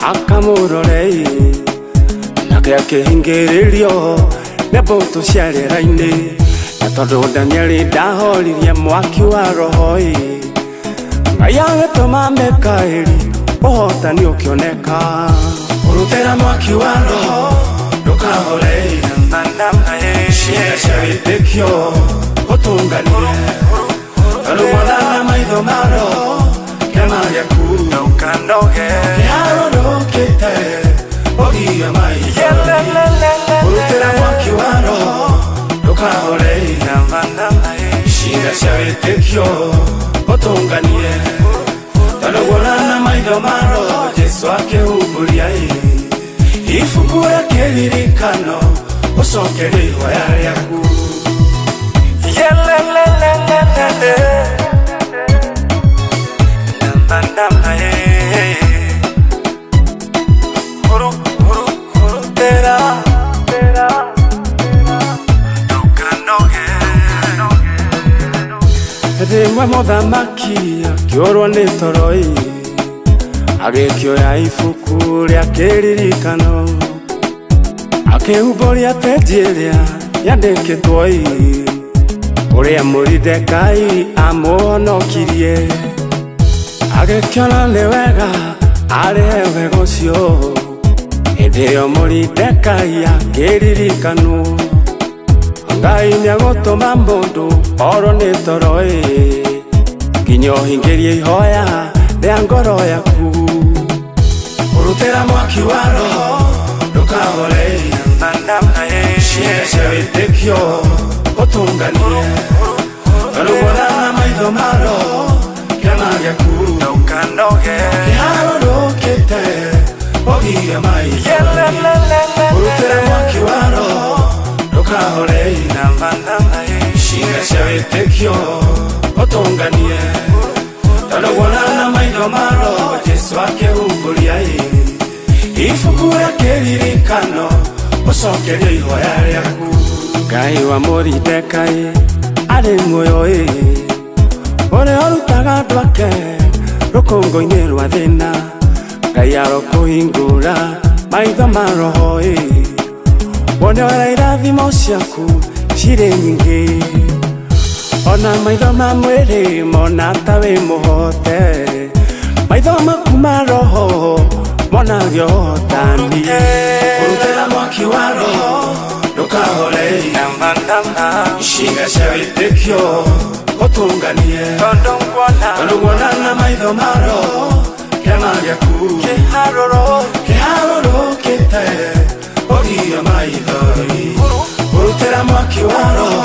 Akamũrore nake akĩhingĩrĩrio nĩ mbũtũ cia rĩera-inĩ. Na tondũ Danieli ndahoririe mwaki wa roho ĩ, Ngai agĩtũma Mikaeli ũhotani ũkĩoneka. Ũrutĩra mwaki wa roho ndũkahore, ciĩga cia wĩtĩkio ũtũnganie, tondũ wona na maitho ma roho kĩama gĩaku kĩharũrũkĩte ũgie maitho. Ũrutĩra mwaki wa roho ndũkahore, ciĩga cia wĩtĩkio ũtũnganie, tondũ wona na maitho ma roho Jesu akĩhumbũria ibuku rĩa kĩririkano ũcokerie ihoya rĩaku. Yelelelelelele. Namba, eh. Huru, huru, huru, tera. Ndũkanoge. Rĩmwe mũthamaki akĩũrwo nĩ toro ĩ, agĩkĩoya ibuku rĩa kĩririkano, akĩhumbũria penji ĩrĩa yandĩkĩtwo ĩ, ũrĩa Moridekai amũhonokirie. Agĩkĩona nĩ wega arĩhe wega ũcio, hĩndĩ ĩyo Moridekai akĩririkanwo. Ngai nĩagũtũma mũndũ orwo nĩ toro ĩ, nginya ũhingĩrie ihoya rĩa ngoro yaku. Ũrutĩra mwaki wa roho ndũkahore, ciĩga cia wĩtĩkio ũtũnganie, tondũ wona na maitho ma roho kĩama gĩaku kĩharũrũkĩte ũgie maitho. Ũrutĩra mwaki wa roho ndũkahore, ciĩga cia wĩtĩkio ũtũnganie, tondũ wona na maitho ma roho Jesu akĩhumbũria ibuku rĩa kĩririkano ũcokerie ihoya rĩaku. Ngai wa Moridekai arĩ muoyo ĩ, ũrĩa ũrutaga andũ ake rũkũngũ-inĩ rwa thĩna. Ngai arokũhingũra maitho ma roho ĩ, wone ũrĩa irathimo ciaku cirĩ nyingĩ. Ona maitho ma mwĩrĩ mona ta wĩ mũhote, maitho maku ma roho monagio ũhotani. Ũrutĩra mwaki wa roho ndũkahore, ciĩga cia wĩtĩkio ũtũnganie, tondũ nguona na maitho ma roho kĩama gĩaku kĩharũrũkĩte ũgie maithori. Ũrutĩra mwaki wa roho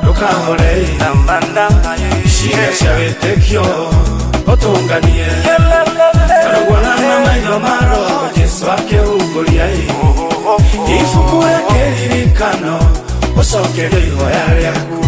ndũkahore, ciĩga cia wĩtĩkio ũtũnganie, tondũ nguona na maitho ma roho Jesu akĩhumbũria ibuku rĩa kĩririkano ũcokerie ihoya rĩaku.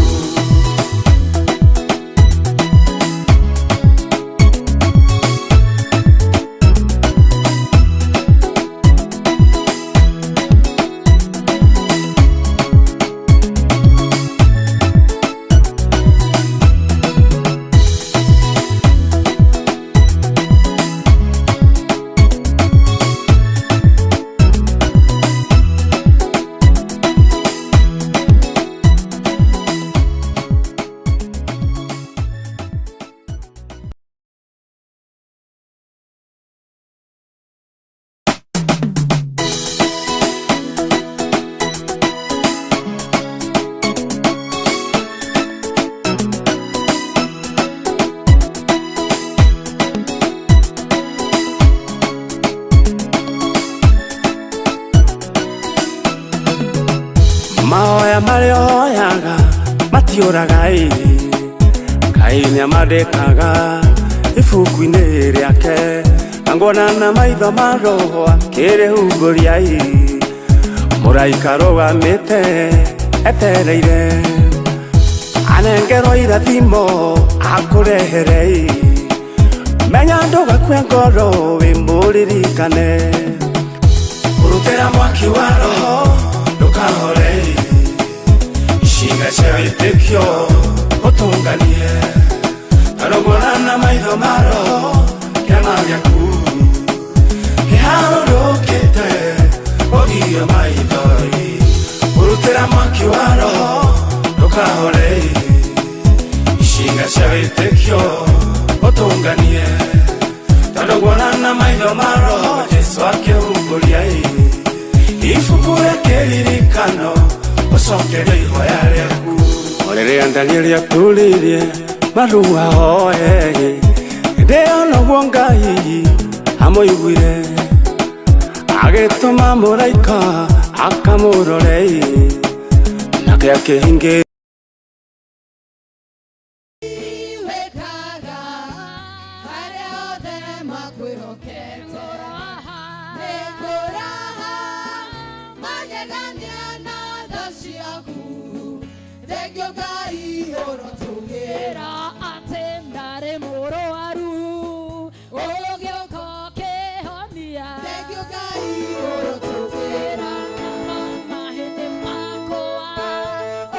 Mahoya marĩa ũhoyaga matiũraga ĩ, Ngai nĩamandĩkaga ibuku-inĩ rĩake, na nguona na maitho ma roho akĩrĩhumbũria ĩ, mũraika arũgamĩte etereire anengerwo irathimo akũrehere ĩ, menya ndũgakue ngoro wĩ mũririkane. Ũrutĩra mwaki wa roho ndũkahore, ciĩga cia wĩtĩkio ũtũnganie, tondũ nguona na maitho ma roho kĩama gĩaku Ũhumbũrie maithori Ũrutĩra mwaki wa roho Ndũkahore Icinga cia wĩtĩkio Ũtũnganie Tondũ nguona na maitho ma roho Jesu akĩhumbũria Ibuku rĩa kĩririkano Ũcokerio ihoya rĩaku O rĩrĩa Danieli aturirie marua hoe Hĩndĩ ĩyo noguo Ngai amũiguire Agĩtũma mũraika akamũrore Nake akĩhingĩ Wĩkaga arĩa othe makwĩhokete nĩ kũraha magegania na tha ciaku thengio Ngai ũrotũgĩra Atĩ ndarĩ mũrwaru ũgĩũka ũkĩhonia thengio Ngai ũrotũgĩra mahĩndĩ makwa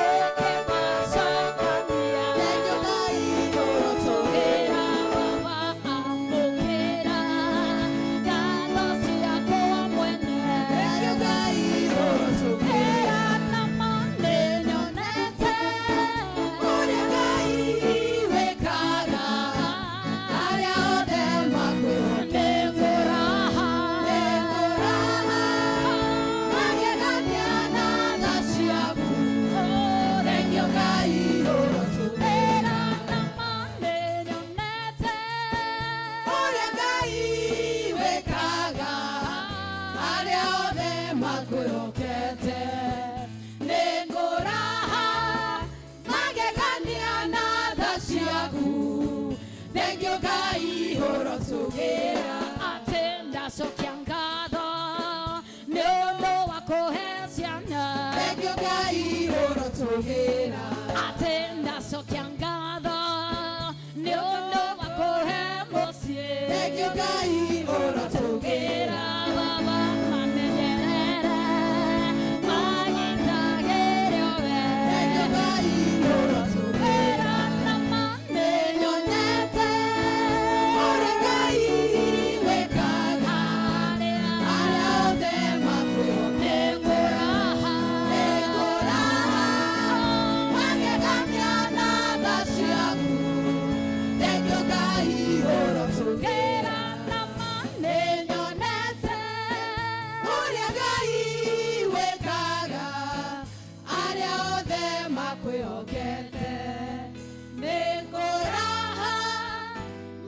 ũkĩmacokania thengio Ngai ũrotũgĩra Baba amũkĩra ngatho ciakwa mwene thengio Ngai ũrotũgĩra na ma nĩnyonete ũrĩa Ngai wĩkaga arĩa othe makwĩhokete nĩ furaha magegania na tha ciaku thengio Ngai ũrotũgĩra na ma nĩnyonete ũrĩa Ngai wĩkaga arĩa othe makwĩhokete nĩ ngũraha magegania na tha ciaku thengio Ngai ũrotũgĩra atĩ ndacokia ngatho nĩ ũndũ wa kũhe ciana thengio Ngai ũrotũgĩra atĩ ndacokia ngatho nĩ ũndũ wa kũhe mũciĩ thengio Ngai ũrotũgĩra Baba mamenyerere manyitagĩre we thengio Ngai ũrotũgĩra na ma nĩnyonete ũrĩa Ngai wĩkaga arĩa arĩa othe makwĩhokete nĩ furaha magegania na tha ciaku thengio Ngai ũrotũgĩra na ma nĩnyonete ũrĩa Ngai wĩkaga arĩa othe makwĩhokete nĩ ngũraha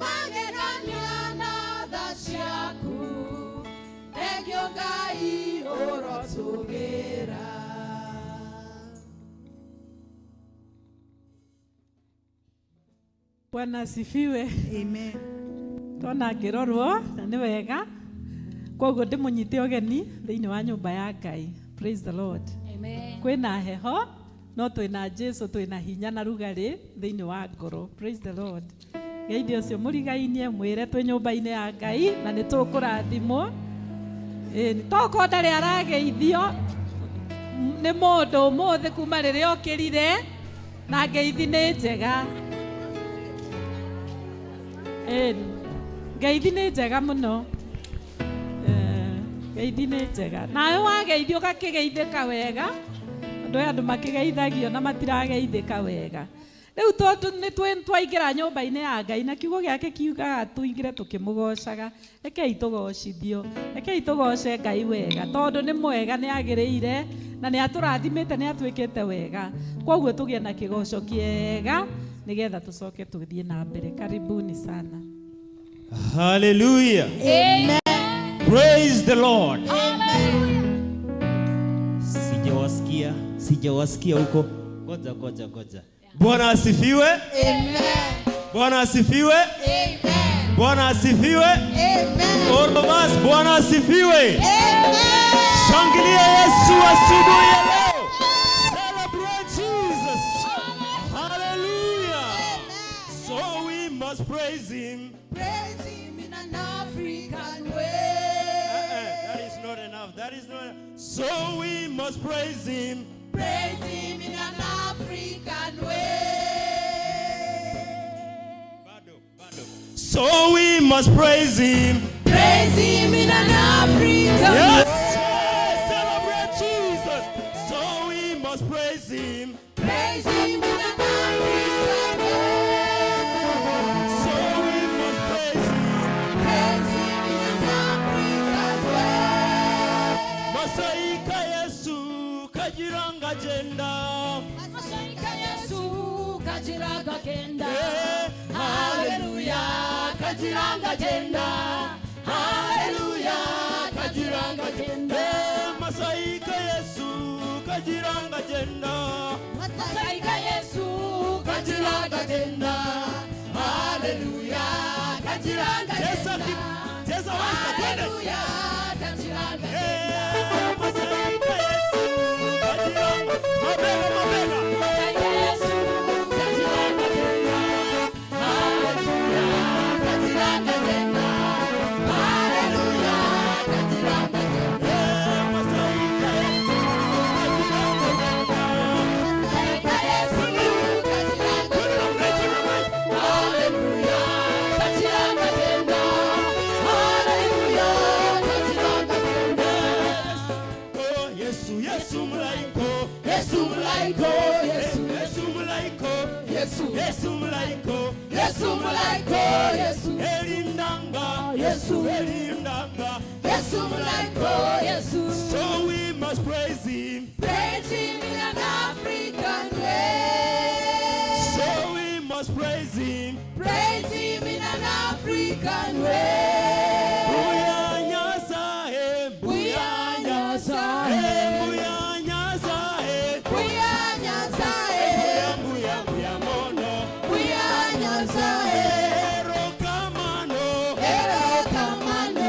magegania na tha ciaku thengio Ngai ũrotũgĩra. Bwana asifiwe. Amen. Twana ngĩrorwo na nĩ wega koguo ndĩmũnyite ũgeni thĩinĩ wa nyũmba ya Ngai. Praise the Lord. Amen. Kwĩna heho no twĩna Jesu twĩna hinya na rugarĩ thĩinĩ wa ngoro. Praise the Lord. Geithio ũcio mũrigainie mwĩre twĩ nyũmba-inĩ ya Ngai na nĩ tũkũrathimwo. Ĩĩ tokorwo ndarĩ arageithio nĩ mũndũ ũmũthĩ kuma rĩrĩa okĩrire na ngeithi nĩ njega. Ĩĩ ngeithi nĩ njega mũno. Ngeithi nĩ njega nawe wageithio ũgakĩgeithĩka wega andũ aya andũ makĩgeithagio na matirageithĩka wega rĩu tondũ nĩ twaingĩra nyũmba-inĩ ya Ngai na kiugo gĩake kiugaga tũingĩre tũkĩmũgocaga rekei tũgocithio rekei tũgoce Ngai wega tondũ nĩ mwega nĩ agĩrĩire na nĩ atũrathimĩte nĩ atwĩkĩte wega koguo tũgĩe na kĩgoco kĩega nĩgetha tũcoke tũthiĩ na mbere. Karibuni sana. Hallelujah. Amen. Praise the Lord. Hallelujah. Sijawasikia, sijawasikia huko. Ngoja, ngoja, ngoja. Bwana asifiwe. Amen. Bwana asifiwe. Amen. Bwana asifiwe. Amen. All of us, Bwana asifiwe. Amen. Shangilia Yesu asubuhi ya leo. Celebrate Jesus. Hallelujah. So we must praise him. Praise him in an African way. That is not enough. That is not enough. So we must praise him. Praise him in an African way. Bado, bado. So we must praise him. Praise him in an African Yes. way. Celebrate. Kajiranga jenda. Hallelujah, kajiranga jenda. Eh, Masaika Yesu kajiranga jenda. Masaika Yesu kajiranga jenda. Hallelujah, kajiranga Cheza jenda. cheza wasta twende. Hallelujah, kajiranga Eh, Masaika Yesu kajiranga. Mabega mabega. Masaika Yesu kajiranga jenda. Hallelujah, kajiranga jenda. Hallelujah, kajiranga jenda. Eh, Masaika Yesu kajiranga jenda. Masaika Yesu kajiranga Twende namna hii, twende namna hii. Hallelujah, kajiranga jenda. Hallelujah, kajiranga jenda. Oh, Yesu, Yesu mulaiko. Yesu mulaiko, Yesu, Yesu mulaiko. Yesu, Yesu mulaiko. Yesu mulaiko, Yesu, Elindanga. Yesu. Elindanga. Yesu mulaiko, Yesu. So we must praise him. Praise him in an African way. So we must praise him. Praise him in an African way. Buya Nyasaye, Buya Nyasaye. Buya Nyasaye. Buya Nyasaye. Buya, buya, buya mono. Buya Nyasaye. Erokamano. Erokamano.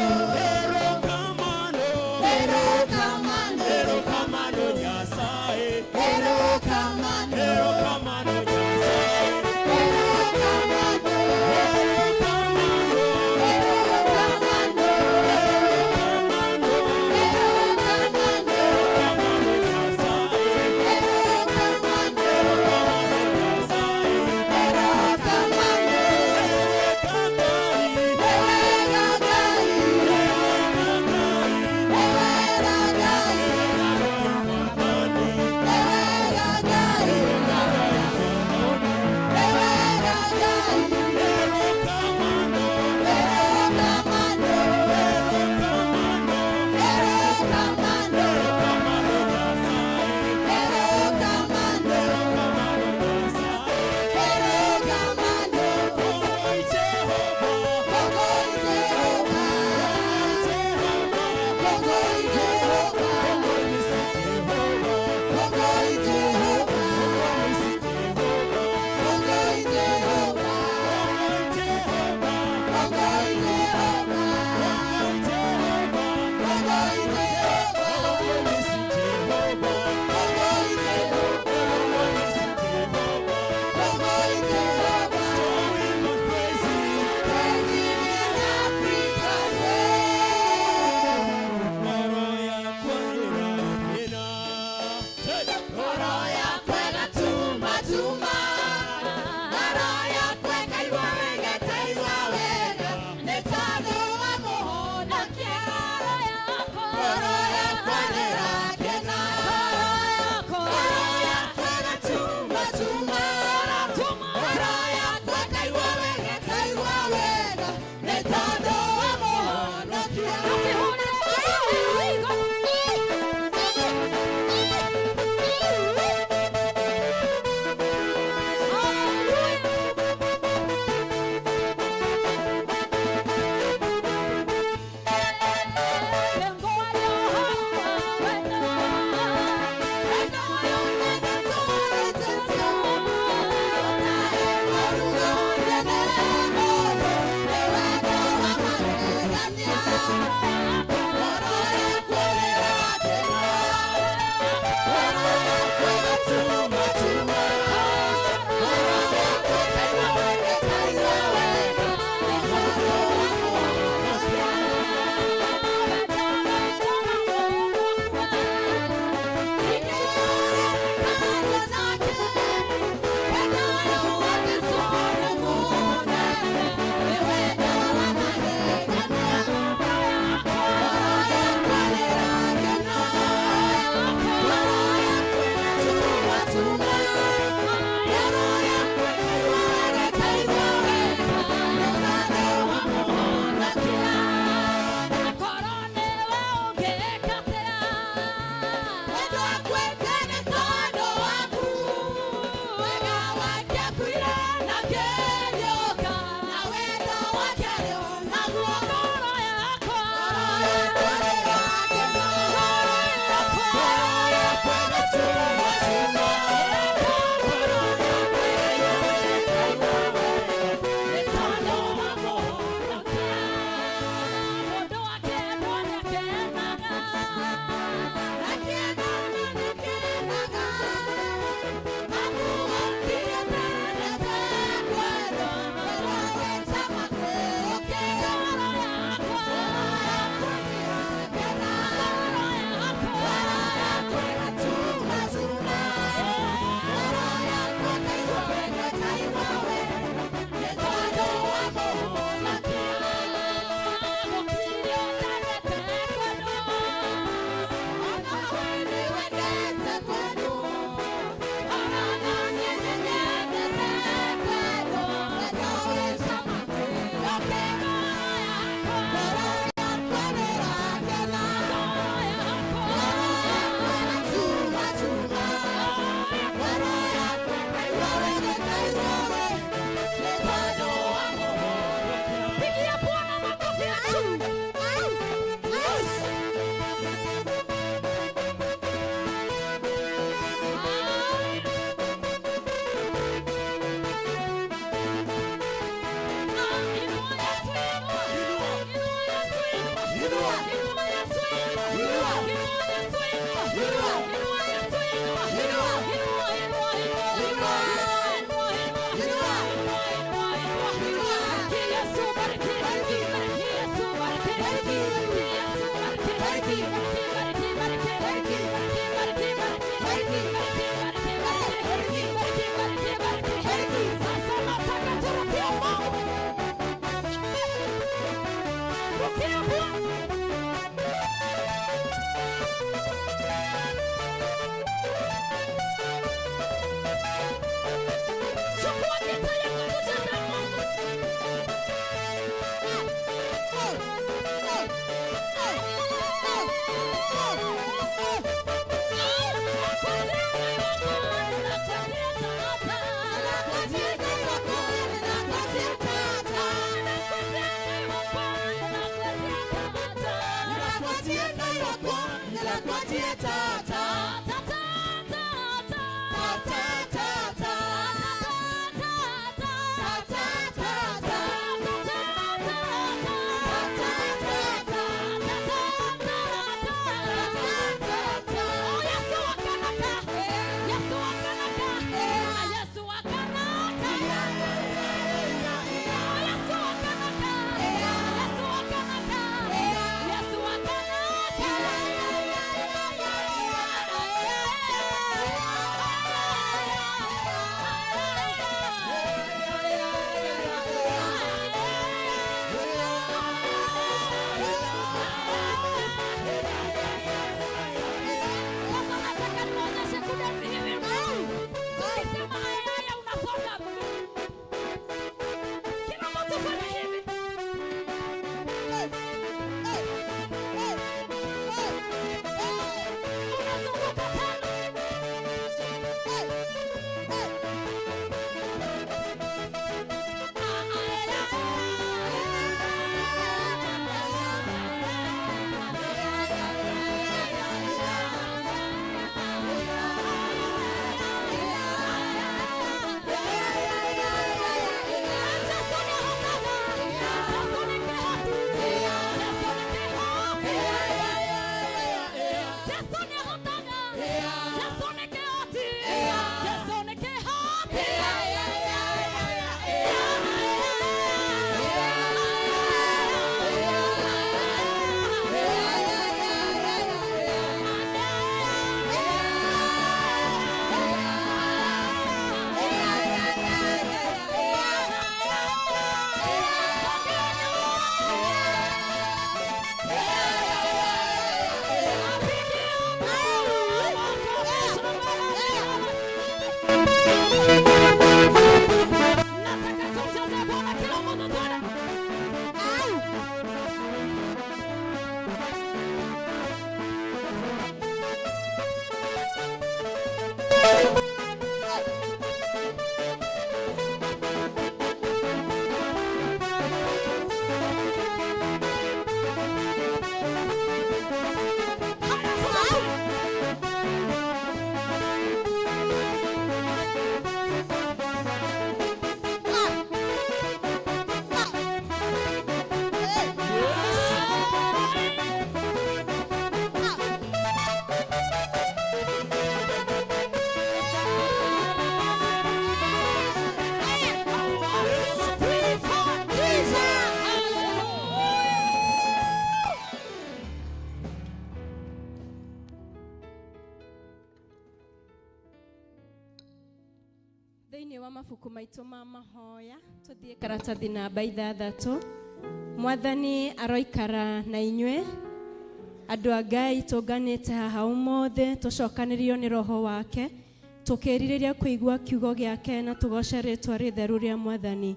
Sasa nataka niwaonyeshe kudansi hivi. Tukisema haya haya unasonga. Kila mtu fanya hivi. Unazunguka tena. Nataka tumcheze Bwana kila mtu tena. Haya sasa. Thĩinĩ wa mabuku maitũ ma mahoya tũthiĩ karatathi namba ithathatũ. Mwathani aroikara na inyuĩ andũ a Ngai tũnganĩte haha ũmũthĩ tũcokanĩrio nĩ roho wake tũkĩrirĩria kũigua kiugo gĩake na tũgoce rĩtwa rĩtheru rĩa Mwathani,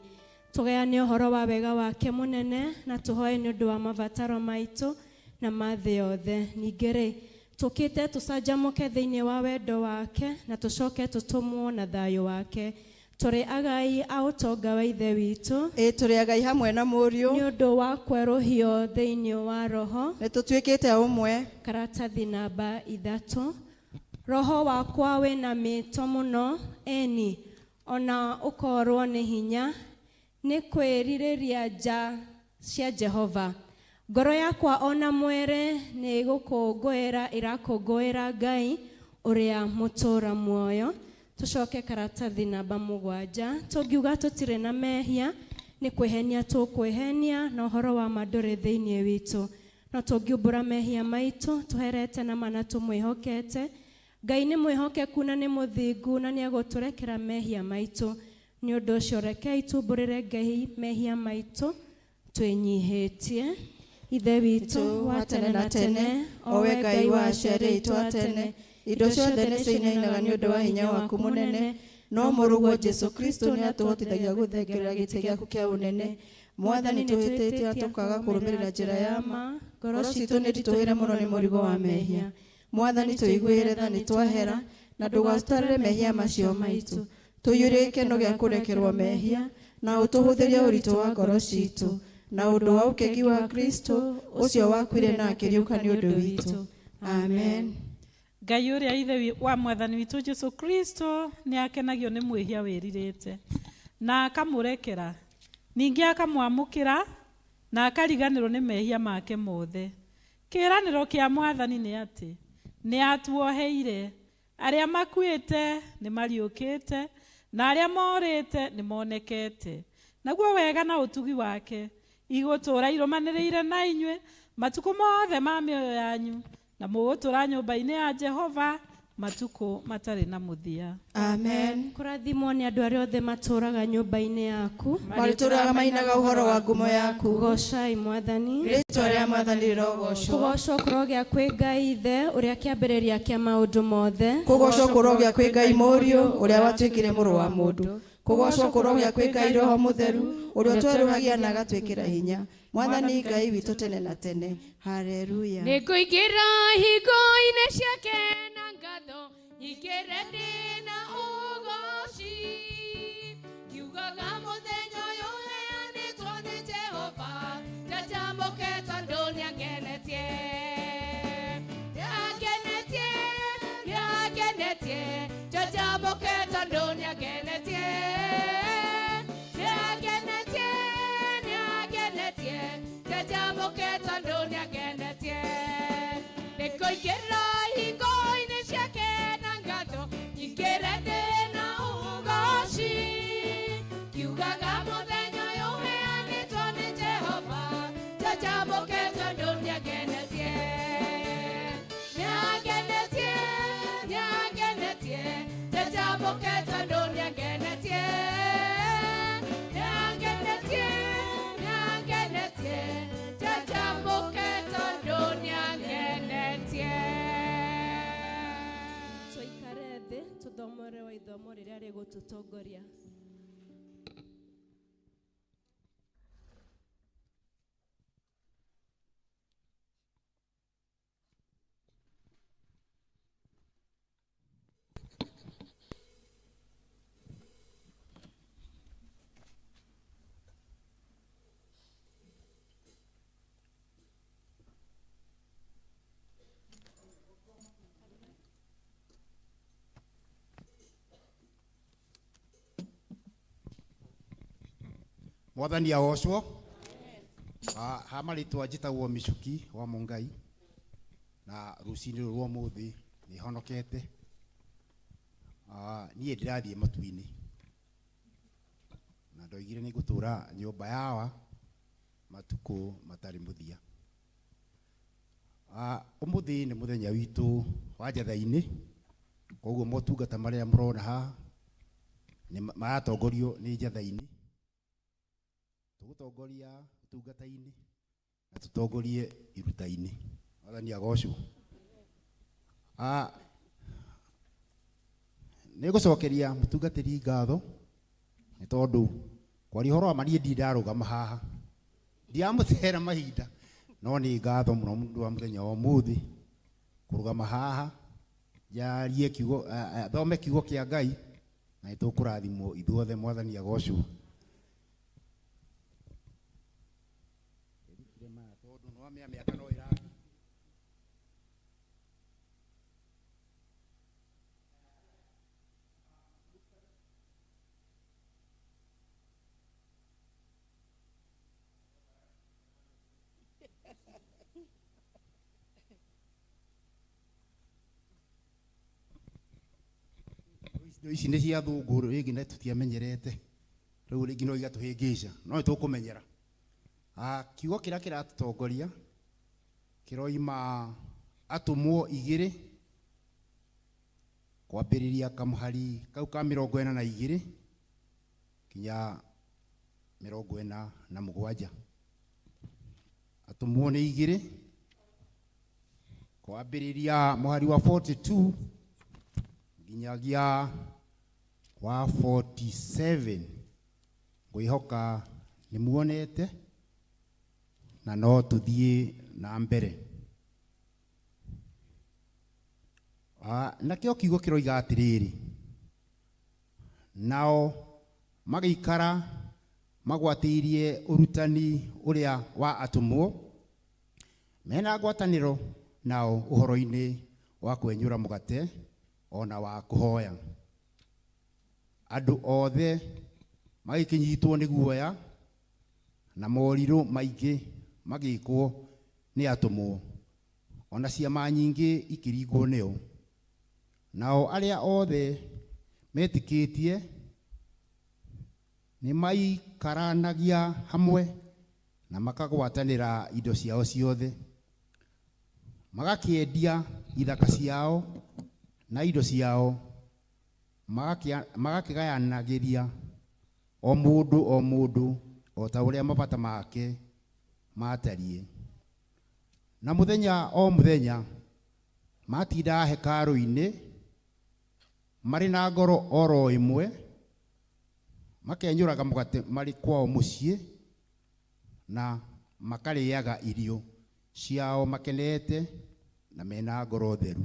tũgayane ũhoro wa wega wake mũnene na tũhoe nĩ ũndũ wa mabataro maitũ na ma thĩ yothe. Ningĩ rĩ, tũkĩte tũcanjamũke thĩinĩ wa wendo wake na tũcoke tũtũmwo na thayũ wake. Tũrĩ agai a ũtonga wa Ithe witũ Ĩ tũrĩ agai hamwe na Mũriũ nĩ ũndũ wa kwerũhio thĩinĩ wa roho. Nĩ tũtuĩkĩte ũmwe. Karatathi namba ithatũ. Roho wakwa wĩna mĩto mũno, eni ona ũkorwo nĩ hinya nĩ kwĩrirĩria nja cia Jehova. Ngoro yakwa ona mwĩrĩ nĩ gũkũngũĩra ĩrakũngũĩra Ngai ũrĩa mũtũũra muoyo. Tũcoke karatathi namba mũgwanja. Tũngiuga tũtirĩ na mehia nĩ kwĩhenia tũkwĩhenia na ũhoro wa ma ndũrĩ thĩinĩ witũ. No tũngiumbũra mehia maitũ tũherete na ma na tũmwĩhokete, Ngai nĩ mwĩhokeku na nĩ mũthingu na nĩ egũtũrekera mehia maitũ. Nĩ ũndũ ũcio rekei tumbũrĩre Ngai mehia maitũ twĩnyihĩtie. Ithe witũ wa tene na tene, o we Ngai wa aciari aitũ a tene, indo ciothe nĩ ciinainaga nĩ ũndũ wa hinya waku mũnene, no mũrũguo Jesũ Kristo nĩ atũhotithagia gũthengerera gĩtĩ gĩaku kĩa ũnene. Mwathani, tũhĩtĩtie tũkaga kũrũmĩrĩra njĩra ya ma, ngoro citũ nĩ nditũhĩre mũno nĩ mũrigo wa mehia. Mwathani, tũiguĩre tha nĩ twahera, na ndũgatũtarĩre mehia macio maitũ. Tũiyũrie gĩkeno gĩa kũrekerwo mehia, na ũtũhũthĩrie ũritũ wa ngoro citũ. Na ũndũ wa ũkengi wa Kristo ũcio wakuire na akĩriũka nĩ ũndũ witũ. Amen. Ngai ũrĩa ithe wa mwathani witũ Jesu Kristo nĩ akenagio nĩ mwĩhia wĩrirĩte na akamũrekera, ningĩ akamwamũkĩra na akariganĩrwo nĩ mehia make mothe. Kĩĩranĩro kĩa mwathani nĩ atĩ nĩ atuoheire, arĩa makuĩte nĩ mariũkĩte na arĩa morĩte nĩ monekete. Naguo wega na ũtugi wake igũtũũra irũmanĩrĩire na inyuĩ matukũ mothe ma mĩoyo yanyu, na mũgũtũũra nyũmba-inĩ ya Jehova matukũ matarĩ na mũthia. Amen. Kũrathimwo nĩ andũ arĩa othe matũũraga nyũmba-inĩ yaku. Marĩtũũraga mainaga ũhoro wa ngumo yaku. Goocai mwathani. Rĩĩtwa rĩa mwathani rĩrogoocwo. Kũgoocwo kũrogĩa kwĩ Ngai Ithe ũrĩa kĩambĩrĩria kĩa maũndũ mothe. Kũgoocwo kũrogĩa kwĩ Ngai Mũriũ ũrĩa watuĩkire mũrũ wa mũndũ. Kũgoocwo kũrogĩa kwĩ Ngai Roho Mũtheru ũrĩa ũtwerũhagia na agatwĩkĩra hinya. Mwathani Ngai witũ tene na tene. Haleluya. Nĩngũingĩra hingo-inĩ ciake na ngatho, nyingĩre ndĩ na ũgooci. Ngiugaga mũthenya ũyũ ũheanĩtwo nĩ Jehova, njanjamũke tondũ nĩangenetie. Nĩangenetie, nĩangenetie, njanjamũke tondũ nĩangenetie. Nĩangenetie, nĩangenetie, njanjamũke tondũ nĩangenetie. Nĩngũingĩra hingo-inĩ ciake na ngatho, nyingĩre ndĩ na ũgooci. Ngiugaga mũthenya ũyũ ũheanĩtwo nĩ Jehova, njanjamũke tondũ nĩangenetie. Nĩangenetie, nĩangenetie, njanjamũke tondũ nĩangenetie. Nĩangenetie, nĩangenetie, njanjamũke tondũ nĩangenetie. Tũikare thĩ tũthomerewo ithomo rĩrĩa rĩgũtũtongoria. Mwathani agocwo. Ha marĩtwa njĩtagwo Michuki wa Mũngai, na rũcinĩ rũrũ rwa ũmũthĩ nĩ honokete. Niĩ ndĩrathiĩ matu-inĩ na ndoigire nĩ ngũtũũra nyũmba yawa matukũ matarĩ mũthia. Ũmũthĩ nĩ mũthenya witũ wa njatha-inĩ, koguo motungata marĩa mũrona haha nĩ maratongorio nĩ njatha-inĩ. Tũgũtongoria ũtungata-inĩ na tũtongorie iruta-inĩ. Mwathani agocwo. Nĩ ngũcokeria mũtungatĩri ngatho nĩ tondũ kwaria ũhoro wa ma niĩ ndirĩ ndarũgama haha, ndiramũtera mahinda, no nĩ ngatho mũno nĩ ũndũ wa mũthenya wa ũmũthĩ kũrũgama haha njarie kiugo, thome kiugo kĩa Ngai na nĩ tũkũrathimwo ithuothe. Mwathani agocwo. Tondũ nĩ wamĩa mĩaka no ĩrathiĩ. Indo ici nĩ cia thũngũ rĩngĩ na tũtiamenyerete, rĩu rĩngĩ no igatũhĩngĩca, no nĩ tũkũmenyera. Kiugo kĩrĩa kĩratũtongoria kĩroima atũmwo 2 kwambĩrĩria kamũhari kau ka 42 nginya 47. Atũmwo nĩ 2 kwambĩrĩria mũhari wa 42 nginyagia wa 47. Ngwĩhoka nĩ muonete na no tũthiĩ na mbere. Nakĩo kiugo kĩroiga atĩrĩrĩ, nao magĩikara Magwatĩirie ũrutani ũrĩa wa atũmwo, mena ngwatanĩro nao ũhoro-inĩ wa kwenyũra mũgate ona wa kũhoya. Andũ othe magĩkĩnyitwo nĩ guoya, na morirũ maingĩ magĩkwo nĩ atũmwo, ona ciama nyingĩ ikĩringwo nĩo. Nao arĩa othe metĩkĩtie nĩ maikaranagia hamwe na makagwatanĩra indo ciao ciothe, magakĩendia ithaka ciao na indo ciao, magakĩgayanagĩria o mũndũ o mũndũ o ta ũrĩa mabata make maatariĩ. Na mũthenya o mũthenya matindaga hekarũ-inĩ marĩ na ngoro oro ĩmwe, makenyũraga mũgate marĩ kwao mũciĩ, na makarĩaga irio ciao makenete na mena ngoro theru.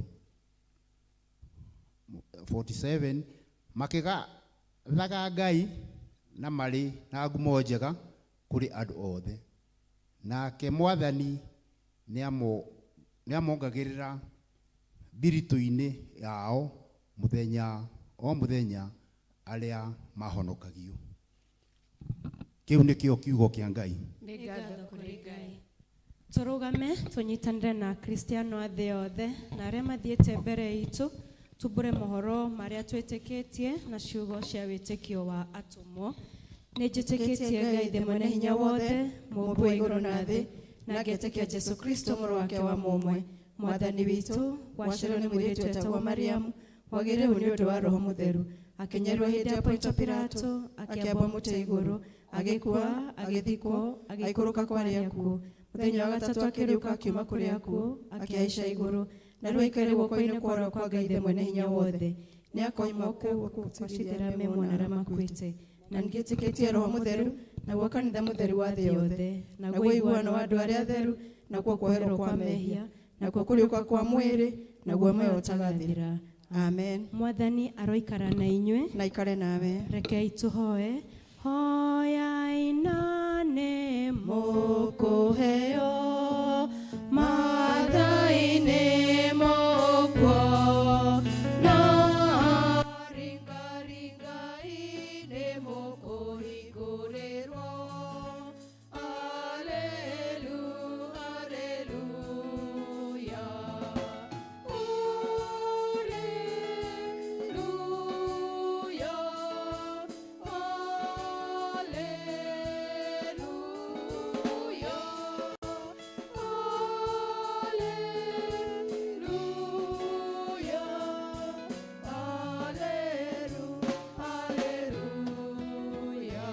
47 Makĩgathaga Ngai na marĩ na ngumo njega kũrĩ andũ othe. Nake Mwathani nĩamongagĩrĩra thiritũ-inĩ yao mũthenya o mũthenya arĩa mahonokagio. Kĩu nĩkĩo kiugo kĩa Ngai. Nĩ ngatho kũrĩ Ngai. Tũrũgame tũnyitanĩre na Akristiano a thĩ yothe na arĩa mathiĩte mbere itũ, tumbũre mohoro marĩa twĩtĩkĩtie na ciugo cia wĩtĩkio wa atũmwo. Nĩ njĩtĩkĩtie Ngai Ithe mwene hinya wothe, mũmbi wa igũrũ na thĩ, na ngetĩkia Jesu Kristo mũrũ wake wa mũmwe, Mwathani witũ, waciarirwo nĩ mũirĩtu wetagwo Mariamu, wagĩrĩru nĩ ũndũ wa Roho Mũtheru, akĩnyarwo hĩndĩ ya Ponto Pilato, akĩambwo mũtĩ igũrũ, agĩkua, agĩthikwo, agĩikũrũka kwa arĩa akuũ. Mũthenya wa gatatũ akĩriũka akiuma kũrĩ akuũ, akĩhaica igũrũ, na rĩu aikaire guoko-inĩ kwa ũrĩo kwa Ngai Ithe mwene hinya wothe. Nĩ akoima kũu gũcirithia arĩa me muoyo na arĩa makuĩte. Na nĩngĩtĩkĩtie Roho Mũtheru, naguo kanitha mũtheru wa thĩ yothe, naguo ũiguano wa andũ arĩa atheru, nakuo kuoherwo kwa mehia, nakuo kũriũka kwa mwĩrĩ, naguo muoyo ũtagathira. Amen. Mwathani aroikara na inyuĩ. Na aikare nawe. Rekei tũhoe. Hoyai na nĩ mũkũheo, mathai nĩ mũkuona, ringaringai nĩ mũkũhingũrĩrwo. Alelu, aleluya. Aleluya, aleluya, aleluya, alelu, aleluya.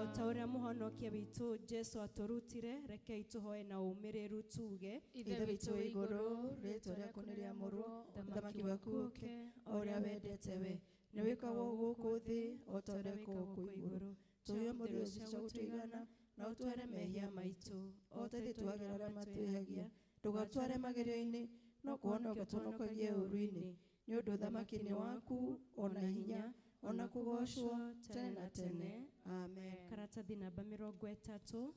O ta ũrĩa mũhonokia witũ Jesu atũrutire, rekei tũhoe na ũmĩrĩru tuge: Ithe witũ wĩ igũrũ, rĩĩtwa rĩaku nĩ rĩamũrwo, ũthamaki waku ũke, o ũrĩa wendete we nĩ wĩkagwo gũkũ thĩ o ta ũrĩa wĩkagwo kũu igũrũ. Tũhe ũmũthĩ irio cia gũtũigana, na ũtware mehia maitũ o ta ithuĩ tuagĩra arĩa matwĩhagia. Ndũgatware magerio-inĩ, no kũhonokia tũhonokagie ũũru-inĩ, nĩ ũndũ ũthamaki nĩ waku, ona hinya, ona kũgoocwo tene na tene. Amen. Karatathi namba 30.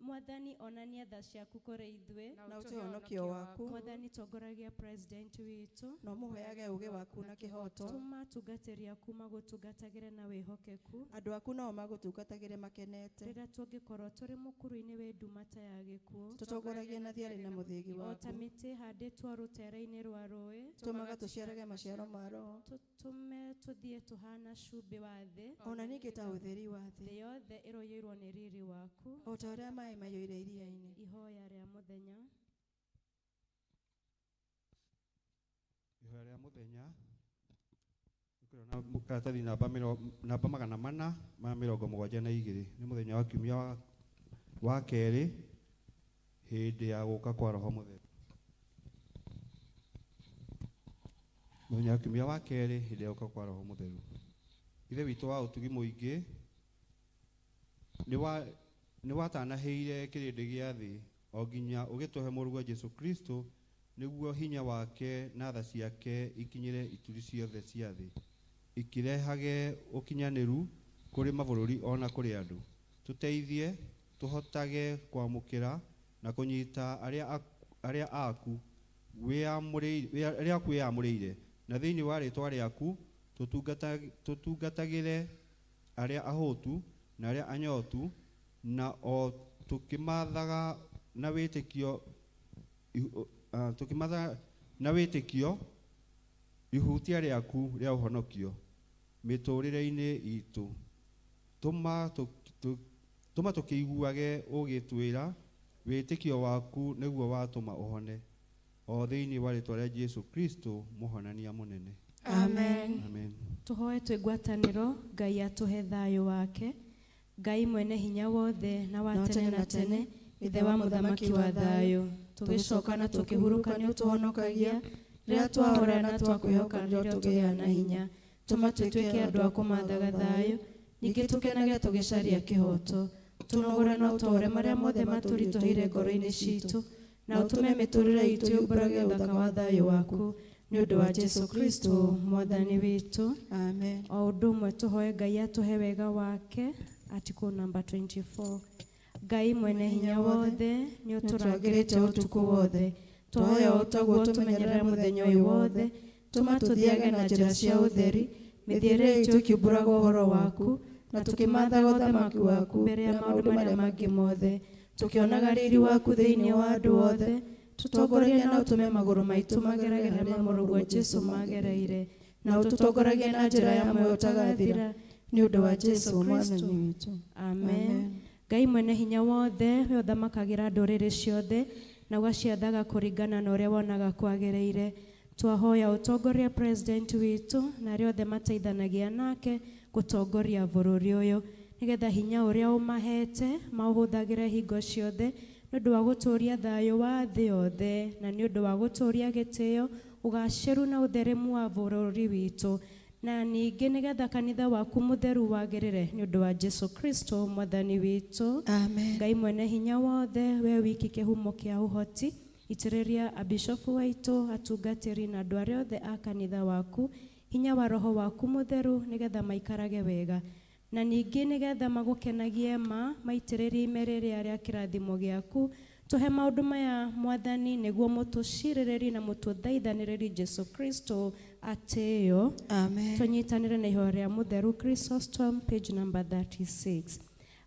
Mwathani onania tha ciaku kũrĩ ithuĩ, na ũtũhe ũhonokio waku. Mwathani tongoragia president witũ, na ũmũheage ũũgĩ waku na kĩhooto. Tũma atungatĩri aku magũtungatagĩre na wĩhokeku, andũ aku nao magũtungatagĩre makenete. Rĩrĩa tũngĩkorwo tũrĩ mũkuru-inĩ wĩ nduma ta ya gĩkuũ, tũtongoragie na thiarĩ na mũthĩgi o ta waku. mĩtĩ ĩhandĩtwo rũtere-inĩ rwa rũĩ, tũmaga tũciarage maciaro ma roho. Tũtũme tũthiĩ tũhana cumbĩ wa thĩ, ona ningĩ ta ũtheri wa thĩ. Thĩ yothe ĩroiyũirwo nĩ riri waku, o ta ũrĩa maĩ maiyũire iria-inĩ. Ihoya rĩa mũthenya. Ihoya rĩa mũthenya nĩkũrona karatathi namba namba 472. Nĩ mũthenya wa kiumia wa kerĩ hĩndĩ ya gũka kwa Roho Mũtheru. Mũthenya wa kiumia wa kerĩ hĩndĩ ya gũka kwa Roho Mũtheru. Ithe witũ wa ũtugi mũingĩ, nĩ watanahĩire kĩrĩndĩ gĩa thĩ o nginya ũgĩtũhe mũrũguo Jesu Kristo, nĩguo hinya wake na tha ciake ikinyĩre ituri ciothe cia thĩ, ikĩrehage ũkinyanĩru Kũrĩ mabũrũri ona kũrĩ andũ. Tũteithie tũhotage kwamũkĩra na kũnyita arĩa aku wĩyamũrĩire, na thĩinĩ wa rĩĩtwa rĩaku tũtungatagĩre arĩa ahũtu na arĩa anyotu, na o tũkĩmathaga na wĩtĩkio ihutia rĩaku rĩa ũhonokio mĩtũũrĩre-inĩ itũ. Tũma tũkĩiguage ũgĩtwĩra wĩtĩkio waku nĩguo watũma ũhone, o thĩinĩ wa rĩĩtwa rĩa Jesu Kristo mũhonania mũnene. Amen. Amen. Tũhoe twĩ ngwatanĩro Ngai atũhe thayũ wake. Ngai mwene hinya wothe na wa tene na tene, Ithe wa mũthamaki wa thayũ, tũgĩcoka na tũkĩhurũka nĩ ũtũhonokagia rĩrĩa twahora na twakwĩhoka nĩrĩo tũgĩaga na hinya. Tũma tũtuĩke andũ a kũmathaga thayũ, ningĩ tũkenage tũgĩcaria kĩhooto. Tũnogore na ũtũũre marĩa mothe matũritũhĩire ngoro-inĩ citũ, na ũtũme mĩtũũrĩre itũ yũmbũrage ũthaka wa thayũ waku, nĩ ũndũ wa Jesu Kristo mwathani witũ. Amen. O ũndũ ũmwe tũhoe Ngai atũhe wega wake. Article number 24. Ngai mwene hinya wothe nĩ ũtũrangĩrĩte ũtukũ wothe, twahoya ũtaguo tũmenyerere mũthenya ũyũ wothe. Tũma tũthiage na njĩra cia ũtheri, mĩthiĩre itũ ĩkiumbũraga ũhoro waku, na tũkĩmathaga ũthamaki waku mbere ya maũndũ marĩa mangĩ mothe, tũkĩonaga riri waku thĩinĩ wa andũ othe. Tũtongorie na ũtũme magũrũ maitũ mageragĩre harĩa mũrũguo Jesu magereire, na ũtũtongoragie na njĩra ya muoyo ũtagathira, nĩ ũndũ wa Jesu mwathani witũ. Amen. Ngai mwene hinya wothe, we ũthamakagĩra ndũrĩrĩ ciothe na ũgaciathaga kũringana na ũrĩa wonaga kwagĩrĩire. Twahoya ũtongoria president witũ na arĩa othe mateithanagia nake gũtongoria bũrũri ũyũ, nĩgetha hinya ũrĩa ũmahete maũhũthagĩre hingo ciothe nĩ ũndũ wa gũtũũria thayũ wa thĩ yothe, na nĩ ũndũ wa gũtũũria gĩtĩo, ũgacĩru na ũtheremu wa bũrũri witũ, na ningĩ nĩgetha kanitha waku mũtheru wagĩrĩre nĩ ũndũ wa Jesu Kristo mwathani witũ. Amen. Ngai mwene hinya wothe, we wiki kĩhumo kĩa ũhoti, itĩrĩria abishofu waitũ, atungatĩri na andũ arĩa othe a kanitha waku hinya wa roho waku mũtheru, nĩgetha maikarage wega, na ningĩ nĩgetha magũkenagie ma maitĩrĩrie ime rĩrĩa rĩa kĩrathimo gĩaku. Tũhe maũndũ maya mwathani, nĩguo mũtũcirĩrĩrie na mũtũthaithanĩrĩrie Jesu Kristo atĩo. Amen. Tũnyitanĩre na ihoya rĩa mũtheru Chrysostom, page number 36.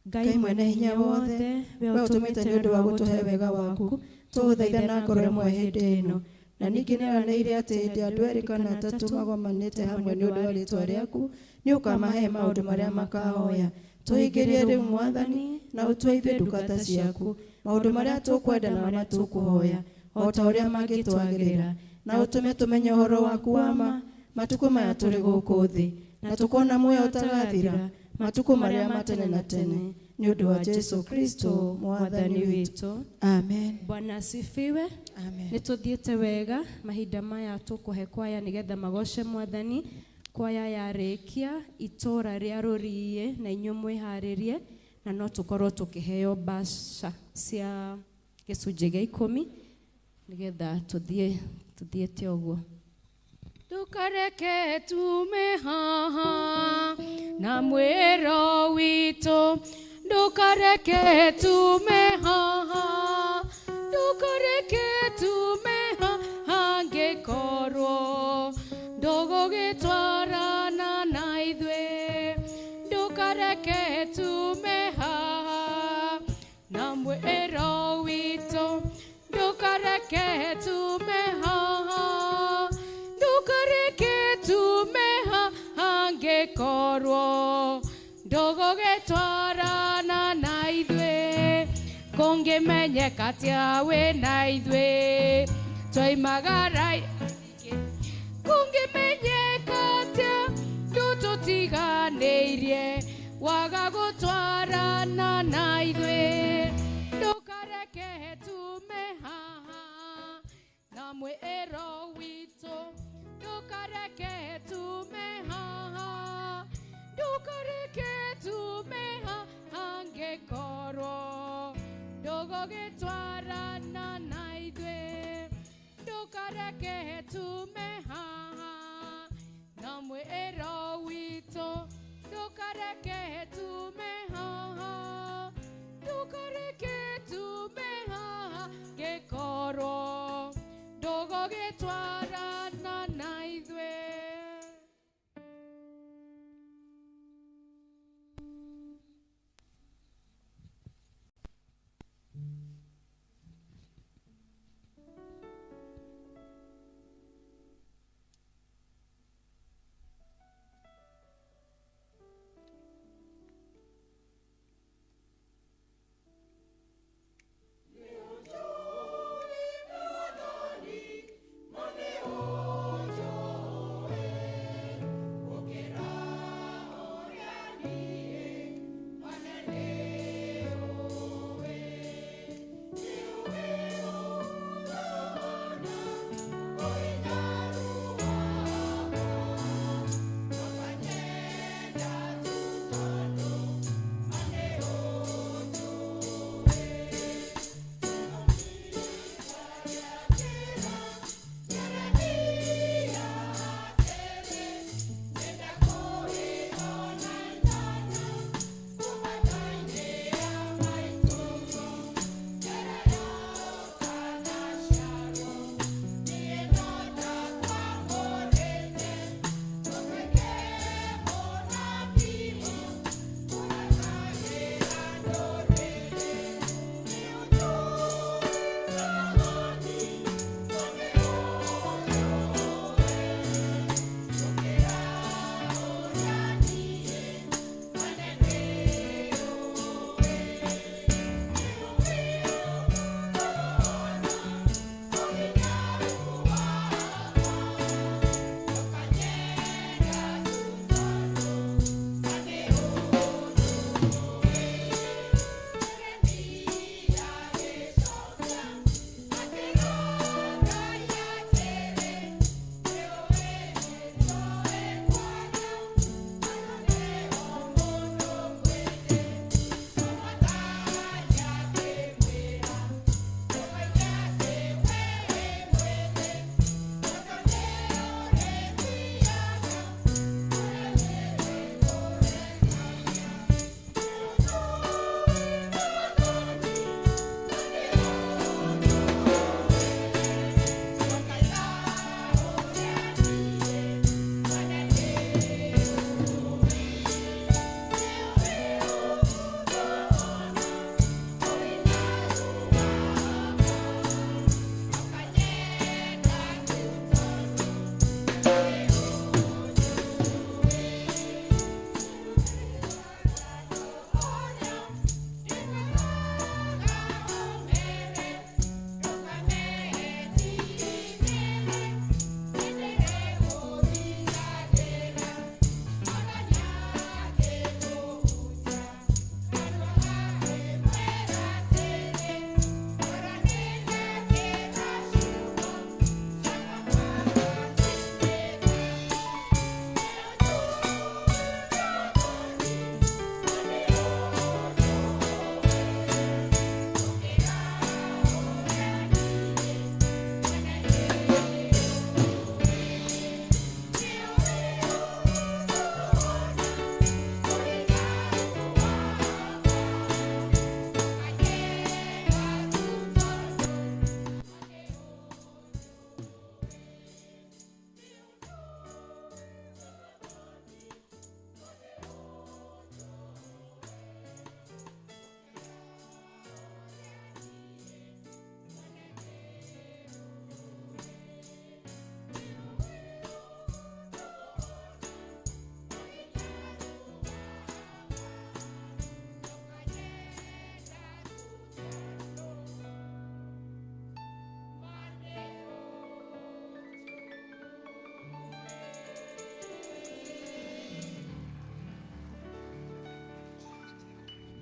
Ngai mwene hinya wothe, we ũtũmĩte nĩ ũndũ wa gũtũhe wega waku, tũgũthaitha na ngoro ĩmwe hĩndĩ ĩno, na ningĩ nĩoranĩire atĩ hĩndĩ andũ erĩ kana atatũ magomanĩte hamwe nĩ ũndũ wa rĩĩtwa rĩaku, nĩ ũkamahe maũndũ marĩa makahoya. Tũhingĩrie rĩu mwathani, na ũtue ithuĩ ndungata ciaku maũndũ marĩa tũkwenda na marĩa tũkũhoya, o ta ũrĩa mangĩtwagĩrĩra, na ũtũme tũmenye ũhoro waku wa ma matukũ maya tũrĩ gũkũ thĩ, na tũkona muoyo ũtagathira matukũ marĩa ma tene na tene, nĩ ũndũ wa Jesu Kristo mwathani witũ. Amen. Bwana asifiwe. Amen. Nĩ tũthiĩte wega mahinda maya tũkũhe kwaya nĩgetha magoce mwathani. Kwaya yarĩkia itũũra rĩa Rũriĩ, na inyuĩ mwĩharĩrie, na no tũkorwo tũkĩheo mbaca cia gĩcunjĩ gĩa 10 nĩgetha tũthiĩte ũguo. Ndũkareke tume haha na mwĩro witũ, ndũkareke tume haha, ndũkareke tume haha ngĩkorwo ndũgũgĩtwarana na ithuĩ, ndũkareke tume haha na mwĩro witũ, ndũkareke tume haha, ndũkareke tume haha ngĩkorwo ndũgũgĩtwarana na ithuĩ, kũngĩmenyeka atĩa wĩ na ithuĩ twoimagara, kũngĩmenyeka atĩa ndũtũtiganĩirie waga gũtwarana na ithuĩ, ndũkareke tume haha na mwĩro witũ, ndũkareke tume haha, ndũkareke tume haha ngĩkorwo ndũgũgĩtwarana na ithuĩ, ndũkareke tume haha na mwĩro witũ, Ndukareke tume haha, ndukareke tume haha, ngĩkorwo ndũgũgĩtwarana na ithuĩ.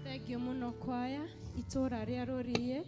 Thengio mũno kwaya itũra rĩa Rũriĩ.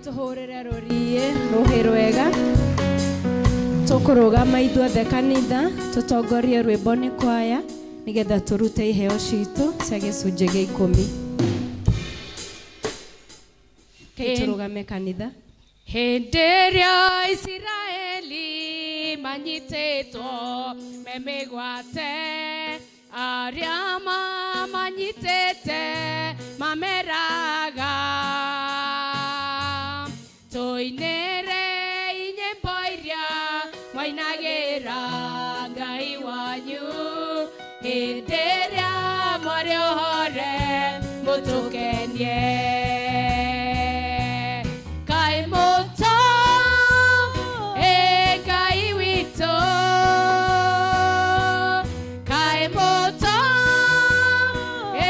Tũhũrĩre rũriĩ rũhĩ rwega. Tũkũrũgama ithuothe kanitha tũtongorie rwĩmbo nĩ kwaya nĩgetha tũrute iheo citũ cia gĩcunjĩ gĩa ikũmi. Kei tũrũgame kanitha. Hĩndĩ ĩrĩa Isiraeli manyitĩtwo me mĩgwate, arĩa mamanyitĩte mameraga, tũinĩre nyĩmbo iria mwainagĩra Ngai wanyu, hĩndĩ ĩrĩa mwarĩ ohore mũtũkenie. Ngai mũto, ĩ Ngai witũ, Ngai mũto,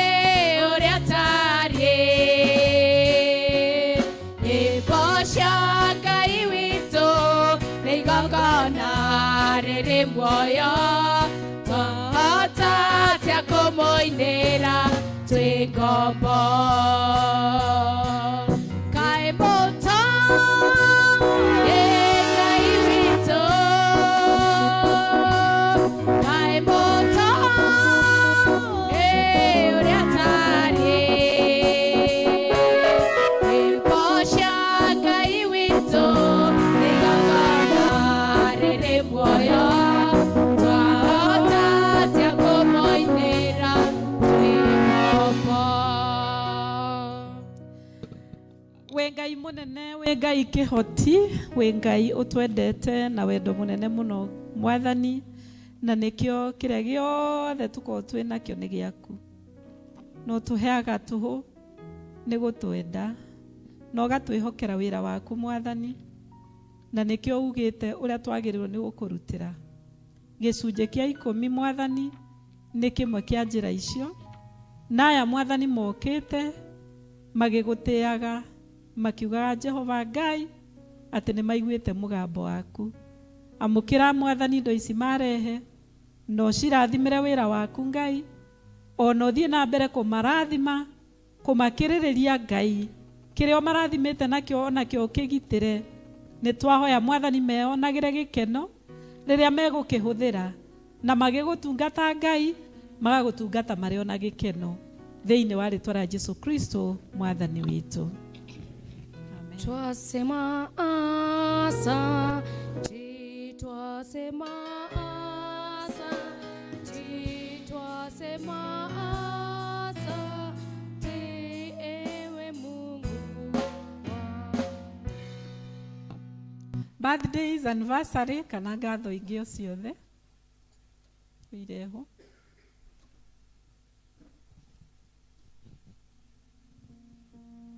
ĩ ũrĩa tariĩ. Nyĩmbo cia Ngai witũ nĩ igongona rĩrĩ muoyo, twahota atĩa kũmũinĩra twĩ ngombo. Ngai mũto, ĩ Ngai witũ, Ngai mũto, ĩ ũrĩa tariĩ. Nyĩmbo cia Ngai witũ nĩ igongona rĩrĩ muoyo, twahota atĩa kũmũinĩra twĩ ngombo. Wĩ Ngai mũnene, wĩ Ngai kĩhoti, wĩ Ngai ũtwendete na wendo mũnene mũno Mwathani, na nĩkĩo kĩrĩa gĩothe tũkoragwo twĩ nakĩo nĩ gĩaku. Na ũtũheaga tũhũ nĩ gũtwenda, na ũgatwĩhokera wĩra waku Mwathani, na nĩkĩo ugĩte ũrĩa twagĩrĩirwo nĩ gũkũrutĩra. Gĩcunjĩ kĩa ikũmi Mwathani nĩ kĩmwe kĩa njĩra icio, na aya Mwathani mokĩte magĩgũtĩaga makiugaga Jehova Ngai atĩ nĩ maiguĩte mũgambo waku. Amũkĩra Mwathani indo ici marehe, na ũcirathimĩre wĩra waku Ngai, ona ũthiĩ na mbere kũmarathima, kũmakĩrĩrĩria Ngai, kĩrĩa ũmarathimĩte nakĩo onakĩo ũkĩgitĩre. Nĩ twahoya Mwathani meonagĩre gĩkeno rĩrĩa megũkĩhũthĩra, na magĩgũtungata Ngai magagũtungata marĩ ona gĩkeno, thĩinĩ wa rĩtwa rĩa Jesu Kristo Mwathani witũ. Twasema asante, twasema asante, twasema asante, ewe Mungu. Birthdays, anniversary kana ngatho ingĩ o ciothe irehwo.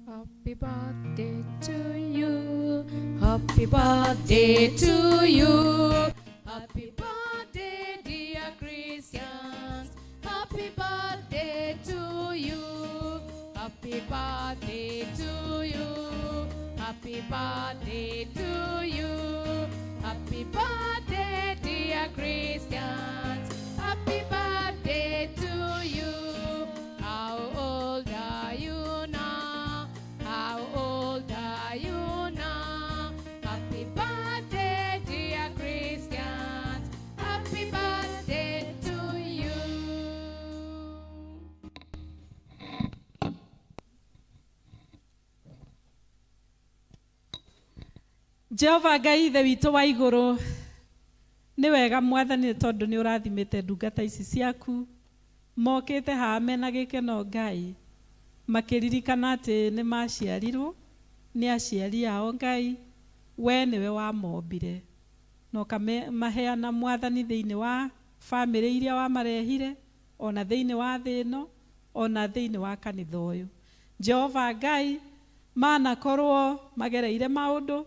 Happy birthday to you. Happy birthday to you. Happy birthday, dear Christians. Happy birthday to you. Happy birthday to you. Happy birthday to you. Happy birthday, dear Christians. Happy birthday to you. How old are you now? How old are you now? Happy birthday, dear Christians. Happy birthday to you. Jehova Ngai ithe witũ wa igũrũ, nĩ wega Mwathani nĩ tondũ nĩ ũrathimĩte ndungata ici ciaku mokĩte haha mena gĩkeno Ngai, makĩririkana atĩ nĩ maciarirwo nĩ aciari ao Ngai, we nĩwe wamombire na ũkamaheana Mwathani thĩinĩ wa bamĩrĩ iria wamarehire, ona thĩinĩ wa thĩ ĩno, ona thĩinĩ wa kanitha ũyũ. Jehova Ngai, manakorwo magereire maũndũ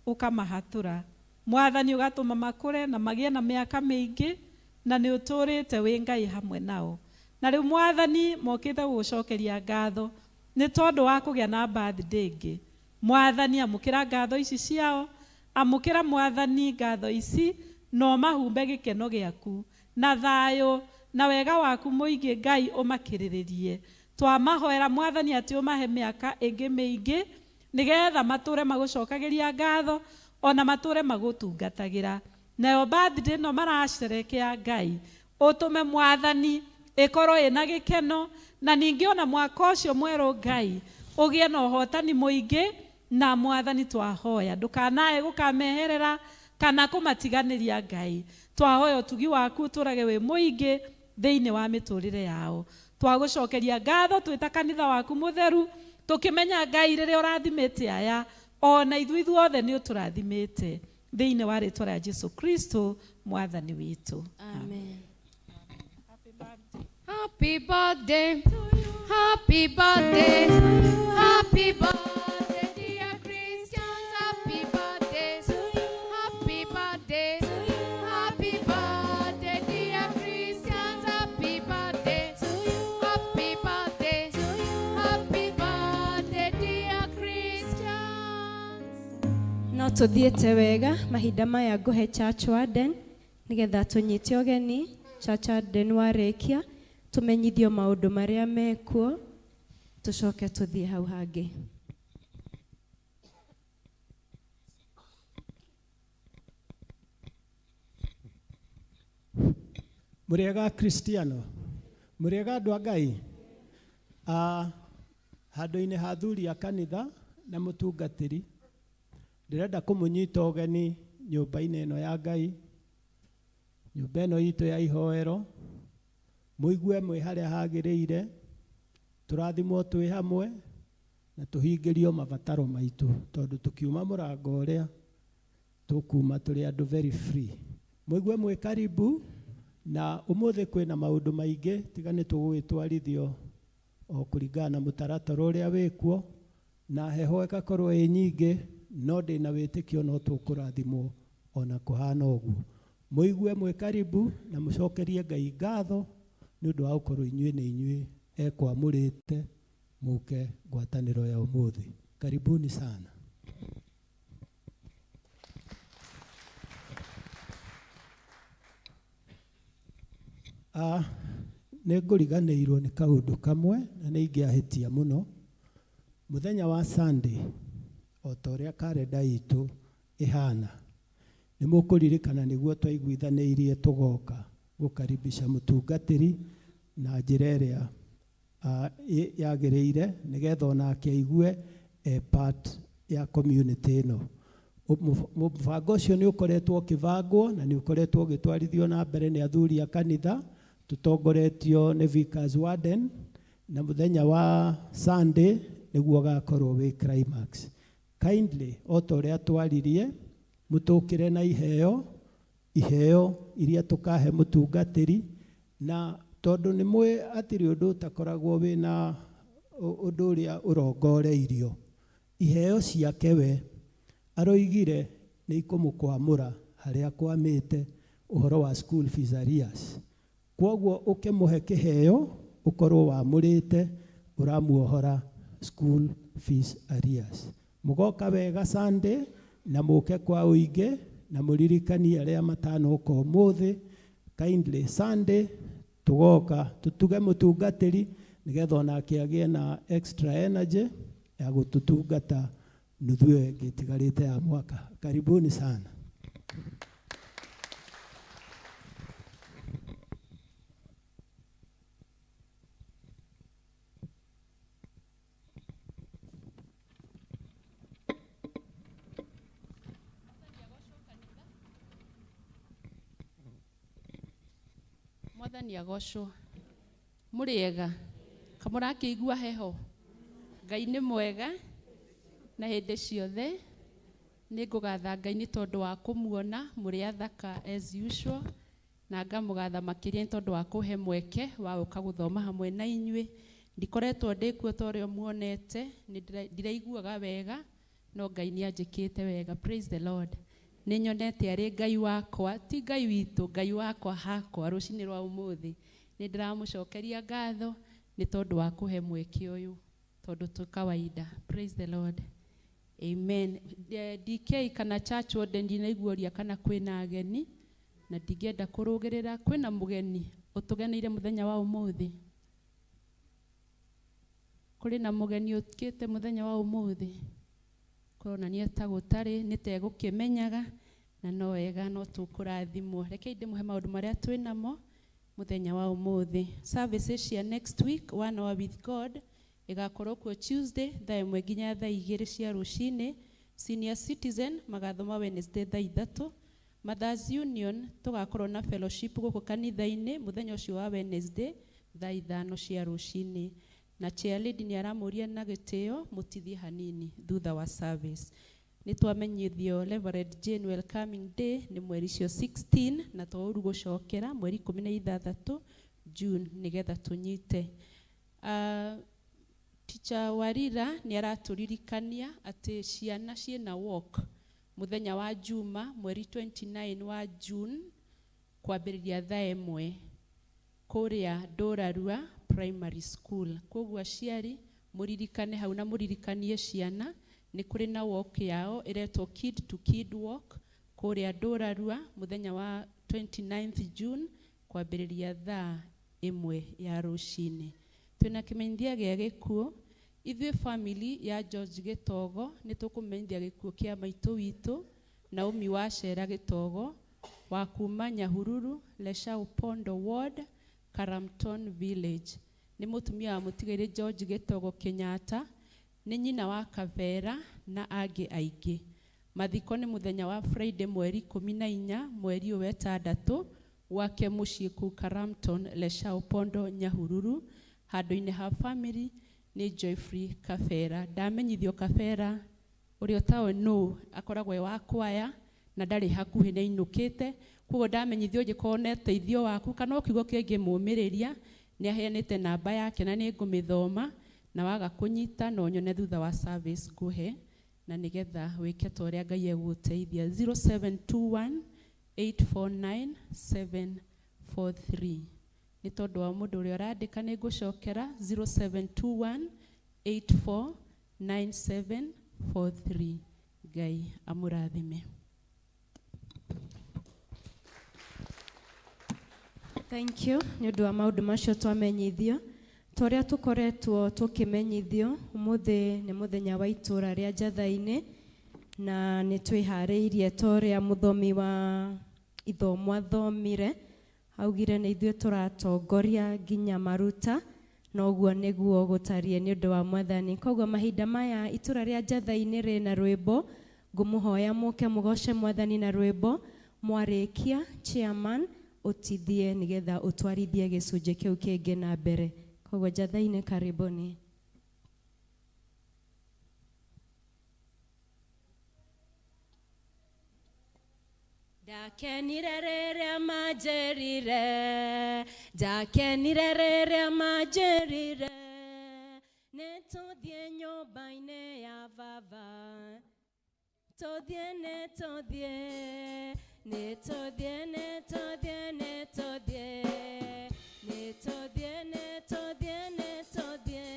ũkamahatũra Mwathani, ũgatũma makũre na magĩe na mĩaka mĩingĩ, na nĩ ũtũrĩte wĩ Ngai hamwe nao. Na rĩu Mwathani mokĩte gũgũcokeria ngatho nĩ tondũ wa kũgĩa na birthday ĩngĩ. Mwathani, amũkĩra ngatho ici ciao, amũkĩra Mwathani ngatho ici, na ũmahumbe gĩkeno gĩaku na thayũ na wega waku mũingĩ Ngai ũmakĩrĩrĩrie. Twamahoera Mwathani atĩ ũmahe mĩaka ĩngĩ mĩingĩ Nĩgetha matũre magũcokagĩria ngatho ona matũre magũtungatagĩra. Nayo birthday ĩno maracerekea Ngai, ũtũme Mwathani ĩkorwo ĩna gĩkeno, na ningĩ ona mwaka ũcio mwerũ Ngai ũgĩe na ũhotani mũingĩ. Na Mwathani twahoya ndũkanae gũkameherera kana kũmatiganĩria. Ngai twahoya ũtugi waku ũtũrage wĩ mũingĩ thĩinĩ wa mĩtũrĩre yao. Twagũcokeria ngatho twĩ ta kanitha waku mũtheru, tũkĩmenya Ngai rĩrĩa ũrathimĩte aya ona ithuĩ ithuothe nĩ ũtũrathimĩte, thĩinĩ wa rĩtwa rĩa Jesu Kristo Mwathani witũ. Amen. Happy birthday, happy birthday, happy birthday, dear Christians. Happy birthday, happy birthday, happy birthday, dear Christians. Happy birthday, happy birthday, happy birthday, dear Christians. No tuthiĩte wega mahinda maya ngũhe church warden nĩgetha tũnyite ũgeni. Church warden warĩkia tũmenyithio maũndũ marĩa mekuo, tũcoke tũthiĩ hau hangĩ. Mũrĩega Kristiano, mũrĩega andũ a Ngai. Handũ-inĩ ha athuri a kanitha na mũtungatĩri, ndĩrenda kũmũnyita ũgeni nyũmba-inĩ ĩno ya Ngai, nyũmba ĩno itũ ya ihoero. Mũigue mwĩ harĩa hagĩrĩire, tũrathimwo twĩ hamwe na tũhingĩrio mabataro maitũ, tondũ tũkiuma mũrango ũrĩa tũkuma tũrĩ andũ very free. Mũigue mwĩ karibu, na ũmũthĩ kwĩna maũndũ maingĩ tiga nĩ tũgũgĩtwarithio o kũringana na mũtaratara ũrĩa wĩkuo, na heho ĩgakorwo ĩ nyingĩ, no ndĩna wĩtĩkio no tũkũrathimwo ona kũhana ũguo. Mũigue mwĩ karibu na mũcokerie Ngai ngatho nĩ ũndũ wa gũkorwo inyuĩ nĩ inyuĩ ekwamũrĩte mũke ngwatanĩro ya ũmũthĩ. Karibuni sana. Nĩ ngũriganĩirwo nĩ kaũndũ kamwe na nĩ ingĩahĩtia mũno. Mũthenya wa Sunday, o ta ũrĩa karenda itũ ĩhana, nĩ mũkũririkana nĩguo twaiguithanĩirie tũgoka gũkaribisha mũtungatĩri na njĩra ĩrĩa yagĩrĩire, nĩgetha onake aigue e part ya community ĩno. Mũbango ũcio nĩ ũkoretwo ũkĩbangwo na nĩ ũkoretwo ũgĩtwarithio na mbere nĩ athuri a kanitha tũtongoretio nĩ Vickers Warden, na mũthenya wa Sunday nĩguo ũgakorwo wĩ climax. Kindly, o ta ũrĩa twaririe, mũtũkĩre na iheo, iheo iria tũkahe mũtungatĩri, na tondũ nĩ mũĩ hatirĩ ũndũ ũtakoragwo wĩna ũndũ ũrĩa ũrongoreirio. Iheo ciake we aroigire nĩ ikũmũkwamũra harĩa akwamĩte ũhoro wa school fees arrears. Kwoguo ũkĩmũhe kĩheo ũkorwo wamũrĩte ũramuohora school fees arrears. Mũgoka wega Sunday na mũke kwa ũingĩ na mũririkanie arĩa matanoka ũmũthĩ. Kindly Sunday tũgoka tũtuge mũtungatĩri nĩgetha onake agĩe na extra energy ya gũtũtungata nuthu ĩyo ĩngĩ ĩtigarĩte ya mwaka. Karibuni sana. Mwathani agocwo. Mũrĩega, kamũrakĩigua heho? Ngai nĩ mwega na hĩndĩ ciothe. Nĩ ngũgatha Ngai nĩ tondũ wa kũmuona mũrĩ athaka as usual, na ngamũgatha makĩria nĩ tondũ wa kũhe mweke wa gũka gũthoma hamwe na inyuĩ. Ndikoretwo ndĩkuo ta ũrĩa muonete, ndiraiguaga wega, no Ngai nĩ anjĩkĩte wega. Praise the Lord. Nĩ nyonete arĩ Ngai wakwa, ti Ngai witũ, Ngai wakwa hakwa rũcinĩ rwa ũmũthĩ. Nĩ ndĩramũcokeria ngatho nĩ tondũ wa kũhe mweke ũyũ, tondũ tu kawaida. Praise the Lord. Amen. DK kana church warden, ndinaigua kana kwĩna ageni, na ndingĩenda kũrũgĩrĩra. Kwĩna mũgeni ũtũgeneire mũthenya wa ũmũthĩ? Kũrĩ na mũgeni ũkĩte mũthenya wa ũmũthĩ? Kũronania ta gũtarĩ nĩ ta egũkĩmenyaga na no wega no tũkũrathimwo. Rekei ndĩmũhe maũndũ marĩa twĩ namo mũthenya wa ũmũthĩ. Services cia next week, One Hour with God, ĩgakorwo kuo Tuesday thaa 1 nginya thaa 2 cia rũcinĩ. Senior Citizen magathoma Wednesday thaa 3. Mothers Union tũgakorwo na fellowship gũkũ kanitha-inĩ mũthenya ũcio wa Wednesday thaa 5 cia rũcinĩ. Na chair lady nĩ aramũria na gĩtĩo mũtithie hanini thutha wa service. Nĩ twamenyithio Reverend Jane Welcoming Day nĩ mweri ũcio 16 na to ũru gũcokera mweri 16 June nĩgetha tũnyite. Teacher Warira nĩ aratũririkania atĩ ciana ciĩna walk mũthenya wa Juma mweri 29 wa June kwambĩrĩria thaa 1 kũrĩa Ndũrarua Primary School. Koguo aciari mũririkane hau na mũririkanie ciana nĩ kũrĩ na walk yao ĩretwo Kid to Kid Walk kũrĩa Ndũrarua mũthenya wa 29th June kwambĩrĩria thaa 1 ya rũcinĩ. Twĩna kĩmenyithia gĩa gĩkuũ. Ithuĩ family ya George Gĩtogo nĩ tũkũmenyithia gĩkuũ kĩa maitũ witũ Naomi Wacera Gĩtogo wa kuma Nyahururu, Leshau Pondo Ward, Karamton Village. Nĩ mũtumia wa mũtigairĩ George Gĩtogo Kenyatta, nĩ nyina wa Kavera na angĩ aingĩ. Mathiko nĩ mũthenya wa Friday mweri 14 mweri ũyũ 6 gwake mũciĩ kũu Karamton, Leshau Pondo, Nyahururu. Handũ-inĩ ha family nĩ Joyfrey Kabera. Ndamenyithio Kabera ũrĩa ũtaoĩ nũ akoragwo e wa kwaya na ndarĩ hakuhĩ nĩ ainũkĩte. Koguo ndamenyithio ũngĩkorwo na ũteithio waku kana o kiugo kĩngĩmũmĩrĩria nĩ aheanĩte namba yake na nĩ ngũmĩthoma, na waga kũnyita no nyone thutha wa service ngũhe na nĩgetha wĩke ta ũrĩa Ngai egũgũteithia. 0721 849 743. Nĩ tondũ wa mũndũ ũrĩa ũrandĩka nĩ ngũcokera 0721 849743. Ngai amũrathime. Thank you nĩ ũndũ wa maũndũ macio twamenyithio. Ta ũrĩa tũkoretwo tũkĩmenyithio, ũmũthĩ nĩ mũthenya wa itũũra rĩa Njatha-inĩ na nĩ twĩharĩirie ta ũrĩa mũthomi wa ithomo athomire, augire nĩ ithuĩ tũratongoria nginya maruta, na ũguo nĩguo gũtariĩ nĩ ũndũ wa Mwathani. Koguo mahinda maya itũũra rĩa Njatha-inĩ rĩna rwĩmbo, ngũmũhoya mũke mũgoce Mwathani na rwĩmbo, mwarĩkia chairman ũtithie nĩgetha ũtwarithie gĩcunjĩ kĩu kĩngĩ na mbere. Koguo Njatha-inĩ karibuni. Ndakenire rĩrĩa manjĩrire, ndakenire rĩrĩa manjĩrire, nĩ tũthiĩ nyũmba-inĩ ya baba, tũthiĩ nĩ tũthiĩ, nĩ tũthiĩ nĩ tũthiĩ nĩ tũthiĩ, nĩ tũthiĩ nĩ tũthiĩ nĩ tũthiĩ,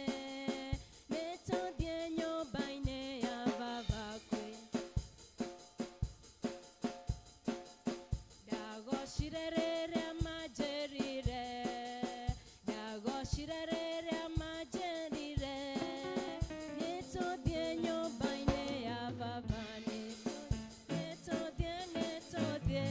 nĩ tũthiĩ nyũmba-inĩ ya baba kwĩ. Ndagocire rĩrĩa manjĩrire, ndagocire rĩrĩa manjĩrire, nĩ tũthiĩ nyũmba-inĩ ya baba, nĩ tũthiĩ nĩ tũthiĩ,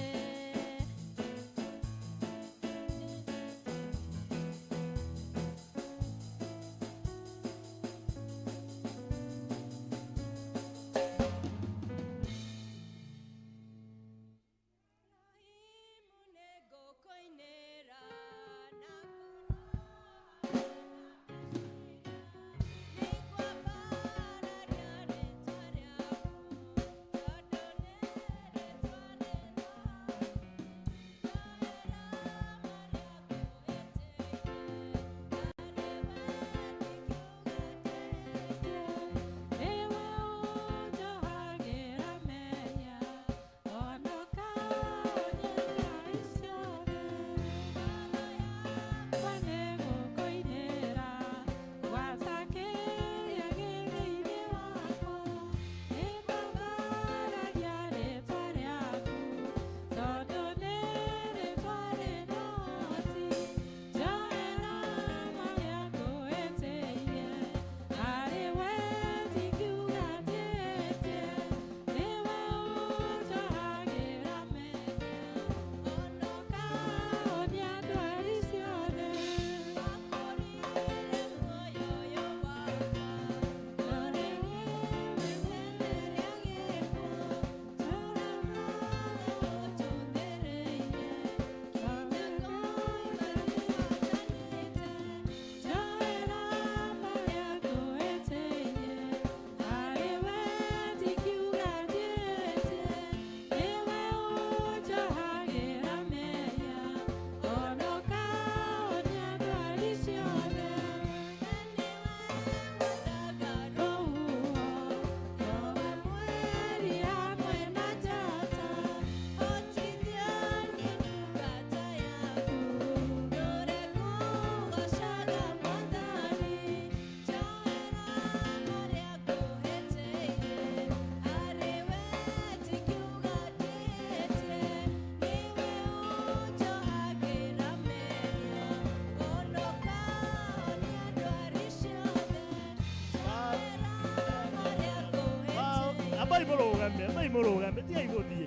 Ambai mũrũgame, ambai mũrũgame, tigai gũthiĩ.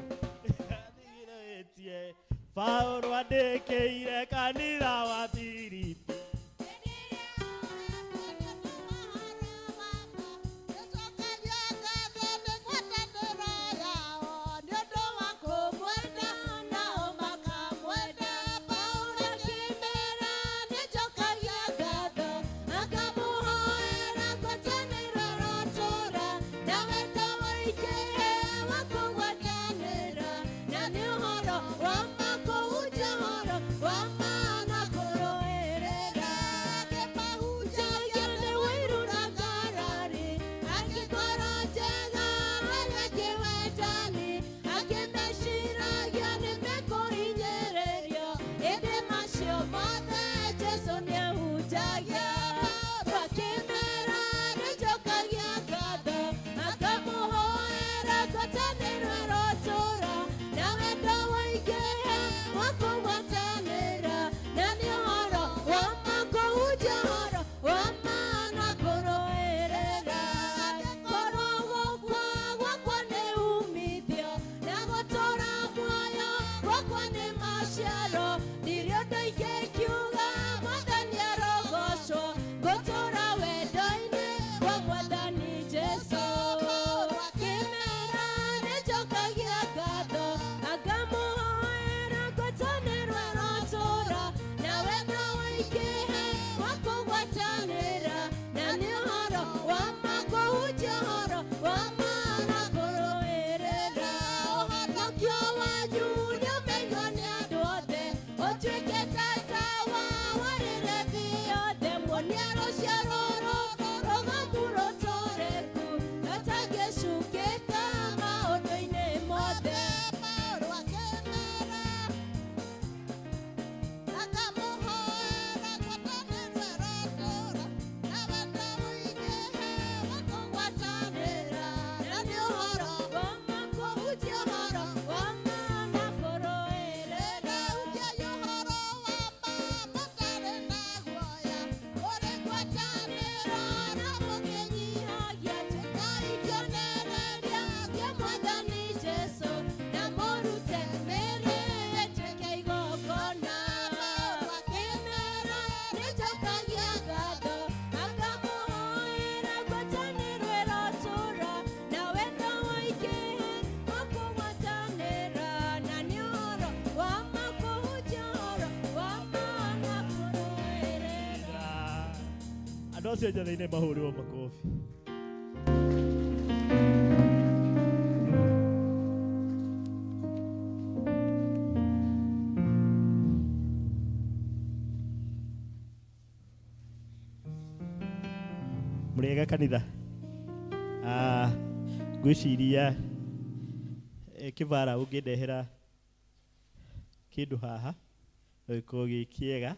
Tigirĩtie. Paulo andĩkĩire kanitha wa Filipi. Andũ acio njathĩ-inĩ mahũrĩrwo makobi. Mũrĩega kanitha. Ngwĩciria kĩbara ũngĩndehera kĩndũ haha no gĩkorwo gĩ kĩega.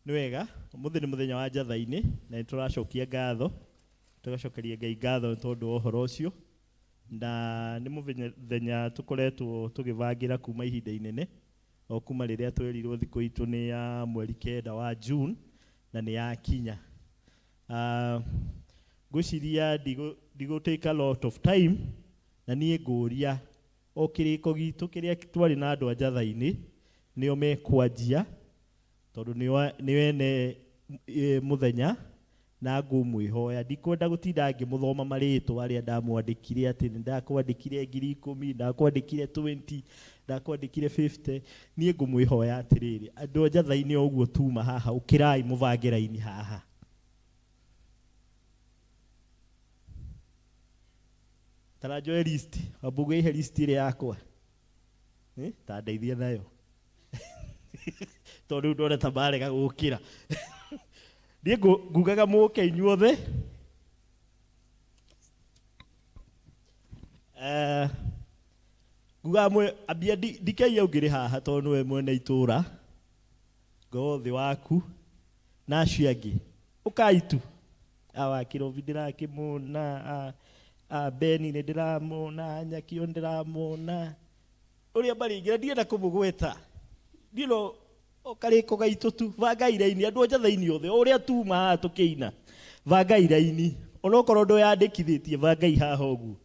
Nĩ wega, ũmũthĩ nĩ mũthenya wa njatha-inĩ na nĩ tũracokia ngatho, tũgacokeria Ngai ngatho nĩ tondũ wa ũhoro ũcio, na nĩ mũthenya tũkoretwo tũgĩbangĩra kuma ihinda inene, o kuma rĩrĩa twerirwo thikũ itũ nĩ ya mweri 9 wa June na nĩ yakinya. Ngwĩciria ndigũ take a lot of time, na niĩ ngũria o kĩrĩko gitũ kĩrĩa twarĩ na andũ a njatha-inĩ nĩo mekwanjia, tondũ nĩo ene mũthenya, na ngũmwĩhoya ndikwenda gũtinda ngĩmũthoma marĩtwa arĩa ndamwandĩkire atĩ nĩ ndakwandĩkire 10,000, ndakwandĩkire 20, ndakwandĩkire 50. Niĩ ngũmwĩhoya atĩrĩrĩ, andũ a njatha-inĩ o ũguo tuma haha, ũkĩrai mũbange raini haha. Tara njoe list, wambuge ihe list ĩrĩa yakwa. Ta ndeithia nayo. Tondũ rĩu ndona ta marega gũkĩra. Niĩ ngugaga mũke inyuothe. Ngugaga ambia ndikeia ũngĩrĩ haha tondũ nĩwe mwene itũra. Ngorwo thĩ waku na acio angĩ. Ũkai tu. Awa Kĩrobi ndĩrakĩmona, a Beni nĩ ndĩramona, Nyakio nĩ ndĩramona. Ũrĩa marĩ aingĩ, na ndienda kũmũgweta. Niĩ no o karĩko gaitũ tu, bangai raini, andũ a njatha-inĩ othe, o ũrĩa tuma haha tũkĩina, bangai raini. Onokorwo ndwĩyandĩkithĩtie, bangai haha ũguo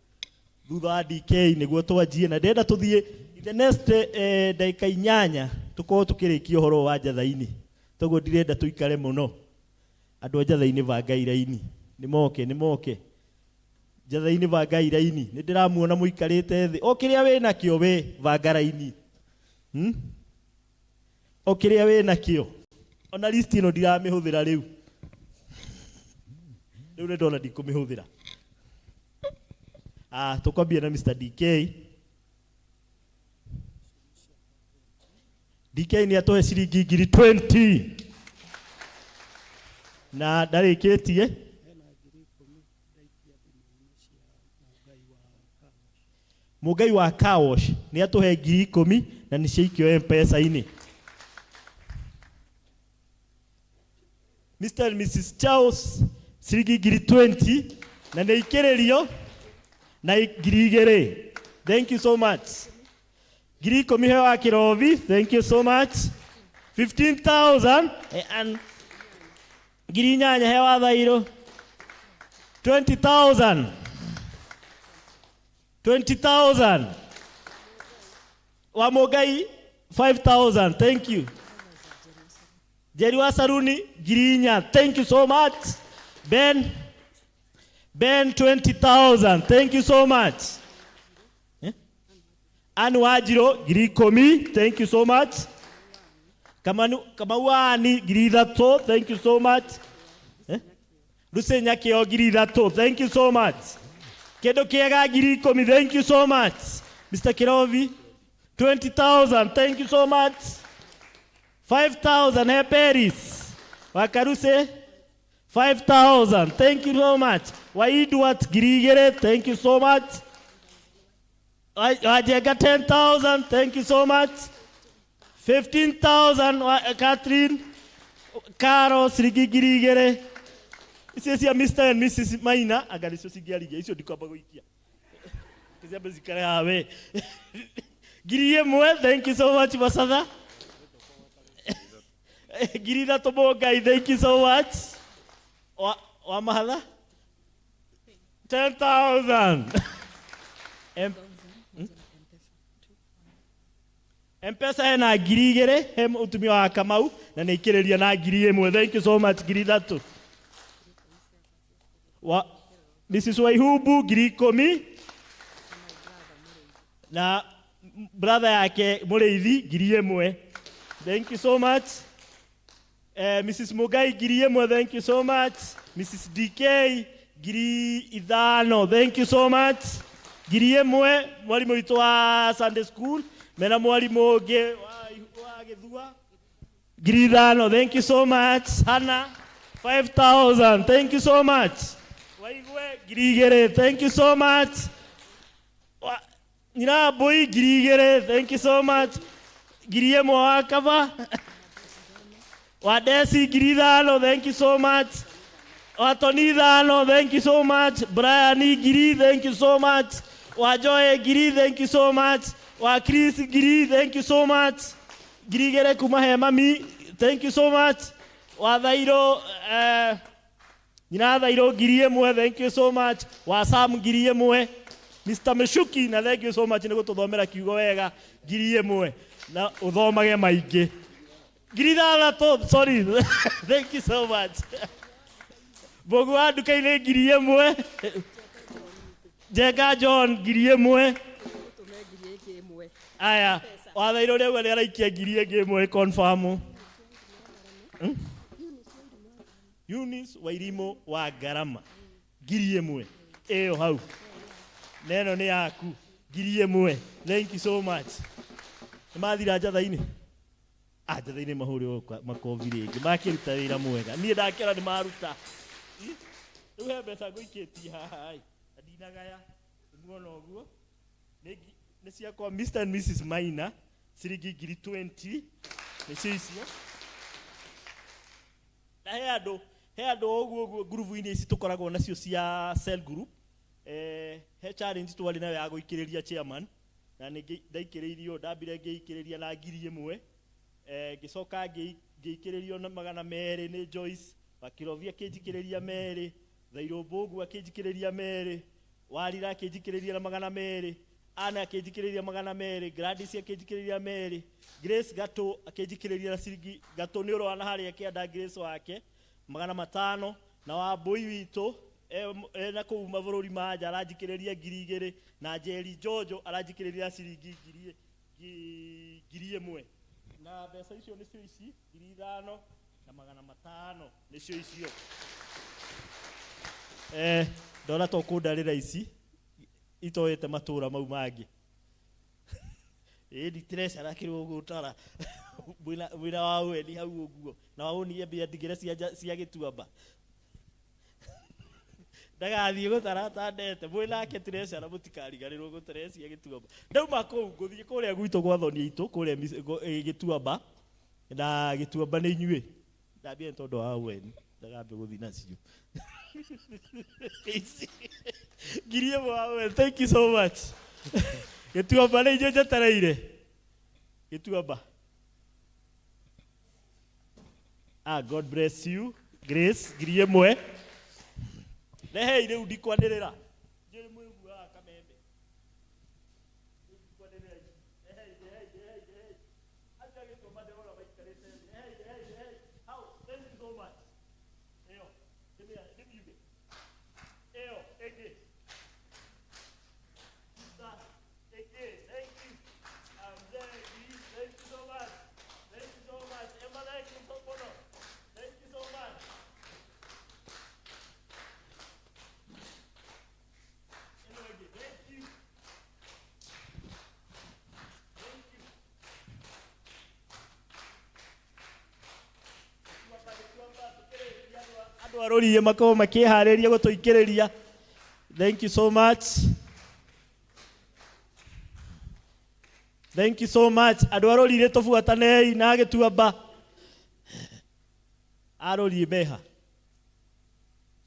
thutha wa DK nĩguo twanjie, na ndĩrenda tũthiĩ in the next ndagĩka 8 tũkorwo tũkĩrĩkia ũhoro wa njatha-inĩ, toguo ndirenda tũikare mũno. Andũ a njatha-inĩ, bangai raini, nĩ moke, nĩ moke njatha-inĩ, bangai raini. Nĩ ndĩramuona mũikarĩte thĩ, o kĩrĩa wĩ nakĩo we banga raini, O kĩrĩa wĩ nakĩo. Ona list ĩno ndiramĩhũthĩra rĩu, rĩu nĩ ndona ndikũmĩhũthĩra. Ah, tũkwambia na Mr. DK. DK nĩ atũhe ciringi ngiri 20 na ndarĩkĩtie. Mũngai wa Kawosh nĩ atũhe 10,000 na nĩ ciaikio M-Pesa-inĩ. Mr. and Mrs. Charles, ciringi ngiri 20 na nĩ ikĩrĩrio na 2,000. Thank you so much. 10,000 he wa Kĩrobi, thank you so much. 15,000 and 8,000 he wa Thairũ. 20,000. 20,000. Wa Mũngai 5,000, thank you. Jerry wa Saruni 4,000, thank you so much. Ben 20,000, thank you so much. Eh? Anne Wanjirũ 10,000, thank you so much. Kamanu Kamau Ani 3,000, thank you so much. Eh? Lucy Nyakĩo 3,000, thank you so much. Kĩndũ kĩega 10,000, thank you so much. Mr. Kirovi 20,000, thank you so much. 5,000 he Paris Wakaruse 5,000, thank you so much. Wa Edward 2,000, thank you so much. Wajenga 10,000, thank you so much. 15,000 wa Catherine Caro, ciringi 2,000. Icio cia Mr. and Mrs. Maina anga nĩcio cingĩarigia, icio ndikwamba gũikia, ciambe cikare haha we. 1,000, thank you so much. Masatha 3,000. Mũngai, thank you so much. Wa mahatha 10,000. M-Pesa hena 2,000 he mũtumia wa Kamau na nĩ ikĩrĩria na 1,000, thank you so much. 3,000 wa Mrs. Waihubu, 10,000 na brother yake Mũrĩithi 1,000, thank you so much. Mrs. Mugai 1,000, thank you so much. Mrs. DK 5,000, thank you so much. 1,000 mwarimũ witũ wa Sunday school mena mwarimũ ũngĩ wa Gĩthua 5,000, thank you so much. Hannah 5,000, thank you so much. Waigwe 2,000, thank you so much. Nyina mbũi 2,000, thank you so much. 1,000 wa kaba wa Desi 5,000, thank you so much. Wa Tony 5,000, thank you so much. Brian ngiri, thank you so much. Wa Joy ngiri, thank you so much. Wa Chris ngiri, thank you so much. 2,000 kuma he mami, thank you so much. Wa Thairũ, nyina Thairũ 1,000, thank you so much. Wa Sam 1,000. Mr. Meshuki, na thank you so much nĩ gũtũthomera kiugo wega, 1,000 na ũthomage maingĩ. 6,000, sorry, thank you so much. Mbogu wa nduka-inĩ 1,000. Njenga John 1,000. Aya, wathairũ rĩu nĩ araikia 1,000 confirm. Eunice Wairimu wa Ngarama 1,000 ĩyo hau neno nĩ yaku, 1,000, thank you so much. Nĩ mathira njatha-inĩ. Ah, njatha-inĩ mahũrĩrwo makobi rĩngĩ, makĩruta wĩra mwega. Niĩ ndakĩona nĩ maruta. Rĩu he mbeca ngũikĩtie haha ĩ na ndinagaya muona ũguo nĩ ciakwa Mr. and Mrs. Maina, ciringi ngiri 20 nĩcio icio. Na he andũ ũguo ũguo ngurubu-inĩ ici tũkoragwo nacio cia cell group, he challenge twarĩ nayo ya gũikĩrĩria chairman na nĩ ndaikĩrĩirio. Ndambire ngĩikĩrĩria na 1,000, ngĩcoka ngĩikĩrĩrio na 200 nĩ Joyce Wakirovia, akĩnjikĩrĩria 2. Thairũ Mbũgu akĩnjikĩrĩria merĩ, Warira akĩnjikĩrĩria na magana merĩ, Anna akĩnjikĩrĩria magana merĩ, Gladys akĩnjikĩrĩria merĩ, Grace Gatũ akĩnjikĩrĩria na ciringi Gatũ nĩ ũrona harĩa kĩanda Grace wake magana matano, na Wambũi witũ e na kũu mabũrũri ma nja aranjikĩrĩria 2000, na Njeri Njonjo aranjikĩrĩria ciringi 1000. Na mbeca icio nĩcio ici 5500 nĩcio icio. Ndona to kũndarĩra ici itoete matũra mau mangĩ. Ĩĩ nditirecara kĩrĩa ũgũtara mwĩna wa weni hau ũguo na wa ũnie mbia ndigĩre cia gĩtuamba. Ndagathiĩ gũtara atandete mwĩnake tirecara mũtikariganĩrwo gũtara cia gĩtuamba. Ndauma kũu ngũthiĩ kũrĩa gwitũ gwa thoni itũ kũrĩa gĩtuamba, na gĩtuamba nĩ inyuĩ. Ndambia nĩ tondũ wa weni ndagambe gũthiĩ nacio. Ici 1000 wa weni, thank you so much. Gĩtuamba nĩ inyuĩ njetereire. Gĩtuamba. God bless you. Grace, 1000. Rehei rĩu ndikwanĩrĩra. Njĩrĩ mwĩguaga kameme. Ndikwanĩrĩra ici. Rehei, rehei, rehei, rehei. Acio a Gĩtuamba ndĩrona maikarĩte thĩ. Rehei, rehei, rehei. Hau, thank you so much. Ĩyo, ndĩmiuge. Ĩyo, ĩngĩ. Sister, ĩngĩ, thank you. Mzee, thank you so much. Thank you so much. Emma, thank you so much. Thank you so much. Ĩno ĩngĩ, thank you. Thank you. Andũ a rũriĩ makorwo makĩharĩria gũtũikĩrĩria. Thank you so much. Thank you so much. Andũ a rũriĩ tũbuatanei na gĩtuamba. A rũriĩ meha.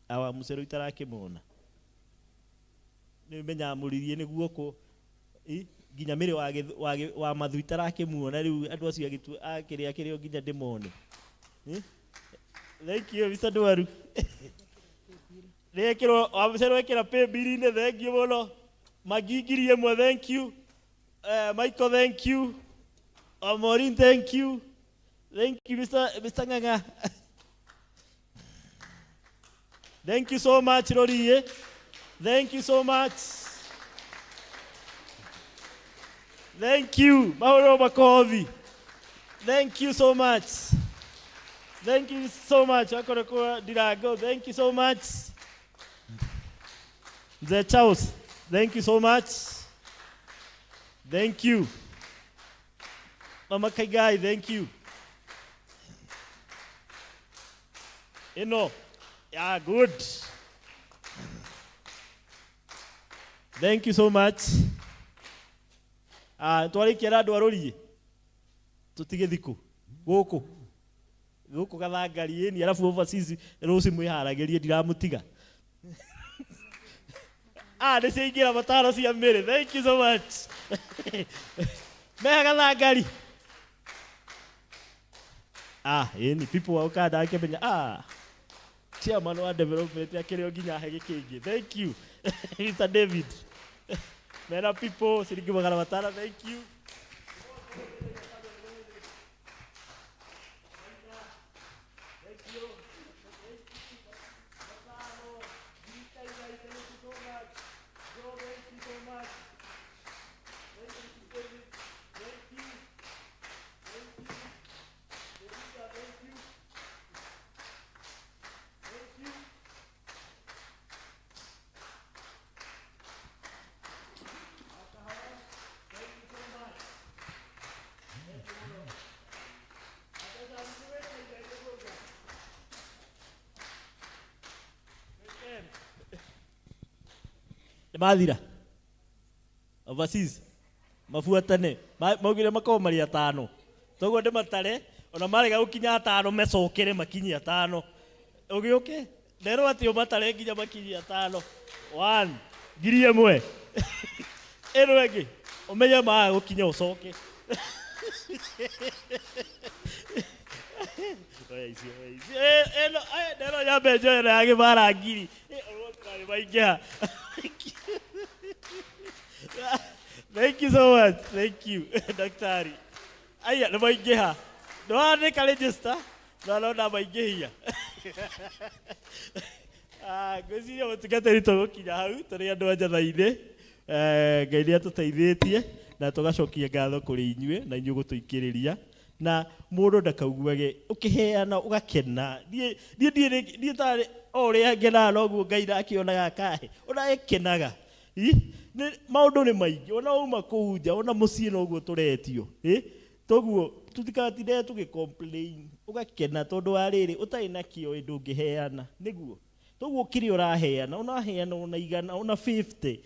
Awa mũcero itarakĩmona. Nĩ menyaga mũririe nĩ guoko nginya mĩrĩ wa mathu itarakĩmuona rĩu andũ acio a kĩrĩa kĩrĩa nginya ndĩmone. Thank you Mr. Dwaru. Nĩekĩrwo wa mũcero ekĩra pay bill-inĩ, thank you mũno. Magi 1000, thank you. Michael, thank you. Maureen, thank you. Thank you, Mr. Ng'ang'a. Thank you so much, Roriye. Thank you so much. Thank you, Mauro Makovi. Thank you so much. Thank you so much. Akoreko Dirago, thank you so much. Mzee Charles, thank you so much. Thank you. Mama Kaigai, thank you. Eno, yeah, good. Thank you so much. Twarĩkia na andũ a rũriĩ tũtige thikũ gũkũ gũkũ gathangari ĩni, arabu overseas rũciũ mwĩharagĩrie ndiramũtiga. Nĩ ciaingĩra matano cia mĩrĩ. Thank you so much. Meha gathangari. Ĩni people wa Ukanda akĩmenya, chairman wa development akĩrĩ o nginya he gĩkĩngĩ. Thank you. Mr. David. Mena people ciringi 500, thank you. Mathira overseas mabuatane maugire makorwo marĩ atano, toguo ndĩmatare ona marega gũkinya atano mecokere makinye atano, ũgĩũke nderwo atĩ ũmatare nginya makinye atano. 1 1000 ĩno ĩngĩ ũmenye maga gũkinya ũcoke. Oya icio, oya icio. Ĩno, nderwo nyambe njoe na ya gĩbara ngiri. Nĩ maingĩha. Thank you so much. Thank you, daktari. Aya, nĩ maingĩha. Nĩ wandĩka register, na nona maingĩhia. Ah, ngwĩciria mũtungatĩri tũgũkinya hau tũrĩ andũ a njatha-inĩ. Eh, Ngai nĩ atũteithĩtie na tũgacokia ngatho kũrĩ inyuĩ na inyuĩ gũtũikĩrĩria na mũndũ ndakauguage ũkĩheana ũgakena. Niĩ niĩ niĩ niĩ tarĩ o ũrĩa ngenaga noguo Ngai nake onaga akahe ona ekenaga. Ĩ, nĩ maũndũ nĩ maingĩ ona wauma kũu nja ona mũciĩ noguo tũretio. Ĩ, toguo tũtigatinde tũgĩ complain ũgakena tondũ wa rĩrĩ ũtarĩ nakĩo ĩ ndũngĩheana nĩguo toguo kĩrĩa ũraheana ũnaheana ona igana ona 50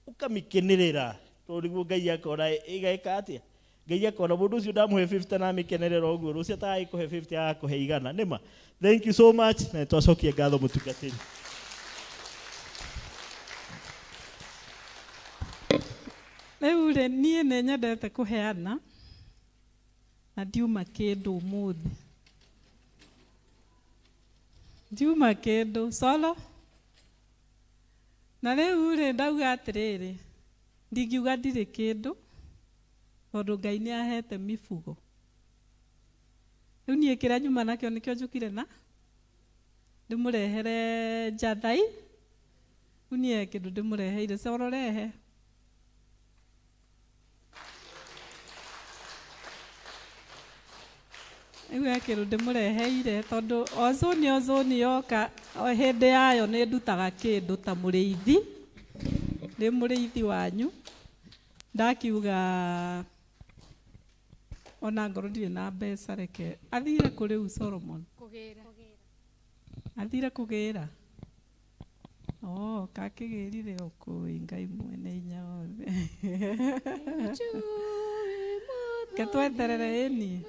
ũkamĩkenerera tondũ nĩguo Ngai akona ĩgeka atĩa Ngai akona mũndũ ũcio ndamũhe 50 na amĩkenerera ũguo rũciũ atagagĩkũhe 50 agakũhe igana nĩma. Thank you so much na nĩtwacokia ngatho mũtungatĩri. Rĩu rĩ niĩ nĩ nyendete kũheana na ndiuma kĩndũ ũmũthĩ, ndiuma kĩndũ solo. Na rĩu rĩ ndauga atĩrĩrĩ, ndingiuga ndirĩ kĩndũ tondũ Ngai nĩ ahete mĩbugo. Rĩu niĩ kĩrĩa nyuma nakĩo nĩkĩo njũkire na ndĩmũrehere njathai. Rĩu niĩ he kĩndũ ndĩmũreheire, coro rehe. Rĩu he kĩndũ ndĩmũreheire tondũ o zoni o zoni yoka o hĩndĩ yayo nĩ ndutaga kĩndũ ta mũrĩithi, ndĩ mũrĩithi wanyu. Ndakiuga ona ngorwo ndirĩ na mbeca reke athire kũ rĩu Solomon? Kũgĩra. Athire kũgĩra? Oh, kakĩgĩrire o kũu Ngai mwene hinya wothe. Reke tweterere ĩni.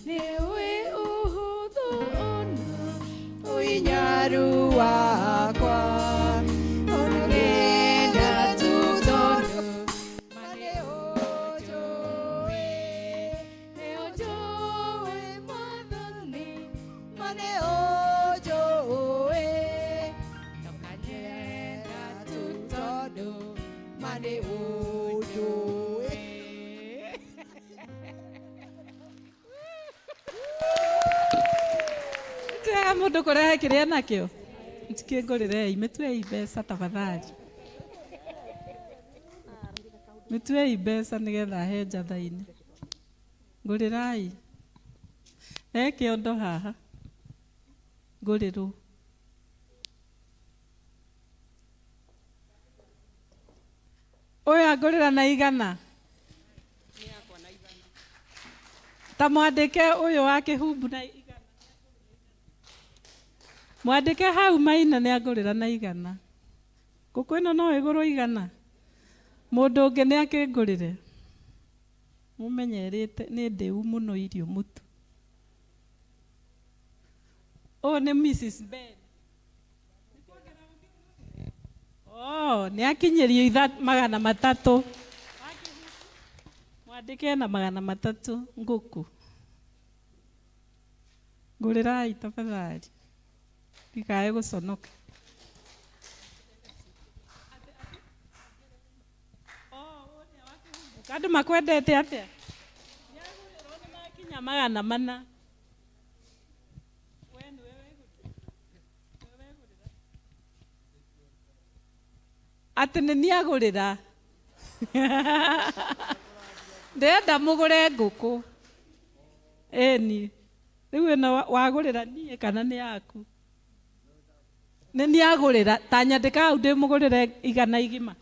Nĩũĩ ũhũthũ ona ũinyaru wakwa, ũngĩenda tu tondũ ma nĩũnjũĩ. Nĩũnjũĩ Mwathani, ma nĩũnjũĩ. Ndũkanyenda tu tondũ ma nĩũnjũĩ. Ti wega mũndũ kũrehe kĩrĩa nakĩo. Ntikĩngũrĩrei, mĩtuei mbeca tafadhali. Mĩtuei mbeca nĩgetha he njatha-inĩ. Ngũrĩrai. He kĩondo haha. Ngũrĩrwo. Ũyũ angũrĩra na igana. Ta mwandĩke ũyũ wa kĩhumbu na igana. Mwandĩke hau Maina nĩ angũrĩra na igana. Ngũkũ ĩno no ĩgũrwo igana. Mũndũ ũngĩ nĩ akĩngũrĩre. Mũmenyerete nĩ ndĩu mũno irio mũtu. Ũyũ nĩ Mrs. Ben. Oh, nĩ akinyĩrio 300. Mwandĩke na 300 ngũkũ. Ngũrĩrai tafadhali. Ndikae gũconoka. Andũ makwendete atĩa? Nĩagũrĩrwo nĩ makinya 400. We nĩwe wegũrĩra. Atĩ nĩ niĩ agũrĩra. Ndĩrenda mũgũre ngũkũ. Ĩni. Rĩu ĩno wagũrĩra niĩ kana nĩ yaku? Nĩ niĩ agũrĩra. Ta nyandĩka hau ndĩmũgũrĩre igana igima.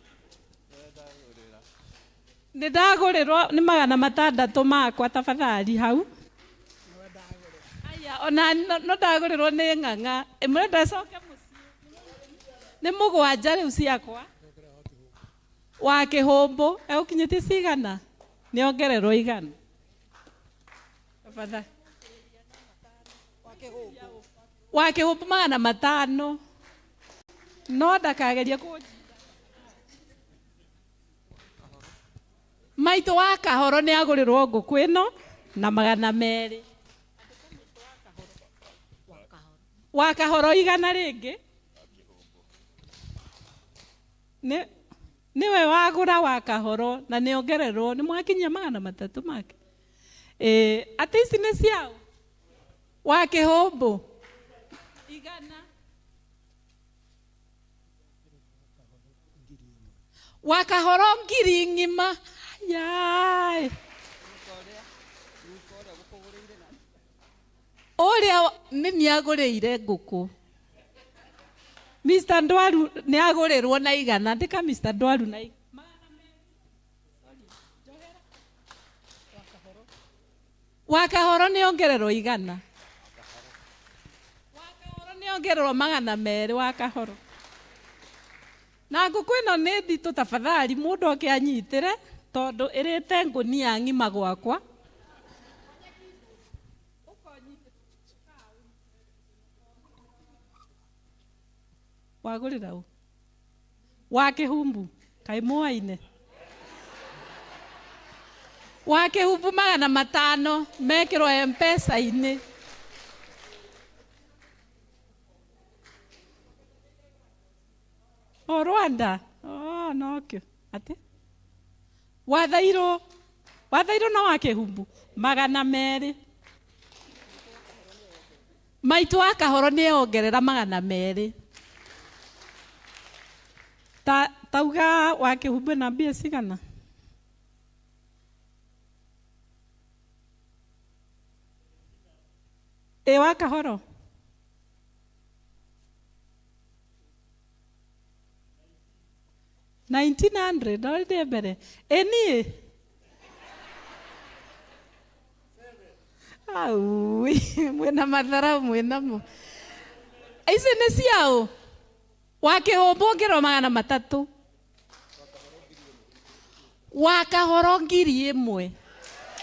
Nĩ ndagũrĩrwo nĩ 600 makwa tafadhali hau. Aya, ona no ndagũrĩrwo nĩ ng'ang'a. Ĩ, mũrenda coke mũciĩ? Nĩ mũgwanja rĩu ciakwa. Wa kĩhũmbũ, egũkinyĩtie cigana? Nĩ ongererwo igana. Tafadhali. Wa kĩhũmbũ 500. No ndakagerie kũnjinda. Maitũ wa Kahoro nĩ agũrĩrwo ngũkũ ĩno na 200. Wa Kahoro 100 rĩngĩ. Nĩwe wagũra wa Kahoro na nĩ ongererwo nĩ mwakinyia 300 make. Atĩ ici nĩ ciao? Wa Kĩhũmbũ 100. Wa Kahoro ngiri ng'ima. Yai. Ũrĩa nĩ niagũrĩire ngũkũ. Mr. Ndwaru nĩ agũrĩrwo na 100. Andĩka Mr. Ndwaru na 100. Wa Kahoro nĩ ongererwo 100. Wa Kahoro nĩ ongererwo 200 wa Kahoro. Na ngũkũ ĩno nĩ nditũ tafadhali mũndũ oke anyitĩre tondũ ĩrĩte ngũnia ng'ima gwakwa. Wagũrĩra ũ? Wa Kĩhumbu, kaĩ mũaine? Wa Kĩhumbu 500 mekĩrwo M-Pesa-inĩ. O Rwanda? Oh, nokĩo. Atĩ? Wathairwo. Wathairwo na wa Kĩhumbu 200. Maitũ wa Kahoro nĩ ongerera 200. Tauga wa Kĩhumbu na mbia cigana? Ĩ wa Kahoro? 1900, no ndĩ mbere. Ĩ niĩ? Aui, mwĩna matharau mwĩnamo. Ici nĩ ciaũ? Wa Kĩhũmbũ ongererwo 300. Wa Kahoro 1000.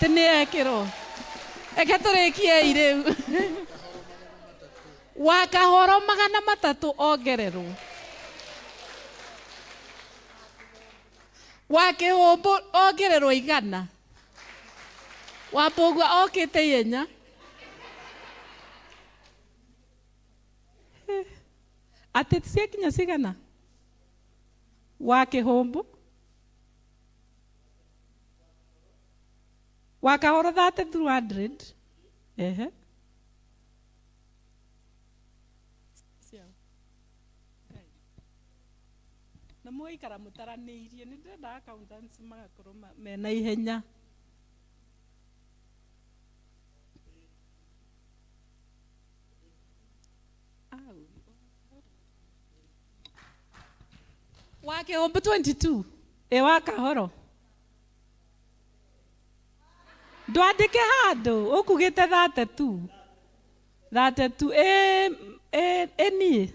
Tĩ nĩ ekĩrwo. Reke tũrĩkiei rĩu. Wa Kahoro 300 ongererwo. Wa Kĩhũmbũ ongererwo 100. Wa Mbũgua okĩte ihenya. Atĩ ciakinya cigana? Wa Kĩhũmbũ? Wa Kahoro 3200. Ehe. Na mũgaikara mũtaranĩirie, nĩ ndĩrenda accountants magakorwo mena ihenya. Wa Kĩhũmbũ 22. Ĩ wa Kahoro? Ndwandĩke handũ, ũkugĩte 32. 32. Ĩ niĩ?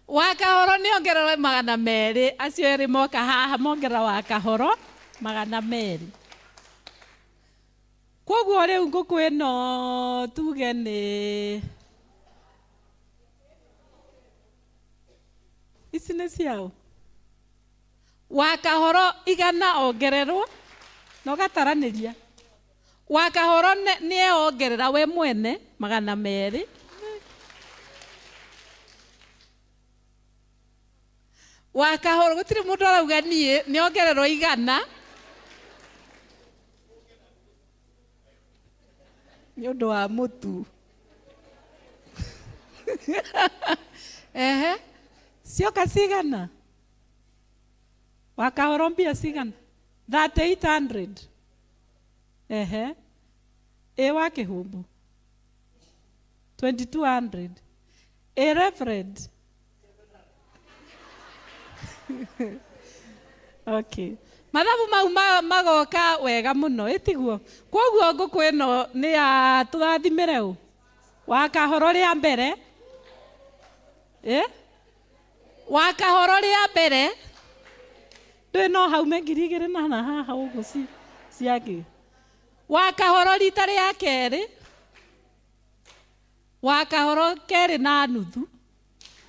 Wa Kahoro nĩ ongererwo 200. Acio erĩ moka haha mongerera wa Kahoro 200. Kwoguo rĩu ngũkũ ĩno tuge nĩ ici nĩ ciaũ? Wa Kahoro 100 ongererwo na ũgataranĩria. Wa Kahoro nĩ eongerera we mwene 200. Wa Kahoro gũtirĩ mũndũ arauga niĩ nĩ ongererwo 100. Nĩ ũndũ wa mũtu. Ehe. Cioka cigana? Wa Kahoro mbia cigana? 3800. Ehe. Ĩ wa Kĩhumbu? 2200. Ĩ Reverend? Okay. Mathabu mau magoka wega mũno, ĩtiguo? Kwoguo ngũkũ ĩno nĩ ya tũrathimĩre ũ? Wa Kahoro rĩa mbere. Wa Kahoro rĩa mbere. Ndũĩ no haume ngiri igĩrĩ na na haha ũguo ciake. Wa Kahoro rita rĩa kerĩ. Wa Kahoro kerĩ na nuthu.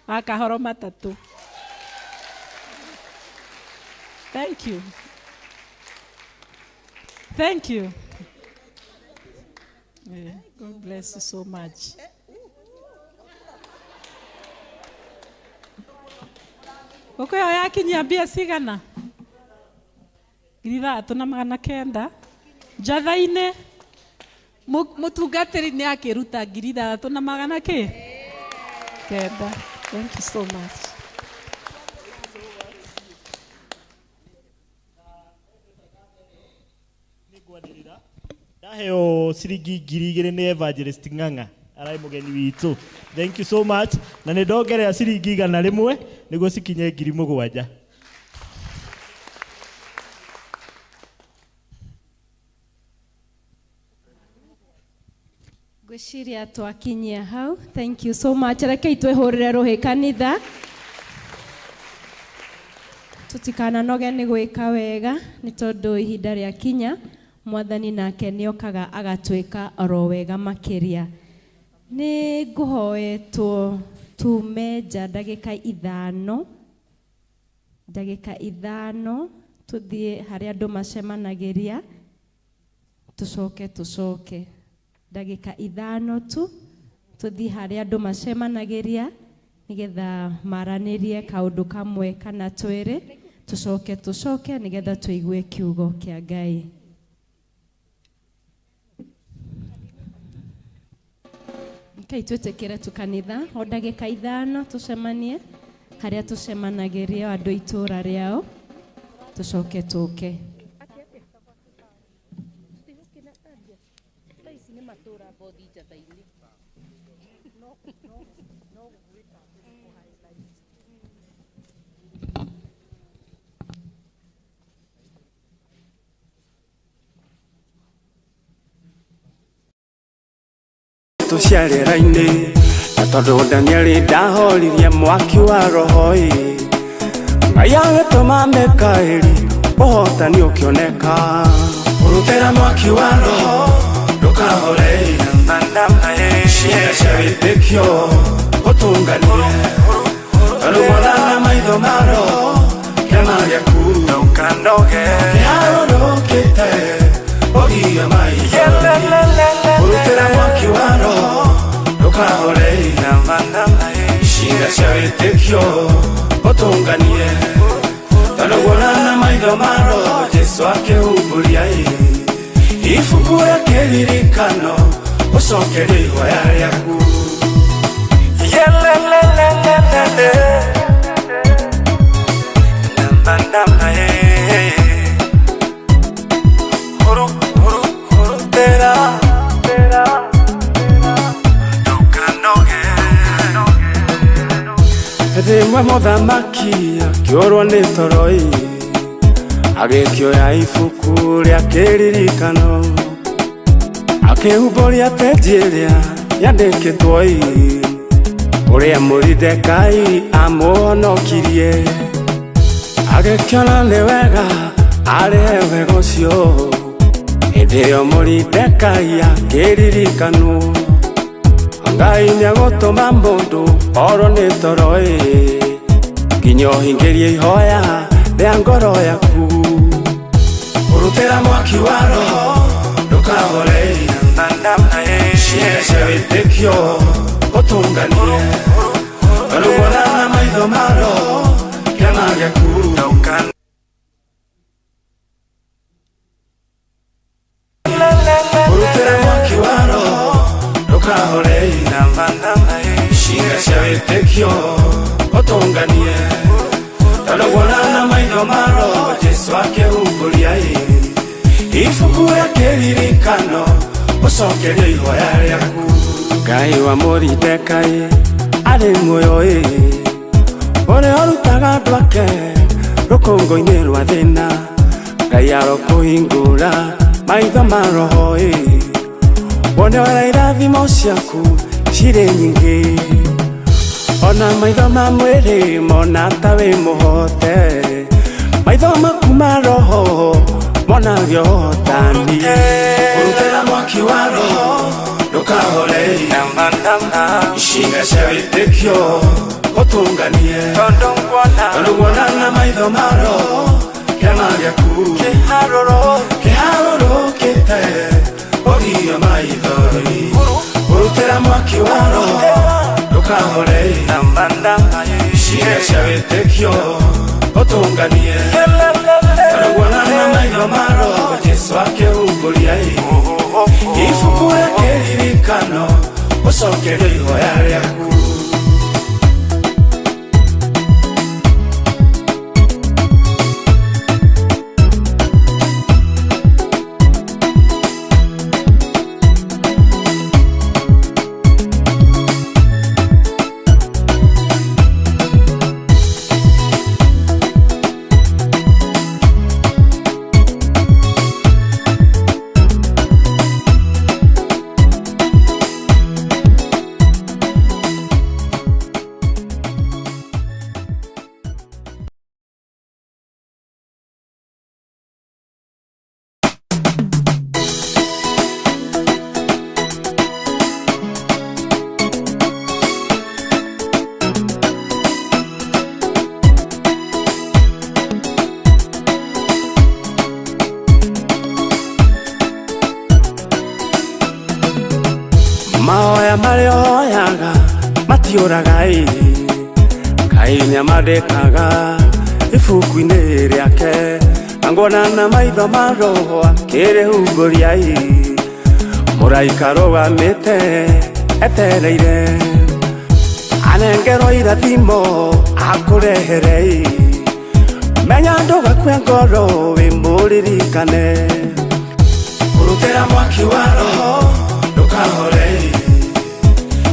Wa Kahoro 3. Thank you. Thank you. Yeah, God bless you so much. Ngũkũ ĩyo yakinyia mbia cigana? 6900. Njatha-inĩ mũtungatĩri nĩ akĩruta 6900 kĩ? Kenda. Thank you so much. Ndaheo ciringi 2000 nĩ Evangelist Ng'ang'a ararĩ mũgeni witũ. Thank you so much. Na nĩ ndongerera ciringi 100 nĩguo cikinye 7000. Ngwĩciria twakinyia hau. Thank you so much. Rekei twĩhũrĩre rũhĩ kanitha. Tũtikananoge nĩ gwĩka wega nĩ tondũ ihinda rĩa kinya mwathani nake nĩokaga agatwĩka oro wega makĩria. Nĩ ngũhoetwo tume nja ndagĩka ithano. Ndagĩka ithano tũthiĩ harĩa andũ macemanagĩria tũcoke tũcoke. Ndagĩka ithano tu tũthiĩ harĩa andũ macemanagĩria nĩgetha maranĩrie kaũndũ kamwe kana twĩrĩ tũcoke tũcoke nĩgetha tũigue kiugo kĩa Ngai. Rekei twĩtĩkĩre tu kanitha o ndagĩka ithano tũcemanie harĩa tũcemanagĩria andũ itũra rĩao tũcoke tũke. Tũciarĩra-inĩ na tondũ Danieli ndahoririe mwaki wa roho ĩ Ngai agĩtũma Mikaeli ũhotani ũkĩoneka. Ũrutĩra mwaki wa roho ndũkahore ciĩga cia wĩtĩkio ũtũnganie tondũ wonaga maitho ma roho kĩama gĩaku ndũkanoge kĩharũrũkĩte ũgie maitho. Ũrutĩra mwaki wa roho ndũkahore ciĩga cia wĩtĩkio ũtũnganie tondũ wonaga maitho ma roho Jesũ akĩhumbũria ibuku rĩa kĩririkano ũcokerie ihoya rĩaku. Yelelelelelele. Namba namba Huru huru huru tera. Ndũkanoge. Rĩmwe mũthamaki akĩũrwo nĩ toro ĩ agĩkĩoya ibuku rĩa kĩririkano akĩhumbũria penji ĩrĩa yandĩkĩtwo ĩ ũrĩa Moridekai amũhonokirie agĩkĩona nĩ wega arĩhe wega ũcio hĩndĩ ĩyo Moridekai akĩririkanwo Ngai nĩagũtũma mũndũ orwo nĩ toro ĩ nginya ũhingĩrie ihoya rĩa ngoro yaku. Ũrutĩra mwaki wa roho ndũkahore ciĩga cia wĩtĩkio ũtũnganie tondũ wonaga maitho ma roho kĩama gĩaku Ũrutĩra mwaki wa roho ndũkahore ciĩga cia wĩtĩkio ũtũnganie tondũ wonaga maitho ma roho Jesũ akĩhumbũria ibuku rĩa kĩririkano ũcokerie ihoya rĩaku. Ngai wa Moridekai arĩ muoyo ĩ ũrĩa ũrutaga andũ ake rũkũngũ-inĩ rwa thĩna Ngai arokũhingũra maitho ma roho ĩ wone ũrĩa irathimo ciaku cirĩ nyingĩ ona maitho ma mwĩrĩ mona ta wĩ mũhote maitho maku ma roho monage ũhotani. Ũrutĩra mwaki wa roho ndũkahore ciĩga cia wĩtĩkio ũtũnganie tondũ nguona na maitho ma roho Kĩama gĩaku kĩharũrũkĩte ũgirio maithori Ũrutĩra mwaki wa roho ndũkahore Ciĩga cia wĩtĩkio ũtũnganie Tarũguona na maitho ma roho Jesũ akĩhumbũria Ibuku rĩa kĩririkano ũcokerio ihoya rĩaku. Mahoya marĩa ũhoyaga matiũraga ĩ Ngai nĩamandĩkaga ibuku-inĩ rĩake na nguona na maitho ma roho akĩrĩhumbũria ĩ Mũraika arũgamĩte etereire anengerwo irathimo akũrehere ĩ Menya ndũgakue ngoro wĩ mũririkane Ũrutĩra mwaki wa roho ndũkahore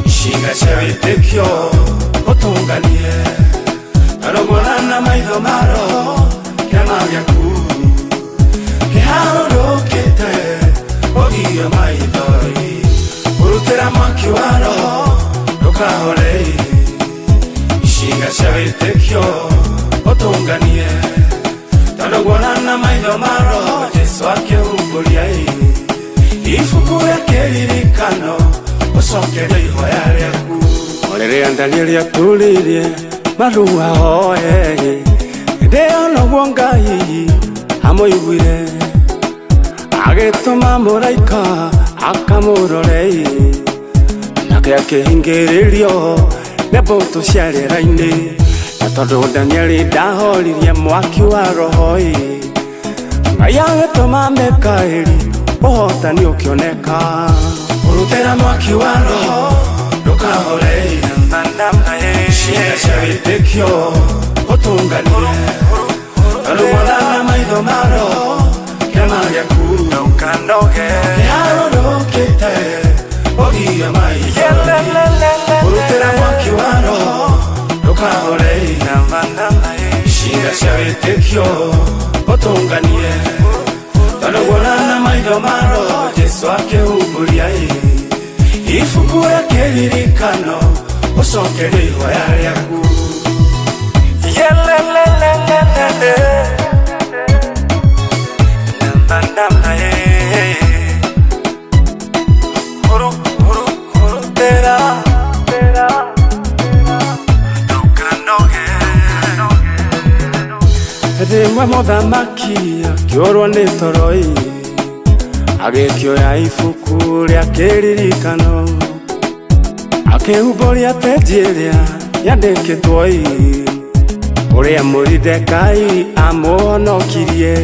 Icinga cia wĩtĩkio ũtũnganie Tarũguona na maitho ma roho kĩama gĩaku kĩharũrũkĩte ũgirio maithori Ũrutĩra mwaki wa roho ndũkahore Icinga cia wĩtĩkio ũtũnganie Tarũguona na maitho ma roho Jesũ akĩhumbũria Ibuku rĩa kĩririkano ũcokerio ihoya rĩaku. Rĩrĩa Danieli atũrĩrie marua hoe hĩndĩ ĩyo noguo Ngai amũiguire agĩtũma mũraika akamũrore nake akĩhingĩrĩrio nĩ mbũtũ cia rĩera-inĩ na tondũ Danieli ndahoririe mwaki wa roho Ngai agĩtũma Mikaeli ũhotani ũkĩoneka. Ũrutĩra mwaki wa roho ndũkahore Ciĩga cia wĩtĩkio ũtũnganie Tarũguona na maitho ma roho kĩama gĩaku kĩharũrũkĩte ũgirio maithori Ũrutĩra mwaki wa roho ndũkahore Ciĩga cia wĩtĩkio ũtũnganie Tarũguona na maitho ma roho Jesũ akĩhumbũria Ibuku rĩa kĩririkano ũcokerio ihoya rĩaku. Yelelelelelele Namba Huru huru huru tera Ndũkanoge Rĩmwe mũthamaki akĩũrwo nĩ toro agĩkĩoya ibuku rĩa kĩririkano akĩhumbũria peji ĩrĩa yandĩkĩtwo ũrĩa Moridekai amũhonokirie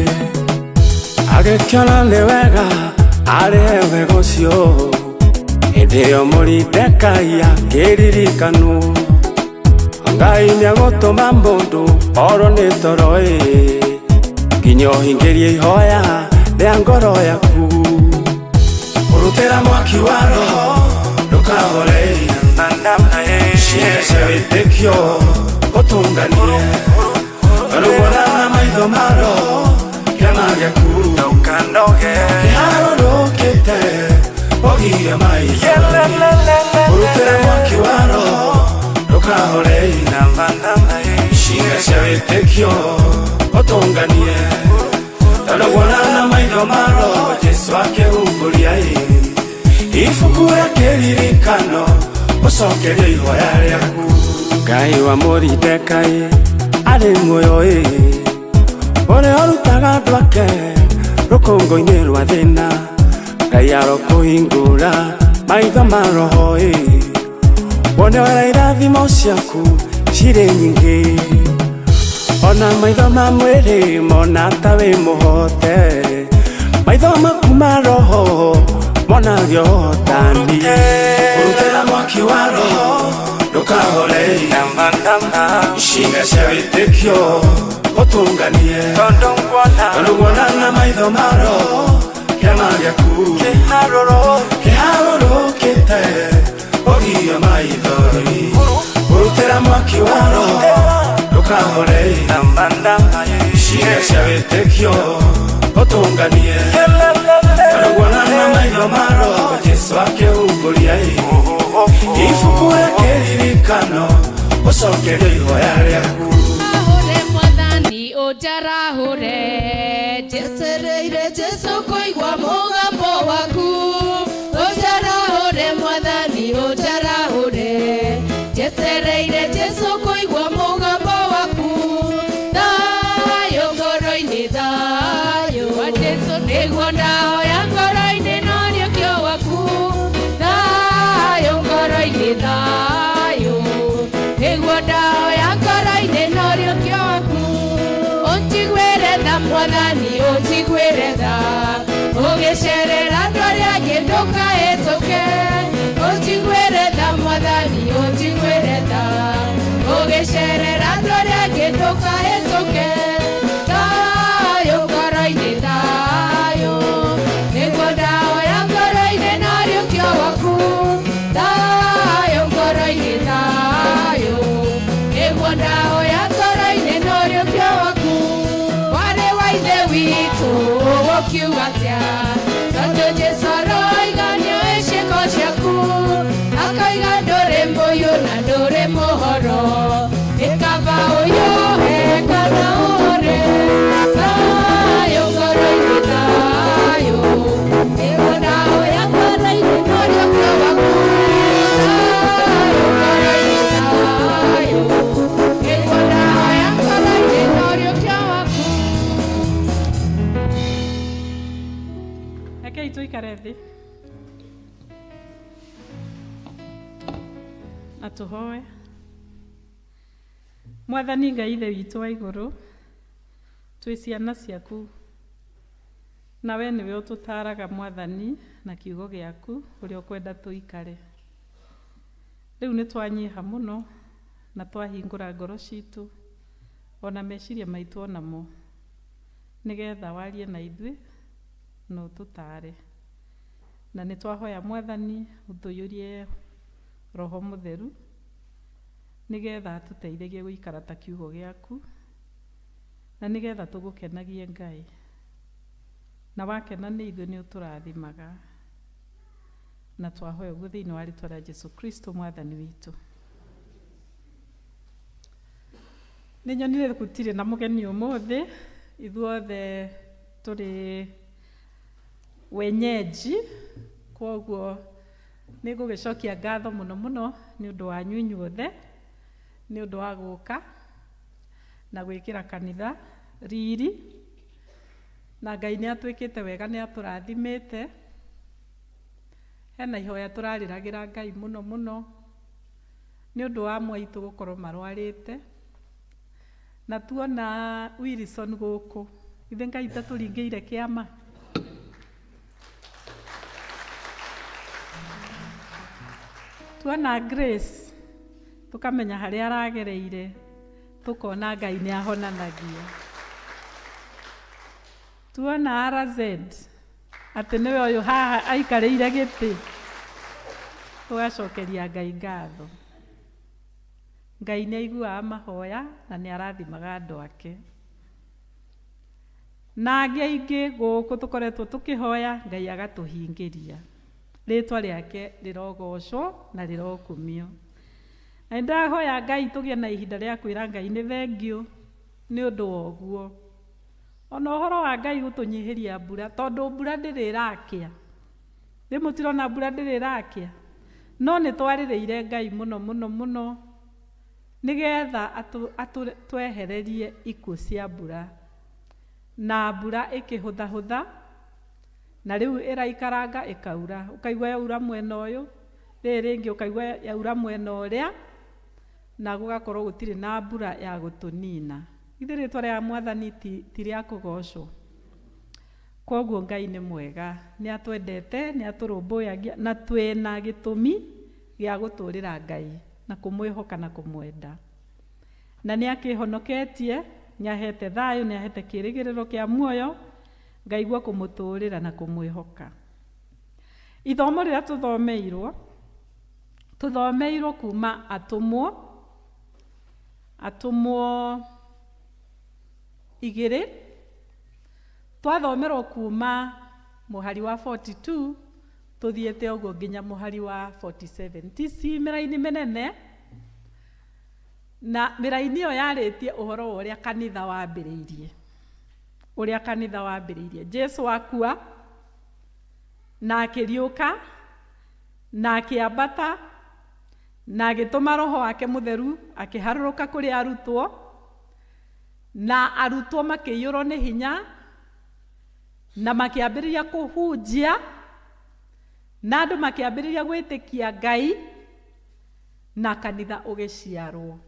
agĩkĩona nĩ wega arĩhe wega ũcio hĩndĩ ĩyo Moridekai akĩririkanwo Ngai nĩagũtũma mũndũ orwo nĩ toro nginya ũhingĩrie ihoya rĩa ngoro yaku. Ũrutĩra mwaki wa roho ndũkahore Ciĩga cia wĩtĩkio ũtũnganie Tarũguona na maitho ma roho kĩama gĩaku kĩharũrũkĩte ũgirio maithori Ũrutĩra mwaki wa roho ndũkahore Ciĩga cia wĩtĩkio ũtũnganie Tarũguona na maitho ma roho Jesũ akĩhumbũria Ibuku rĩa kĩririkano ũcokerio ihoya rĩaku. Ngai wa Moridekai arĩ muoyo Ũrĩa ũrutaga andũ ake rũkũngũ-inĩ rwa thĩna, Ngai arokũhingũra maitho ma roho ĩ, wone ũrĩa irathimo ciaku cirĩ nyingĩ. Ona maitho ma mwĩrĩ mona ta wĩ mũhote, maitho maku ma roho monagio ũhotani. Ũrutĩra mwaki wa roho ndũkahore, icinga cia wĩtĩkio ũtũnganie, tondũ nguona na maitho ma roho kĩama gĩaku kĩharũrũkĩte ũgio maithori. Ũrutĩra mwaki wa roho ndũkahore, icinga cia wĩtĩkio ũtũnganie, tondũ nguona na maitho ma roho Jesũ akĩhumbũria ibuku rĩa kĩririkano ũcokerio ihoya rĩaku. Hure mwathani ũnjarahũre, njetereire Jesũ kũigua mũgambo waku. Ũnjarahũre mwathani ũnjarahũre, njetereire Jesũ kũigua mũgambo waku. Thayũ ngoro-inĩ, thayũ wa Jesũ nĩguo ndahoya ngoro-inĩ na ũriũkio waku. Thayũ ngoro-inĩ, thayũ nĩguo ndahoya ngoro-inĩ na ũriũkio waku. Ũnjiguĩre tha mwathani, ũnjiguĩre tha, ũgĩcerera andũ arĩa angĩ ndũkahĩtũke. Ũnjiguĩre tha mwathani, ũnjiguĩre tha, ũgĩcerera andũ arĩa angĩ ndũkahĩtũke. Thayũ ngoro-inĩ, thayũ nĩguo ndahoya ngoro-inĩ na ũriũkio waku. Thayũ ngoro-inĩ, thayũ nĩguo ndahoya ngoro-inĩ na ũriũkio waku. Mwarĩ wa ithe witũ ũgũkiuga atĩa? Tondũ Jesũ aroiga nĩoĩ ciĩko ciaku, akoiga ndũrĩ mũyũ na ndũrĩ mũhoro, nĩ kaba ũyũhe kana ũhore. Thayũ ngoro-inĩ, thayũ nĩguo ndahoya ngoro-inĩ na ũriũkio waku. Thayũ ngoro-inĩ, thayũ nĩguo ndahoya ngoro-inĩ na ũriũkio waku. Rekei tũikare thĩ na tũhoe. Mwathani Ngai ithe witũ wa igũrũ, twĩ ciana ciaku, na we nĩwe ũtũtaaraga Mwathani na kiugo gĩaku ũrĩa ũkwenda tũikare. Rĩu nĩ twanyiha mũno na twahingũra ngoro citũ ona meciria maitũ onamo, nĩgetha warie na ithuĩ na ũtũtaare. Na nĩ twahoya Mwathani ũtũiyũrie Roho Mũtheru, nĩgetha atũteithagie gũikara ta kiugo gĩaku, na nĩgetha tũgũkenagie Ngai. Na wakena nĩ ithuĩ nĩ ũtũrathimaga. Na twahoya ũguo thĩinĩ wa rĩtwa rĩa Jesũ Kristo Mwathani witũ. Nĩ nyonire gũtirĩ na mũgeni ũmũthĩ, ithuothe tũrĩ wenyeji, kwoguo nĩ ngũgĩcokia ngatho mũno mũno nĩ ũndũ wanyu inyuothe, nĩ ũndũ wa gũka na gwĩkĩra kanitha riri. Na Ngai nĩ atwĩkĩte wega, nĩ atũrathimĩte. Hena ihoya tũrarĩragĩra Ngai mũno mũno nĩ ũndũ wa mwaitũ gũkorwo marwarĩte. Na tuona Wilson gũkũ, ithe Ngai tatũringĩire kĩama. Tuona Grace, tũkamenya harĩa aragereire, tũkona Ngai nĩ ahonanagia. Tuona RZ, atĩ nĩwe ũyũ haha aikarĩire gĩtĩ, tũgacokeria Ngai ngatho. Ngai nĩ aiguaga mahoya na nĩ arathimaga andũ ake. Na angĩ aingĩ gũkũ tũkoretwo tũkĩhoya, Ngai agatũhingĩria. Rĩtwa rĩake rĩrogocwo na rĩrokumio. Na nĩndahoya Ngai tũgĩe na ihinda rĩa kwĩra Ngai nĩ thengiũ nĩ ũndũ wa ũguo. Ona ũhoro wa Ngai gũtũnyihĩria mbura, tondũ mbura ndĩrĩ ĩrakĩa. Rĩ mũtirona mbura ndĩrĩ ĩrakĩa? No nĩ twarĩrĩire Ngai mũno mũno mũno nĩgetha atwehererie ikuũ cia mbura. Na mbura ĩkĩhũthahũtha, na rĩu ĩraikaranga ĩkaura. Ũkaigua yaura mwena ũyũ, rĩrĩ rĩngĩ ũkaigua yaura mwena ũrĩa, na gũgakorwo gũtirĩ na mbura ya gũtũnina. Githĩ rĩtwa rĩa Mwathani ti, ti rĩa kũgocwo? Kwoguo Ngai nĩ mwega, nĩ atwendete, nĩ atũrũmbũyagia, na twĩna gĩtũmi gĩa gũtũrĩra Ngai na kũmwĩhoka na kũmwenda. Na nĩ akĩhonoketie, nĩ ahete thayũ, nĩ ahete kĩrĩgĩrĩro kĩa muoyo, ngaigua kũmũtũrĩra na kũmwĩhoka. Ithomo rĩrĩa tũthomeirwo, tũthomeirwo kuma atũmwo, atũmwo igĩrĩ, twathomerwo kuma mũhari wa 42 tũthiĩte ũguo nginya mũhari wa 47. Ti ci mĩraini mĩnene, na mĩraini ĩyo yarĩtie ũhoro wa ũrĩa kanitha wambĩrĩirie. Ũrĩa kanitha wambĩrĩirie. Jesu akua, na akĩriũka, na akĩambata, na agĩtũma roho wake mũtheru, akĩharũrũka kũrĩ arutwo, na arutwo makĩiyũrwo nĩ hinya, na makĩambĩrĩria kũhunjia, na andũ makĩambĩrĩria gwĩtĩkia Ngai, na kanitha ũgĩciarwo.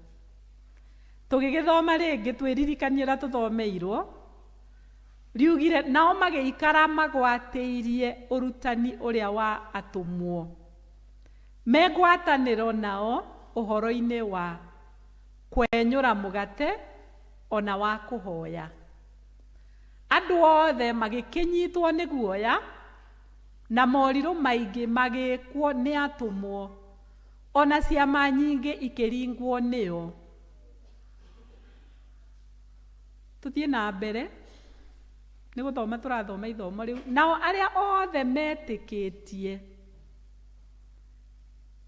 Tũgĩgĩthoma rĩngĩ twĩririkanie ũrĩa tũthomeirwo, riugire nao magĩikara magwatĩirie ũrutani ũrĩa wa atũmwo, me ngwatanĩro nao ũhoro-inĩ wa kwenyũra mũgate ona wa kũhoya. Andũ othe magĩkĩnyitwo nĩ guoya, na morirũ maingĩ magĩkwo nĩ atũmwo, ona ciama nyingĩ ikĩringwo nĩo. Tũthiĩ na mbere, nĩ gũthoma tũrathoma ithomo rĩu. Nao arĩa othe metĩkĩtie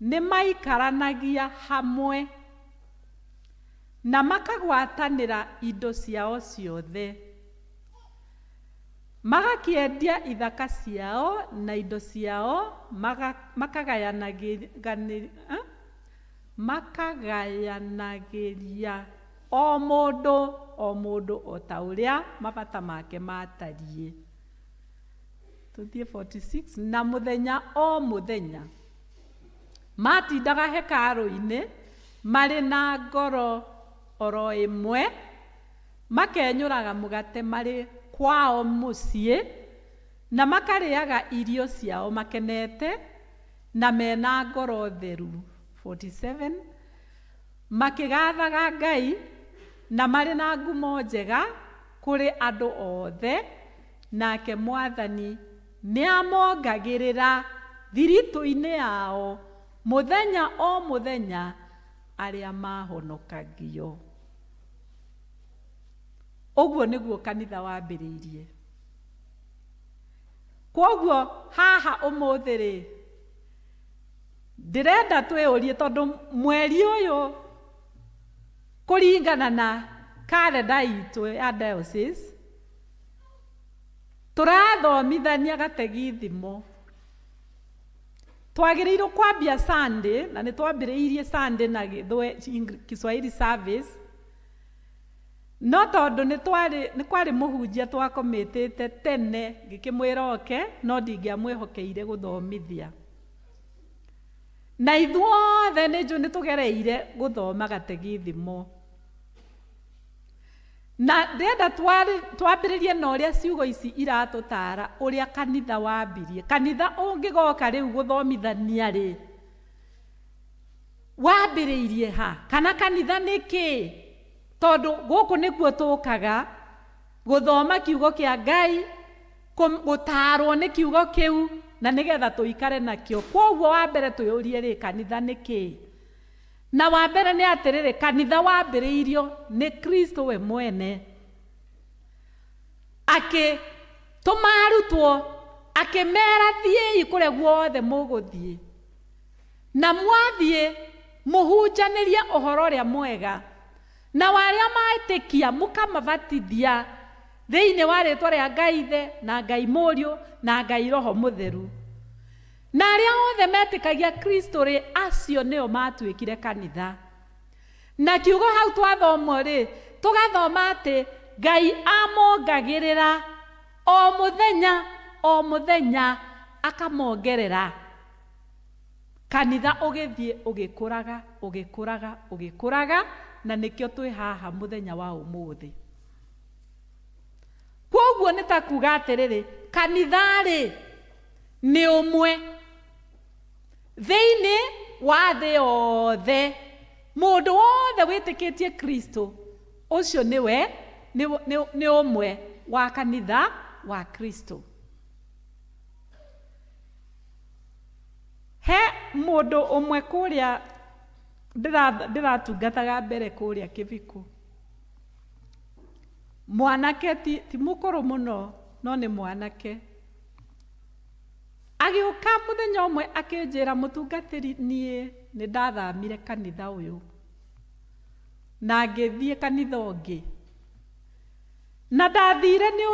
nĩ maikaranagia hamwe na makagwatanĩra indo ciao ciothe. Magakĩendia ithaka ciao na indo ciao, makagayanagĩria o mũndũ o mũndũ o ta ũrĩa mabata make matariĩ. Tũthiĩ 46. Na mũthenya o mũthenya matindaga hekarũ-inĩ marĩ na ngoro oro ĩmwe, makenyũraga mũgate marĩ kwao mũciĩ, na makarĩaga irio ciao makenete na mena ngoro theru. 47. Makĩgathaga Ngai na marĩ na ngumo njega kũrĩ andũ othe, nake Mwathani nĩamongagĩrĩra thiritũ-inĩ yao mũthenya o mũthenya arĩa mahonokagio. Ũguo nĩguo kanitha wambĩrĩirie. Kwoguo haha ũmũthĩ rĩ, ndĩrenda twĩyũrie tondũ mweri ũyũ kũringana na kalenda itũ ya diocese, tũrathomithania gategithimo. Twagĩrĩirwo kwambia Sunday, na nĩ twambĩrĩirie Sunday na Kiswahili service, no tondũ nĩ twarĩ, nĩ kwarĩ mũhunjia twakomĩtĩte tene, ngĩkĩmwĩra oke, no ndingĩamwĩhokeire gũthomithia. Na ithuothe nĩ njũĩ nĩ tũgereire gũthoma gategithimo. Na ndĩrenda twambĩrĩrie na ũrĩa ciugo ici iratũtara ũrĩa kanitha wambirie. Kanitha ũngĩgoka rĩu gũthomithania rĩ, wambĩrĩirie ha? Kana kanitha nĩ kĩĩ? Tondũ gũkũ nĩkuo tũkaga gũthoma kiugo kĩa Ngai, gũtarwo nĩ kiugo kĩu, na nĩgetha tũikare nakĩo. Kwoguo wa mbere twĩyũrie rĩ, kanitha nĩ kĩĩ? Na wa mbere nĩ atĩrĩrĩ, kanitha wambĩrĩirio nĩ Kristo we mwene. Akĩtũma arutwo, akĩmera thiĩi kũrĩa guothe mũgũthiĩ. Na mwathiĩ mũhunjanĩrie ũhoro ũrĩa mwega. Na arĩa metĩkia mũkamabatithia thĩinĩ wa rĩtwa rĩa Ngai Ithe na Ngai Mũriũ na Ngai Roho Mũtheru. Na arĩa othe metĩkagia Kristo rĩ, acio nĩo matuĩkire kanitha. Na kiugo hau twathomwo rĩ, tũgathoma atĩ Ngai amongagĩrĩra o mũthenya o mũthenya akamongerera. Kanitha ũgĩthiĩ ũgĩkũraga ũgĩkũraga ũgĩkũraga, na nĩkĩo twĩ haha mũthenya wa ũmũthĩ. Kwoguo nĩ ta kuga atĩrĩrĩ, kanitha-rĩ nĩ ũmwe thĩinĩ wa thĩ yothe. Mũndũ wothe wĩtĩkĩtie Kristo, ũcio nĩwe nĩ ũmwe wa kanitha wa Kristo. He mũndũ ũmwe kũrĩa ndĩratungataga mbere kũrĩa Kĩbikũ. Mwanake ti mũkũrũ mũno, no nĩ mwanake. Agĩũka mũthenya ũmwe akĩnjĩra, mũtungatĩri, niĩ nĩ ndathamire kanitha ũyũ na ngĩthiĩ kanitha ũngĩ. Na ndathire nĩ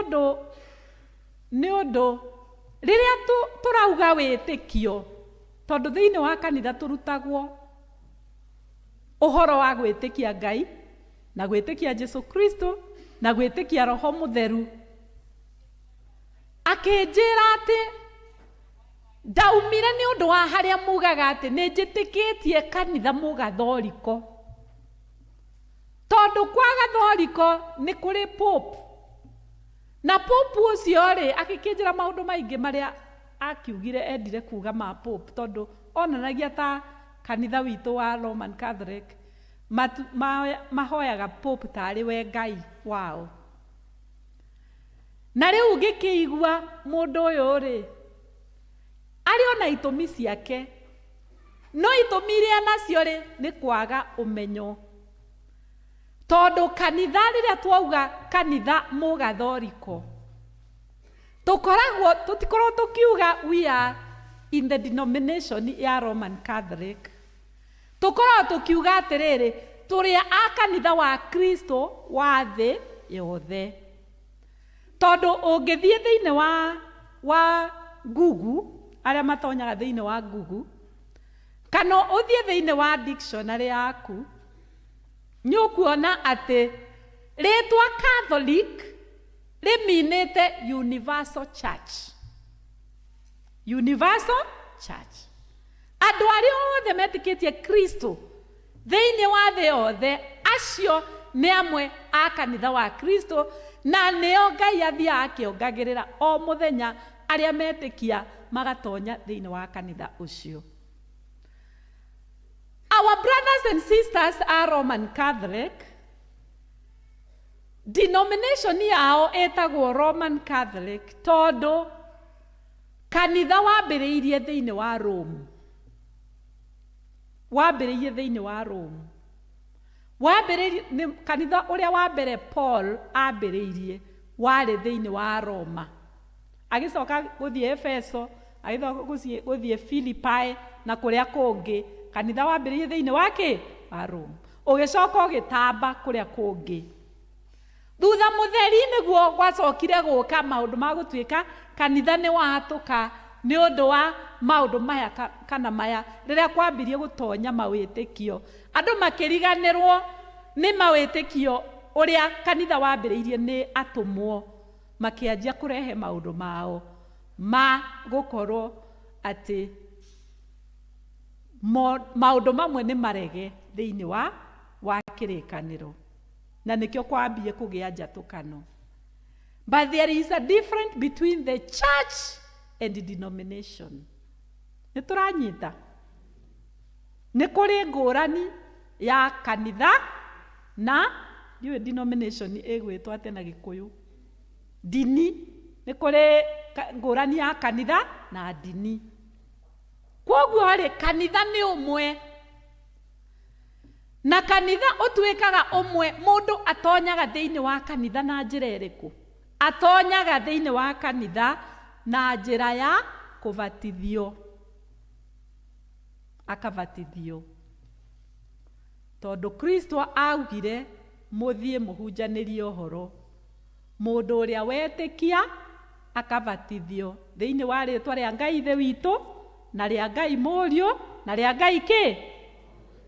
ũndũ rĩrĩa tũrauga wĩtĩkio, tondũ thĩinĩ wa kanitha tũrutagwo ũhoro wa gwĩtĩkia Ngai na gwĩtĩkia Jesu Kristo na gwĩtĩkia Roho Mũtheru. Akĩnjĩra atĩ ndaumire nĩ ũndũ wa harĩa mugaga atĩ nĩ njĩtĩkĩtie kanitha mũgathoriko, tondũ kwa gathoriko nĩ kũrĩ Pope, na Pope ũcio rĩ agĩkĩnjĩra maũndũ maingĩ marĩa akiugire endire kuga ma Pope, tondũ onanagia ta kanitha witũ wa Roman Catholic mahoyaga Pope tarĩ we Ngai wao. Na rĩu ngĩkĩigua mũndũ ũyũ rĩ arĩ ona itũmi ciake, no itũmi iria nacio rĩ nĩ kwaga ũmenyo, tondũ kanitha rĩrĩa twauga kanitha mũgathoriko tũkoragwo tũtikorwo tũkiuga we are in the denomination ya Roman Catholic, tũkoragwo tũkiuga atĩrĩrĩ tũrĩ a kanitha wa Kristo wa thĩ yothe. Tondũ ũngĩthiĩ thĩinĩ wa Google, arĩa matonyaga thĩinĩ wa Google, kana ũthiĩ thĩinĩ wa dictionary yaku, nĩ ũkuona atĩ rĩtwa Catholic rĩminĩte Universal Church. Universal Church. Andũ arĩa othe metĩkĩtie Kristo thĩinĩ wa thĩ yothe, acio nĩ amwe a kanitha wa Kristo, na nĩo Ngai athiaga akĩongagĩrĩra o mũthenya arĩa metĩkia magatonya thĩinĩ wa kanitha ũcio. Our brothers and sisters are Roman Catholic. Denomination yao ĩtagwo Roman Catholic tondũ kanitha wambĩrĩirie thĩinĩ wa Rome. Wambĩrĩirie thĩinĩ wa Rome. Wambĩrĩirie nĩ kanitha ũrĩa wa mbere Paul ambĩrĩirie warĩ thĩinĩ wa Roma. Agĩcoka gũthiĩ Efeso, agĩcoka gũthiĩ Philippi na kũrĩa kũngĩ. Kanitha wambĩrĩirie thĩinĩ wa kĩ? Wa Rome. Ũgĩcoka ũgĩtamba kũrĩa kũngĩ. Thutha mũtheri nĩguo gwacokire gũka maũndũ ma gũtuĩka kanitha nĩ watũka nĩ ũndũ wa maũndũ maya kana maya, rĩrĩa kwambirie gũtonya mawĩtĩkio, andũ makĩriganĩrwo nĩ mawĩtĩkio ũrĩa kanitha wambĩrĩirie nĩ atũmwo, makĩanjia kũrehe maũndũ mao ma gũkorwo atĩ maũndũ mamwe nĩ marege thĩinĩ wa kĩrĩkanĩro, na nĩkĩo kwambie kũgĩa njatũkano. But there is a difference between the church and the denomination. Nĩ tũranyita? Nĩ kũrĩ ngũrani ya kanitha na ndiũĩ denomination ĩgwĩtwo atĩa na Gĩkũyũ. Ndini. Nĩ kũrĩ ngũrani ya kanitha na ndini. Kwoguo rĩ, kanitha nĩ ũmwe. Na kanitha ũtuĩkaga ũmwe, mũndũ atonyaga thĩinĩ wa kanitha na njĩra ĩrĩkũ? Atonyaga thĩinĩ wa kanitha na njĩra ya kũbatithio. Akabatithio. Tondũ Kristo augire mũthiĩ mũhunjanĩrie ũhoro. Mũndũ ũrĩa wetĩkia akabatithio thĩinĩ wa rĩtwa rĩa Ngai Ithe witũ na rĩa Ngai Mũriũ na rĩa Ngai kĩ?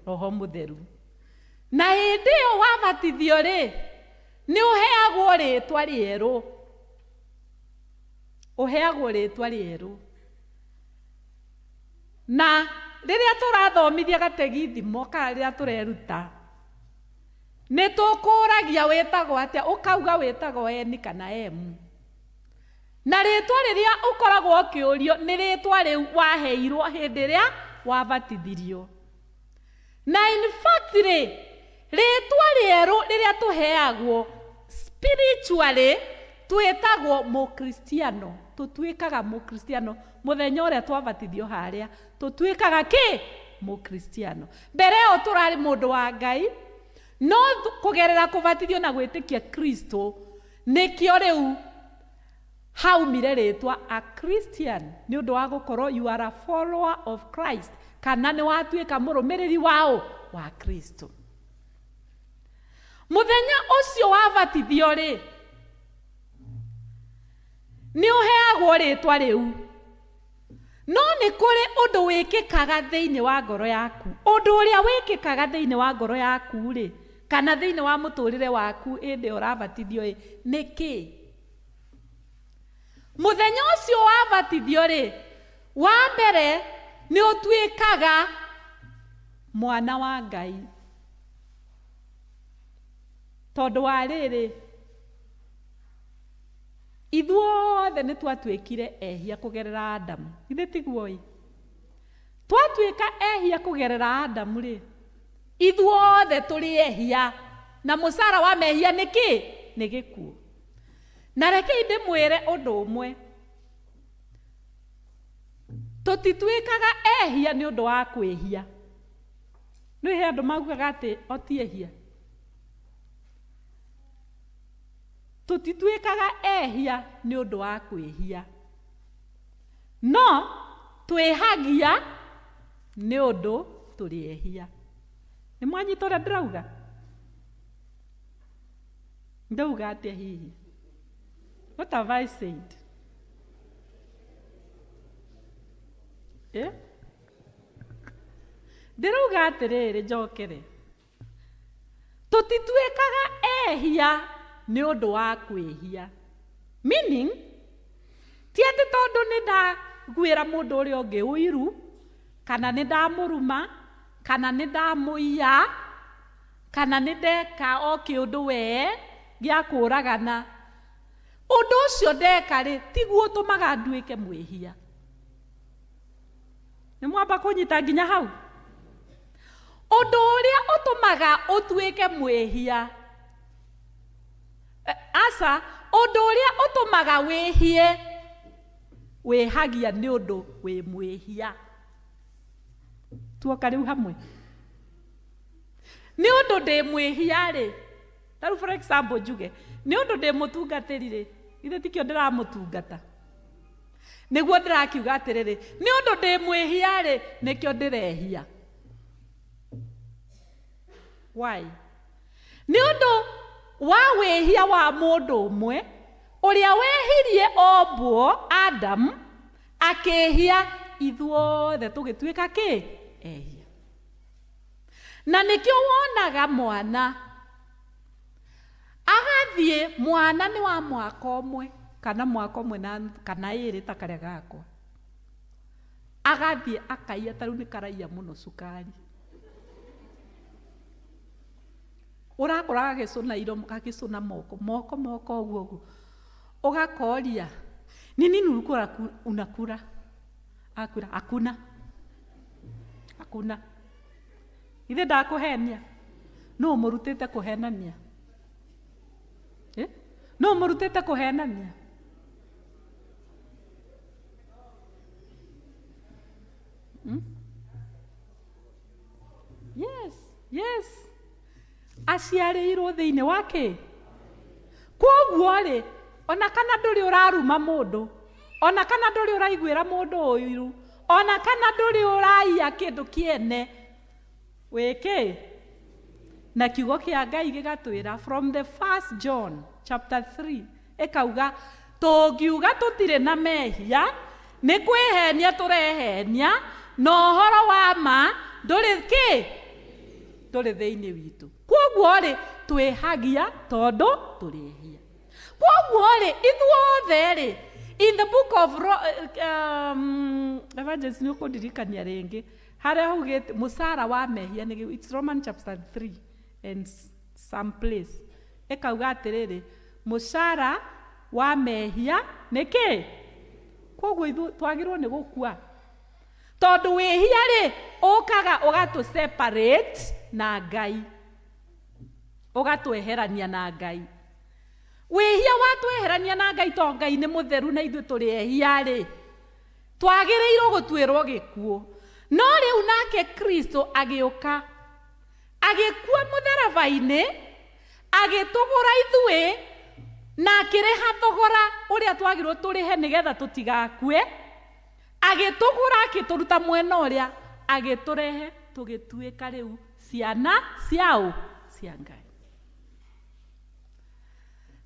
Roho Mũtheru. Na hĩndĩ ĩyo wabatithio rĩ, Nĩ ũheagwo rĩtwa rĩerũ. Ũheagwo rĩtwa rĩerũ. Na rĩrĩa tũrathomithia gategithimo kana rĩrĩa tũreruta, nĩ tũkũragia wĩtagwo atĩa, ũkauga wĩtagwo N kana M. Na rĩtwa rĩrĩa ũkoragwo ũkĩũrio nĩ rĩtwa rĩu waheirwo hĩndĩ ĩrĩa wabatithirio. Na in fact rĩ, rĩtwa rĩerũ rĩrĩa tũheagwo spiritually twĩtagwo mũkristiano. Tũtuĩkaga mũkristiano mũthenya ũrĩa twabatithio harĩa, tũtuĩkaga kĩ? Mũkristiano. Mbere ĩyo tũrarĩ mũndũ wa Ngai, no kũgerera kũbatithio na gwĩtĩkia Kristo, nĩkĩo rĩu haumire rĩtwa a Christian nĩ ũndũ wa gũkorwo you are a follower of Christ, kana nĩ watuĩka mũrũmĩrĩri waũ? Wa Kristo. Mũthenya ũcio wabatithio rĩ, nĩ ũheagwo rĩtwa rĩu. No nĩ kũrĩ ũndũ wĩkĩkaga thĩinĩ wa ngoro yaku. Ũndũ ũrĩa wĩkĩkaga thĩinĩ wa ngoro yaku rĩ, kana thĩinĩ wa mũtũrĩre waku hĩndĩ ĩyo ũrabatithio ĩ, nĩ kĩ? Mũthenya ũcio wabatithio rĩ, wa mbere nĩ ũtuĩkaga mwana wa Ngai. Tondũ wa rĩrĩ, ithuothe nĩ twatuĩkire ehia kũgerera Adamu. Githĩ tiguo ĩ? Twatuĩka ehia kũgerera Adamu rĩ, ithuothe tũrĩ ehia, na mũcara wa mehia nĩ kĩ? Nĩ gĩkuũ. Na rekei ndĩmwĩre ũndũ ũmwe, tũtituĩkaga ehia nĩ ũndũ wa kwĩhia. Nĩ he andũ maugaga atĩ o ti ehia. Tũtituĩkaga ehia nĩ ũndũ wa kwĩhia, no twĩhagia nĩ ũndũ tũrĩ ehia. Nĩ mwanyita ũrĩa ndĩrauga? Ndauga atĩa hihi? What have I said? Eh? Ndĩrauga atĩrĩrĩ, njokere. Tũtituĩkaga ehia nĩ ũndũ wa kwĩhia. Meaning, ti atĩ tondũ nĩ ndaguĩra mũndũ ũrĩa ũngĩ ũiru, kana nĩ ndamũruma, kana nĩ ndamũiya, kana nĩ ndeka o kĩũndũ wee gĩa kũragana. Ũndũ ũcio ndeka rĩ, tiguo ũtũmaga nduĩke mwĩhia. Nĩ mwamba kũnyita nginya hau? Ũndũ ũrĩa ũtũmaga ũtuĩke mwĩhia, aca, ũndũ ũrĩa ũtũmaga wĩhie, wĩhagia nĩ ũndũ wĩ mwĩhia. Tuoka rĩu hamwe. Nĩ ũndũ ndĩ mwĩhia rĩ, ta rĩu for example njuge, nĩ ũndũ ndĩ mũtungatĩri rĩ, githĩ tikĩo ndĩramũtungata? Nĩguo ndĩrakiuga atĩrĩrĩ, nĩ ũndũ ndĩ mwĩhia rĩ, nĩkĩo ndĩrehia. Why? Nĩ ũndũ wa wĩhia wa mũndũ ũmwe, ũrĩa wehirie ombwo, Adam, akĩhia, ithuothe tũgĩtuĩka kĩ? Ehia. Na nĩkĩo wonaga mwana agathiĩ, mwana nĩ wa mwaka ũmwe kana mwaka ũmwe na nuthu kana ĩrĩ ta karĩa gakwa, agathiĩ akaiya, ta rĩu nĩ karaiya mũno cukari, ũrakora gagĩcũna iromo, gagĩcũna moko, moko moko ũguo ũguo, ũgakoria ni nini ulikuwa unakula? Akwĩra hakuna, hakuna. Ithe ndakũhenia? Nũ ũmũrutĩte kũhenania? Eh? Nũ ũmũrutĩte kũhenania? Yes, yes. Aciarĩirwo thĩinĩ wa kĩ? Kwoguo rĩ, ona kana ndũrĩ ũraruma mũndũ, ona kana ndũrĩ ũraiguĩra mũndũ ũiru, ona kana ndũrĩ ũraiya kĩndũ kĩene, wĩ kĩ? Na kiugo kĩa Ngai gĩgatwĩra from the first John chapter 3 ĩkauga tũngiuga tũtirĩ na mehia nĩ kwĩhenia tũrehenia, na ũhoro wa ma ndũrĩ kĩ? Ndũrĩ thĩinĩ witũ. Kwoguo rĩ, Twĩhagia tondũ tũrĩ ehia. Kwoguo rĩ, ithuothe rĩ, in the book of Evangelist nĩ ũkũndirikania rĩngĩ harĩa haugĩte mũcara wa mehia nĩ gĩkuũ. It's Roman chapter 3 and some place ĩkauga atĩrĩrĩ, mũcara wa mehia nĩ kĩ? Kwoguo ithuĩ twagĩrĩirwo nĩ gũkua. Tondũ wĩhia rĩ, ũkaga ũgatũ separate na Ngai. Ũgatweherania na Ngai. Wĩhia watweherania na Ngai tondũ Ngai nĩ mũtheru na ithuĩ tũrĩ ehia rĩ, twagĩrĩirwo gũtuĩrwo gĩkuũ. No rĩu nake Kristo agĩũka, agĩkua mũtharaba-inĩ, agĩtũgũra ithuĩ, na akĩrĩha thogora ũrĩa twagĩrĩirwo tũrĩhe nĩgetha tũtigakue. Agĩtũgũra akĩtũruta mwena ũrĩa, agĩtũrehe tũgĩtuĩka rĩu ciana cia ũ? Cia Ngai.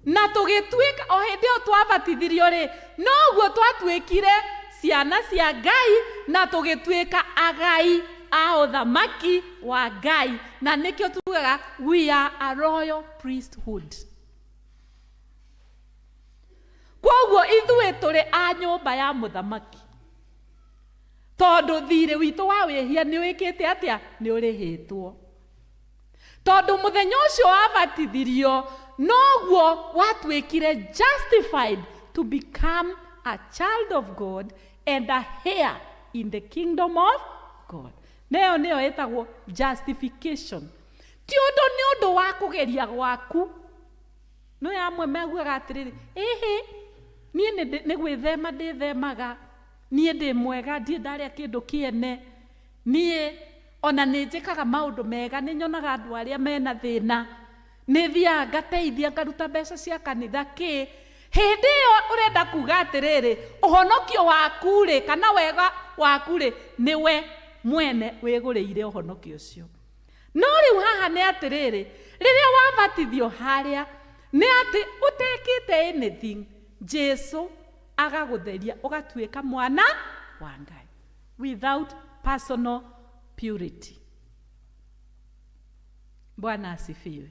Na tũgĩtuĩka, o hĩndĩ ĩyo twabatithirio rĩ, noguo twatuĩkire ciana cia Ngai na tũgĩtuĩka agai a ũthamaki wa Ngai. Na nĩkĩo tugaga we are a royal priesthood. Kwoguo ithuĩ tũrĩ a nyũmba ya mũthamaki, tondũ thiirĩ witũ wa wĩhia nĩ wĩkĩte atĩa? Nĩ ũrĩhĩtwo. Tondũ mũthenya ũcio wabatithirio, noguo watuĩkire justified to become a child of God and a heir in the kingdom of God. Na ĩyo nĩyo ĩtagwo justification. Ti ũndũ nĩ ũndũ wa kũgeria gwaku. No amwe maugaga atĩrĩrĩ, ĩhĩ, niĩ nĩ gwĩthema ndĩthemaga, niĩ ndĩ mwega, ndirĩ ndarĩa kĩndũ kĩene, niĩ ona nĩ njĩkaga maũndũ mega, nĩ nyonaga andũ arĩa mena thĩna, nĩ thiaga ngateithia, ngaruta mbeca cia kanitha kĩ. Hĩndĩ ĩyo ũrenda kuga atĩrĩrĩ, ũhonokio waku-rĩ, kana wega waku-rĩ, nĩwe mwene wĩgũrĩire ũhonokio ũcio. No rĩu haha nĩ atĩrĩrĩ, rĩrĩa wabatithio harĩa, nĩ atĩ ũtekĩte anything, Jesu agagũtheria ũgatuĩka mwana wa Ngai without personal purity. Bwana asifiwe.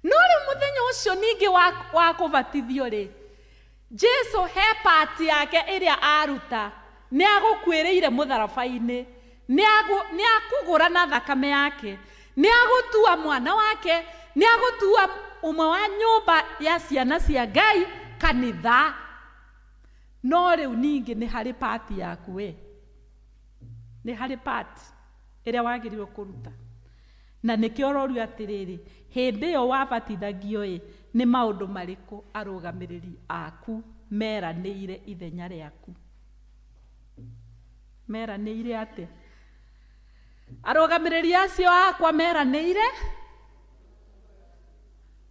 No rĩu mũthenya ũcio ningĩ wa, wa kũbatithio rĩ, Jesu he part yake ĩrĩa aruta, nĩ agũkuĩrĩire mũtharaba-inĩ, nĩ akũgũra na thakame yake, nĩ agũtua mwana wake, nĩ agũtua ũmwe wa nyũmba ya ciana cia Ngai, kanitha. No rĩu ningĩ nĩ harĩ part yaku we, nĩ harĩ part ĩrĩa wagĩrĩirwo kũruta. Na nĩkĩo ũrorio atĩrĩrĩ, hĩndĩ ĩyo wabatithagio-ĩ, nĩ maũndũ marĩkũ arũgamĩrĩri aku meranĩire ithenya rĩaku? Meranĩire atĩa? Arũgamĩrĩri acio akwa meranĩire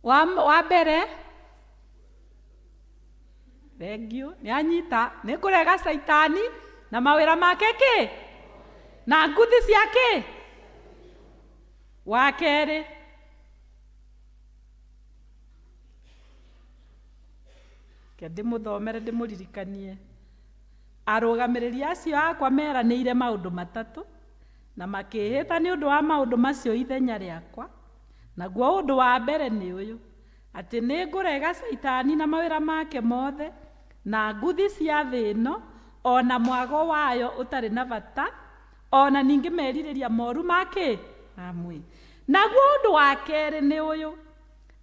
wa, wa mbere thengiũ nĩ anyita nĩ kũrega caitani na mawĩra make kĩ na nguthi cia kĩ wa kerĩ Reke ndĩmũthomere ndĩmũririkanie. Arũgamĩrĩri acio akwa meranĩire maũndũ matatũ, na makĩĩhĩta nĩ ũndũ wa maũndũ macio ithenya rĩakwa, naguo ũndũ wa mbere nĩ ũyũ, atĩ nĩngũrega Caitani na mawĩra make mothe, na nguthi cia thĩ ĩno, o na mwago wayo ũtarĩ na bata, o na ningĩ merirĩria moru ma kĩ? Ma mwĩrĩ. Naguo ũndũ wa kerĩ nĩ ũyũ,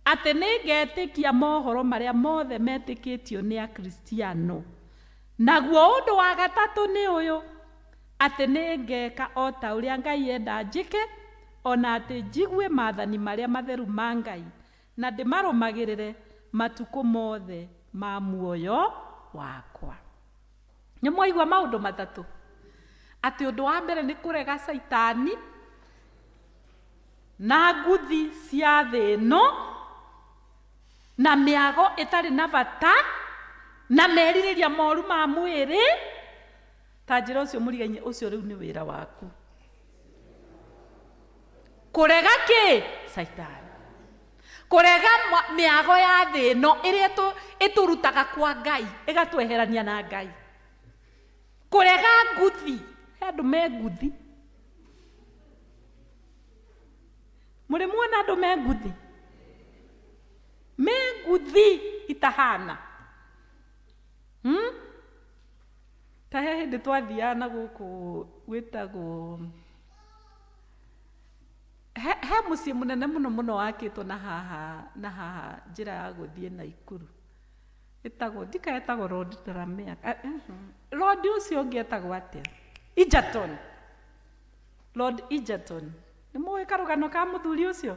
atĩ nĩngetĩkia mohoro marĩa mothe metĩkĩtio nĩ Akristiano. Naguo ũndũ wa gatatũ nĩ ũyũ, atĩ nĩngeka o ta ũrĩa Ngai enda njĩke, o na atĩ njigue maathani marĩa matheru ma Ngai, na ndĩmarũmagĩrĩre matukũ mothe ma muoyo wakwa. Nĩ mwaigua maũndũ matatũ? Atĩ ũndũ wa mbere nĩ kũrega Caitani na nguthi cia thĩ ĩno, na mĩago ĩtarĩ na bata, na merirĩria moru ma mwĩrĩ. Ta njĩra ũcio mũrigainie, ũcio rĩu nĩ wĩra waku. Kũrega kĩ? Caitani. Kũrega mĩago ya thĩ ĩno ĩrĩa ĩtũrutaga kwa Ngai, ĩgatweherania na Ngai. Kũrega nguthi, he andũ me nguthi. Mũrĩ muona andũ me nguthi? Me nguthi itahana. Ta he hĩndĩ twathiaga na gũkũ gwĩtagwo he, he mũciĩ mũnene mũno mũno wakĩtwo na haha na haha njĩra ya gũthiĩ Naikuru. Ĩtagwo ndika ĩtagwo Lord Delamere. Lord ũcio ũngĩ etagwo atĩa? Egerton. Lord Egerton. Nĩ mũĩ karũgano ka mũthuri ũcio?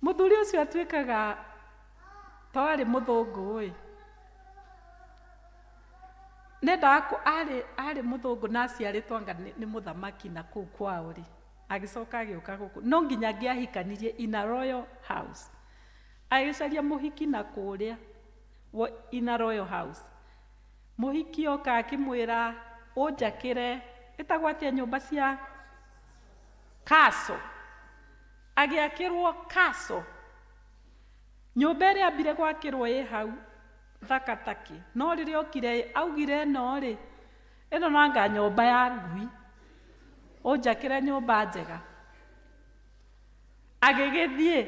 Mũthuri ũcio atuĩkaga to arĩ mũthũngũ ĩ. Nendaga arĩ arĩ mũthũngũ na aciarĩtwo anga nĩ mũthamaki na kũu kwao rĩ. Agĩcoka agĩũka gũkũ. No nginya angĩahikanirie in a royal house. Agĩcaria mũhiki na kũrĩa in a royal house. Mũhiki oka akĩmwĩra ũnjakĩre ĩtagwo atĩa nyũmba cia castle. Agĩakĩrwo castle. Nyũmba ĩrĩa ambire gwakĩrwo ĩ hau thaka takĩ. No rĩrĩa okire augire ĩno rĩ, ĩno nanga nyũmba ya ngui. Ũnjakĩre nyũmba njega. Agĩgĩthiĩ.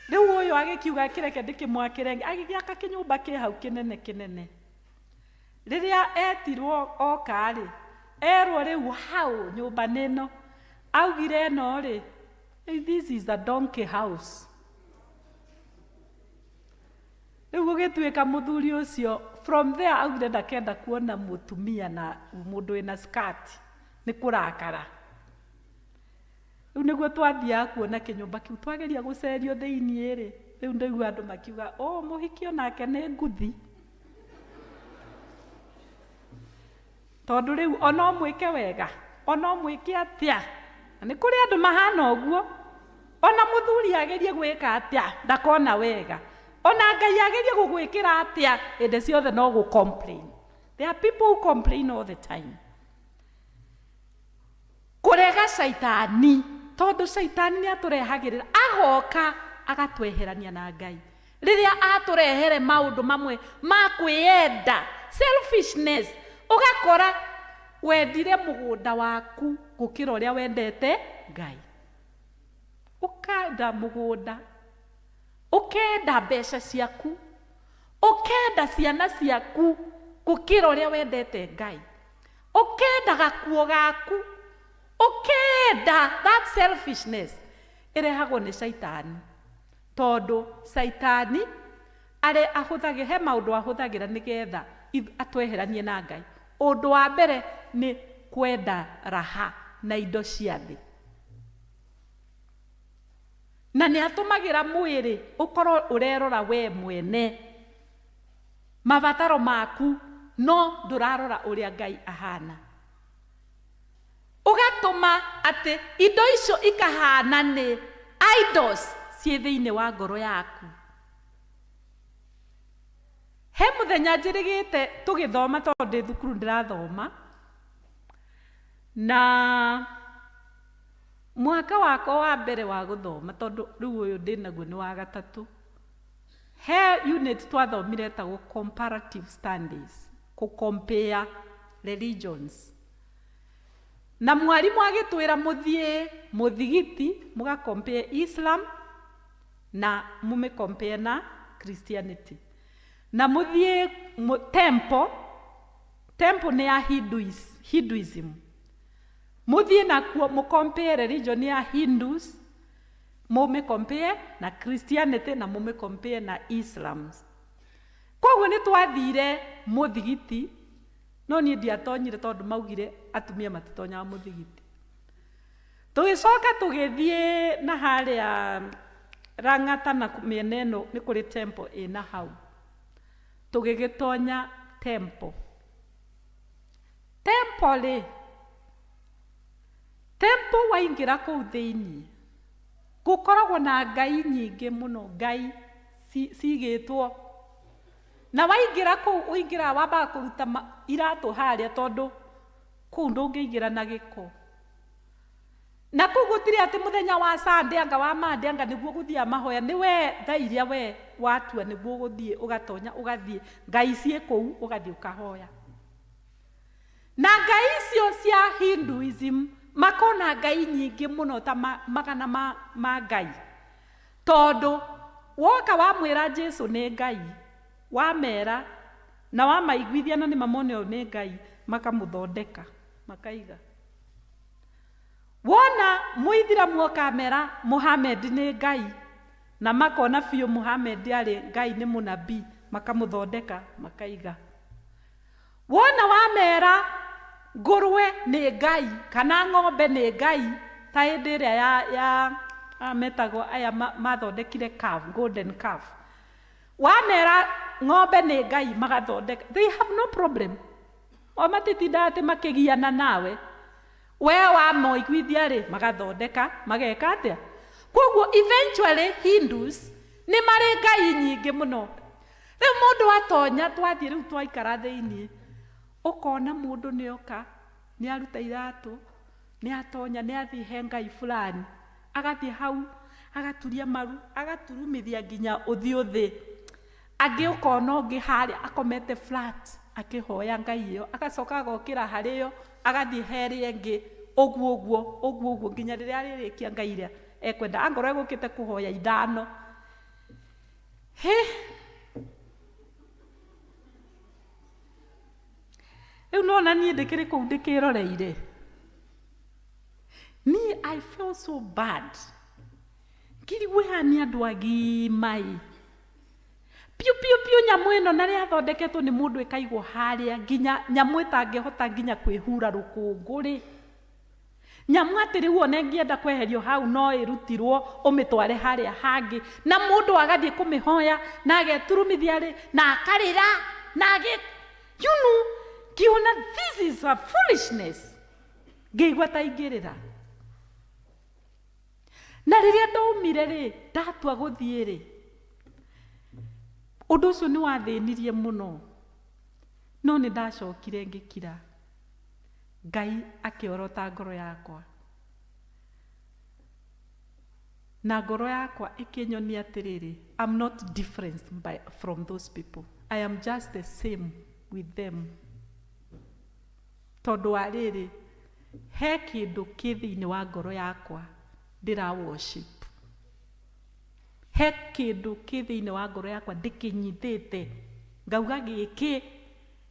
Rĩu ũyũ agĩkiuga kĩreke ndĩkĩmwakĩre ĩngĩ. Agĩgĩaka kĩnyũmba kĩ hau kĩnene kĩnene. Rĩrĩa etirwo oka rĩ, erwo rĩu hau nyũmba nĩ ĩno. Augire ĩno rĩ, this is a donkey house. Rĩu gũgĩtuĩka mũthuri ũcio from there augire ndakenda kuona mũtumia na mũndũ wĩna skirt nĩ kũrakara. Rĩu nĩguo twathiaga kuona kĩnyũmba kĩu twageria gũcerio thĩiniĩ rĩ, rĩu ndaigua andũ makiuga oh mũhiki onake nĩ nguthi. Tondũ rĩu ona ũmwĩke wega, ona ũmwĩke atĩa, na nĩ kũrĩ andũ mahana ũguo, ona mũthuri agerie gwĩka atĩa, ndakona wega. Ona Ngai agerie gũgwĩkĩra atĩa, hĩndĩ ciothe no gũ complain. There are people who complain all the time. Kũrega caitani, tondũ caitani nĩ atũrehagĩrĩra, agoka agatweherania na Ngai. Rĩrĩa atũrehere maũndũ mamwe ma kwĩyenda, selfishness, ũgakora wendire mũgũnda waku gũkĩra ũrĩa wendete Ngai. Ũkenda mũgũnda, ũkenda mbeca ciaku, ũkenda ciana ciaku gũkĩra ũrĩa wendete Ngai. Ũkenda gakuo gaku, ũkenda that selfishness ĩrehagwo nĩ caitani. Tondũ caitani arĩ ahũthagĩra, he maũndũ ahũthagĩra nĩgetha atweheranie na Ngai. Ũndũ wa mbere nĩ kwenda raha na indo cia thĩ. Na nĩ atũmagĩra mwĩrĩ ũkorwo ũrerora we mwene mabataro maku, no ndũrarora ũrĩa Ngai ahana. Ũgatũma atĩ indo icio ikahana nĩ idols ciĩ thĩinĩ wa ngoro yaku. He mũthenya njĩrĩgĩte tũgĩthoma tondũ ndĩ thukuru ndĩrathoma, na mwaka wakwa wa mbere wa gũthoma tondũ rĩu ũyũ ndĩnaguo nĩ wa gatatũ, he unit twathomire ĩtagwo comparative studies, kũ compare religions. Na mwarimũ agĩtwĩra mũthiĩ mũthigiti mũga compare Islam na mũmĩ compare na Christianity. Na mũthiĩ temple, temple nĩ ya Hinduism. Mũthiĩ nakuo mũ compare religion ya Hindus, mũmĩ compare na Christianity na mũmĩ compare na Islam. Koguo nĩ twathire mũthigiti, no niĩ ndiatonyire tondũ maugire atumia matitonyaga mũthigiti. Tũgĩcoka tũgĩthiĩ na harĩa Lang'ata na mĩena ĩno nĩ kũrĩ temple ĩna hau. Tũgĩgĩtonya temple. Temple rĩ, temple waingĩra kũu thĩiniĩ, gũkoragwo na ngai nyingĩ mũno, ngai cigĩtwo. Na waingĩra kũu, ũingĩraga wambaga kũruta iratũ harĩa tondũ kũu ndũngĩingĩra na gĩko. Na kũu gũtirĩ atĩ mũthenya wa Sunday anga wa Monday anga nĩguo gũthiaga mahoya, nĩ we thaa iria we watua nĩguo ũgũthiĩ ũgatonya ũgathiĩ, ngai ciĩ kũu ũgathiĩ ũkahoya. Na ngai icio cia Hinduism Makona ngai nyingĩ mũno ta ma, magana ma, ma ngai. Tondũ woka wamwĩra Jesu nĩ Ngai, wamera na wamaiguithia na nĩ mamone ũyũ nĩ Ngai, makamũthondeka makaiga. Wona mũithiramu oka amera Muhammad nĩ Ngai, na makona biũ Muhammad arĩ Ngai nĩ mũnabii, makamũthondeka makaiga. Wona wamera ngũrwe nĩ Ngai kana ng'ombe nĩ Ngai, ta hĩndĩ ĩrĩa ya, ya aya metagwo aya mathondekire calf, golden calf. Wamera ng'ombe nĩ Ngai magathondeka, they have no problem. O matitindaga atĩ makĩgiana nawe. We wamoiguithia rĩ, magathondeka, mageka atĩa? Kwoguo eventually Hindus nĩ marĩ ngai nyingĩ mũno. Rĩu mũndũ atonya, twathiĩ rĩu twaikara thĩiniĩ, ũkona mũndũ nĩ oka, nĩ aruta iratũ, nĩ atonya, nĩ athiĩ he ngai fulani, agathiĩ hau, agaturia maru, agaturumithia nginya ũthiũ thĩ. Angĩ ũkona ũngĩ harĩa akomete flat akĩhoya ngai ĩyo, agacoka agokĩra harĩ yo, agathiĩ he ĩrĩa ĩngĩ, ũguo ũguo, ũguo ũguo, nginya rĩrĩa arĩrĩkia ngai ĩrĩa ekwenda, angorwo egũkĩte kũhoya ithano. Hĩ! Rĩu nĩwona niĩ ndĩkĩrĩ kũu ndĩkĩroreire. Niĩ I feel so bad. Ngĩrigwo aya nĩ andũ agima ĩ. Piũ piũ piũ nyamũ ĩno na rĩathondeketwo nĩ mũndũ ĩkaigwo harĩa nginya nyamũ ĩtangĩhota nginya kwĩhura rũkũngũ rĩ. Nyamũ atĩ rĩu ona ĩngĩenda kweherio hau no ĩrutirwo ũmĩtware harĩa hangĩ, na mũndũ agathiĩ kũmĩhoya na ageturumithia rĩ, na akarĩra na agĩ, you know, ngĩona this is a foolishness, ngĩigua ta ingĩrĩra. Na rĩrĩa ndaumire rĩ, ndatua gũthiĩ rĩ, ũndũ ũcio nĩ wathĩnirie mũno, no nĩ ndacokire ngĩkira. Ngai akĩorota ngoro yakwa. Na ngoro yakwa ĩkĩnyonia atĩrĩrĩ, I'm not different by, from those people. I am just the same with them. Tondũ wa rĩrĩ, he kĩndũ kĩ thĩinĩ wa ngoro yakwa ndĩra worship. He kĩndũ kĩ thĩinĩ wa ngoro yakwa ndĩkĩnyitĩte, ngauga gĩkĩ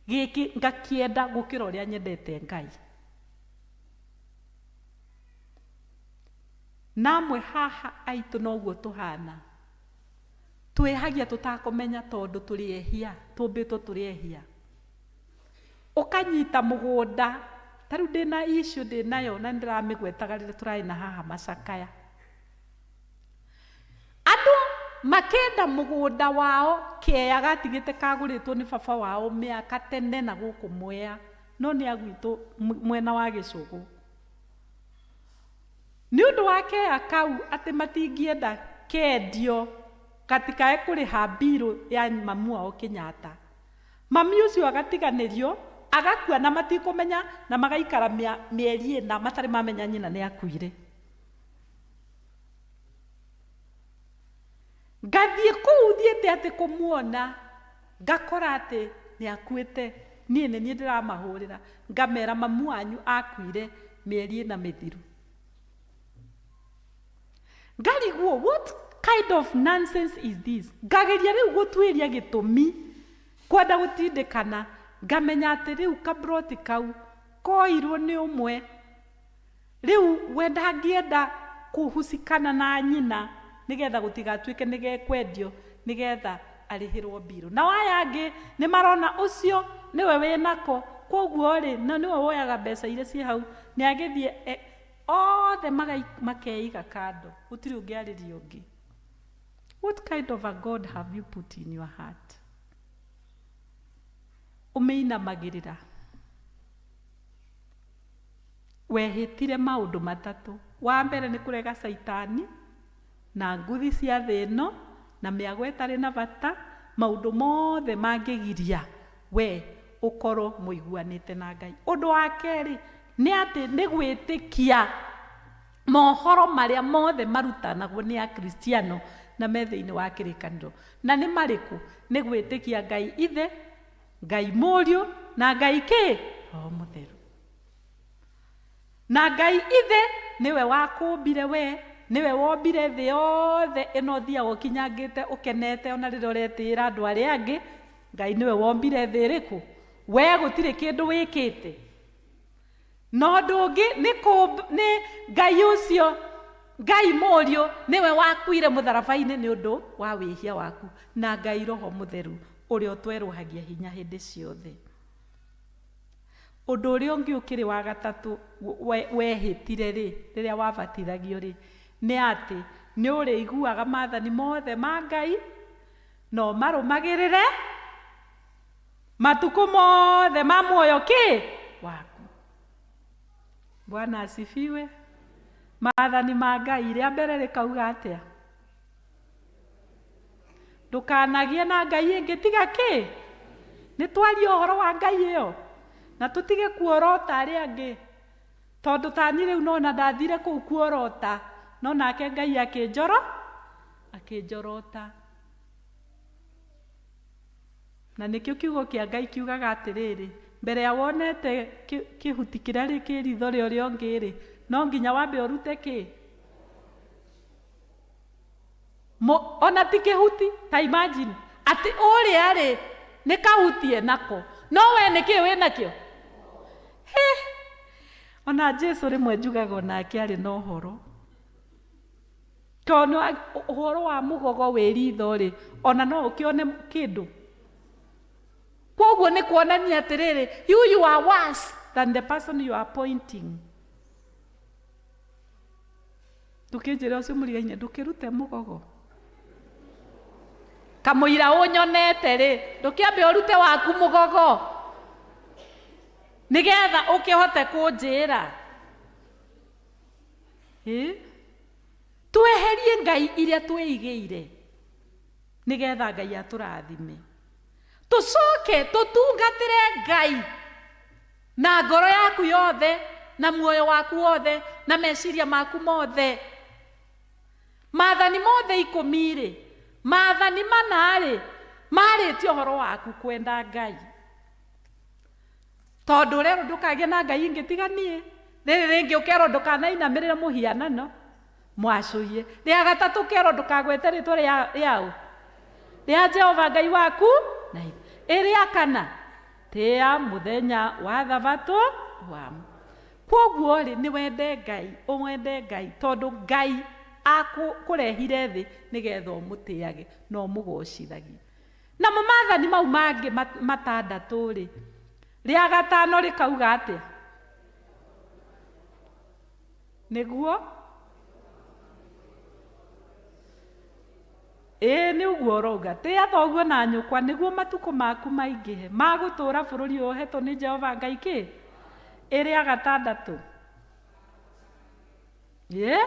Gĩkĩ ngakĩenda gũkĩra ũrĩa nyendete Ngai. Na amwe haha aitũ noguo tũhana. Twĩhagia tũtakũmenya tondũ tũrĩ ehia, tũmbĩtwo tũrĩ ehia. Ũkanyita mũgũnda, ta rĩu ndĩna issue ndĩnayo na nĩndĩramĩgwetaga rĩrĩa tũrarĩ na haha macakaya. Andũ makĩenda mũgũnda wao kĩeya gatigĩte kagũrĩtwo nĩ baba wao mĩaka tene na gũkũ Mwea, no nĩ a gwitũ mwena wa Gĩcũgũ. Nĩ ũndũ wa kĩeya kau atĩ matingĩenda kendio gatikae kũrĩha mbirũ ya mamu wao Kĩnyatta. Mami ũcio agatiganĩrio, agakua na matikũmenya na magaikara mĩeri ĩna matarĩ mamenya nyina nĩ akuire. Ngathiĩ kũu thiĩte atĩ kũmuona, ngakora atĩ nĩ akuĩte. Niĩ nĩ niĩ ndĩramahũrĩra, ngamera mamu wanyu akuire mĩeri ĩna mĩthiru. Ngarigwo what kind of nonsense is this? Ngageria rĩu gũtuĩria gĩtũmi, kwenda gũtindĩkana, ngamenya atĩ rĩu kabroti kau koirwo nĩ ũmwe. Rĩu we ndangĩenda kũhucikana na nyina nĩgetha gũtigatuĩke nĩ gekwendio nĩgetha arĩhĩrwo mbirũ. Nao aya angĩ nĩ marona ũcio nĩwe wĩnako, kwoguo-rĩ, na nĩwe woyaga mbeca iria ciĩ hau, nĩ agĩthiĩ othe makeiga kando, gũtirĩ ũngĩarĩria ũngĩ. What kind of a God have you put in your heart? Ũmĩinamagĩrĩra. Wehĩtire maũndũ matatũ. Wa mbere nĩ kũrega Caitani na nguthi cia thĩ ĩno na mĩago ĩtarĩ na bata, maũndũ mothe mangĩgiria we ũkorwo mũiguanĩte na Ngai. Ũndũ wa kerĩ nĩ atĩ nĩ gwĩtĩkia mohoro marĩa mothe marutanagwo nĩ Akristiano na me thĩinĩ wa kĩrĩkanĩro. Na nĩ marĩkũ? Nĩ gwĩtĩkia Ngai Ithe, Ngai Mũriũ na Ngai kĩ? Roho Mũtheru. Na Ngai ithe nĩwe wakũmbire we, nĩwe wombire thĩ yothe ĩno ũthiaga ũkinyangĩte ũkenete ona rĩrĩa ũretĩĩra andũ arĩa angĩ. Ngai nĩwe wombire thĩ ĩrĩkũ? We gũtirĩ kĩndũ wĩkĩte. Na ũndũ ũngĩ nĩ nĩ Ngai ũcio, Ngai Mũriũ nĩwe wakuire mũtharaba-inĩ nĩ ũndũ wa wĩhia waku, na Ngai Roho Mũtheru ũrĩa ũtwerũhagia hinya hĩndĩ ciothe. Ũndũ ũrĩa ũngĩ ũkĩrĩ wa gatatũ wehĩtire-rĩ, rĩrĩa wabatithagio-rĩ, nĩ atĩ nĩ ũrĩiguaga maathani mothe ma Ngai na ũmarũmagĩrĩre matukũ mothe ma muoyo kĩ? Waku. Bwana asifiwe. Maathani ma Ngai, rĩa mbere rĩkauga atĩa? Ndũkanagĩe na ngai ĩngĩ tiga kĩ? Nĩ twarie ũhoro wa ngai ĩyo na tũtige kuorota arĩa angĩ, tondũ ta niĩ rĩu nona ndathire kũu kuorota, no nake Ngai akĩnjoro akĩnjorota. Na nĩkĩo kiugo kĩa Ngai kiugaga atĩrĩrĩ, mbere ya wonete kĩhuti kĩrĩa kĩ ritho rĩa ũrĩa ũngĩ-rĩ, no nginya wambe ũrute kĩ? Mo, ona ti kĩhuti, ta imagine, atĩ ũrĩa rĩ, nĩ kahuti enako, no we nĩ kĩ wĩnakĩo? Hĩ! Ona Jesu rĩmwe njugaga onake arĩ na ũhoro. Tondũ ũhoro wa mũgogo wĩ ritho rĩ, ona no ũkĩone kĩndũ. Kwoguo nĩ kuonania atĩrĩrĩ, you, you are worse than the person you are pointing. Ndũkĩnjĩre ũcio mũrigaine ndũkĩrute mũgogo. Kamũira ũnyonete rĩ, ndũkĩambe ũrute waku mũgogo nĩgetha ũkĩhote kũnjĩra. Ĩ? Tweherie ngai iria twĩigĩire nĩgetha Ngai atũrathime. Tũcoke tũtungatĩre Ngai na ngoro yaku yothe, na muoyo waku wothe, na meciria maku mothe. Maathani mothe ikũmi-rĩ, maathani mana-rĩ, marĩtie ũhoro waku kwenda Ngai. Tondũ ũrerwo ndũkagĩe na ngai ingĩ tiga niĩ. Rĩrĩ rĩngĩ ũkerwo ndũkanainamĩrĩre mũhianano mwacũhie. Rĩa gatatũ ũkerwo ndũkagwete rĩtwa rĩa rĩaũ? Rĩa Jehova Ngai waku na ĩrĩa kana Tĩa mũthenya wa thabatũ wa. Kwoguo-rĩ, nĩ wende Ngai, ũmwende Ngai, tondũ Ngai akũrehire thĩ nĩgetha ũmũtĩage na ũmũgocithagie. Namo maathani mau mangĩ matandatũ-rĩ, rĩa gatano rĩkauga atĩa? Nĩguo Ĩĩ nĩ ũguo ũrauga. Tĩa thoguo na nyũkwa, nĩguo matukũ maku maingĩhe, ma gũtũũra bũrũri ũyũ ũheetwo nĩ Jehova Ngai kĩ? Ĩrĩa gatandatũ. Ĩĩ?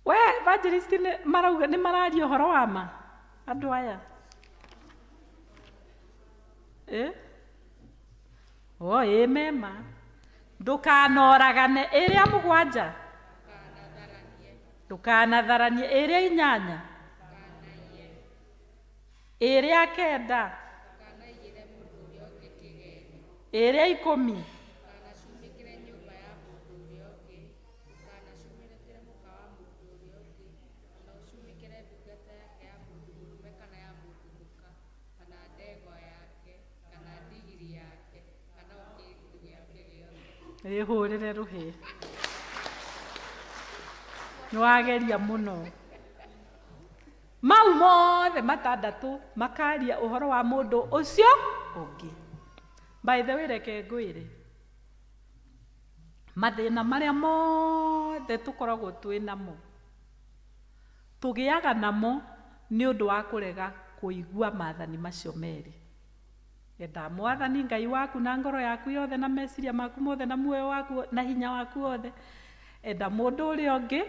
We evangelist nĩ marauga nĩ mararia ũhoro wa ma andũ aya. Ĩ? O ĩĩ mema. Ndũkanoragane. Ĩrĩa mũgwanja. Ndũkanatharanie. Ĩrĩa inyanya. Ĩrĩa kenda. Ĩrĩa ikũmi. Wĩhũrĩre rũhĩ. Nĩ wageria mũno. Mau mothe matandatũ makaria ũhoro wa mũndũ ũcio ũngĩ. By the way reke ngwĩre, mathĩna marĩa mothe tũkoragwo twĩ namo, tũgĩaga namo nĩ ũndũ wa kũrega kũigua maathani macio merĩ. Enda Mwathani Ngai waku na ngoro yaku yothe na meciria maku mothe na muoyo waku na hinya waku wothe. Enda mũndũ ũrĩa ũngĩ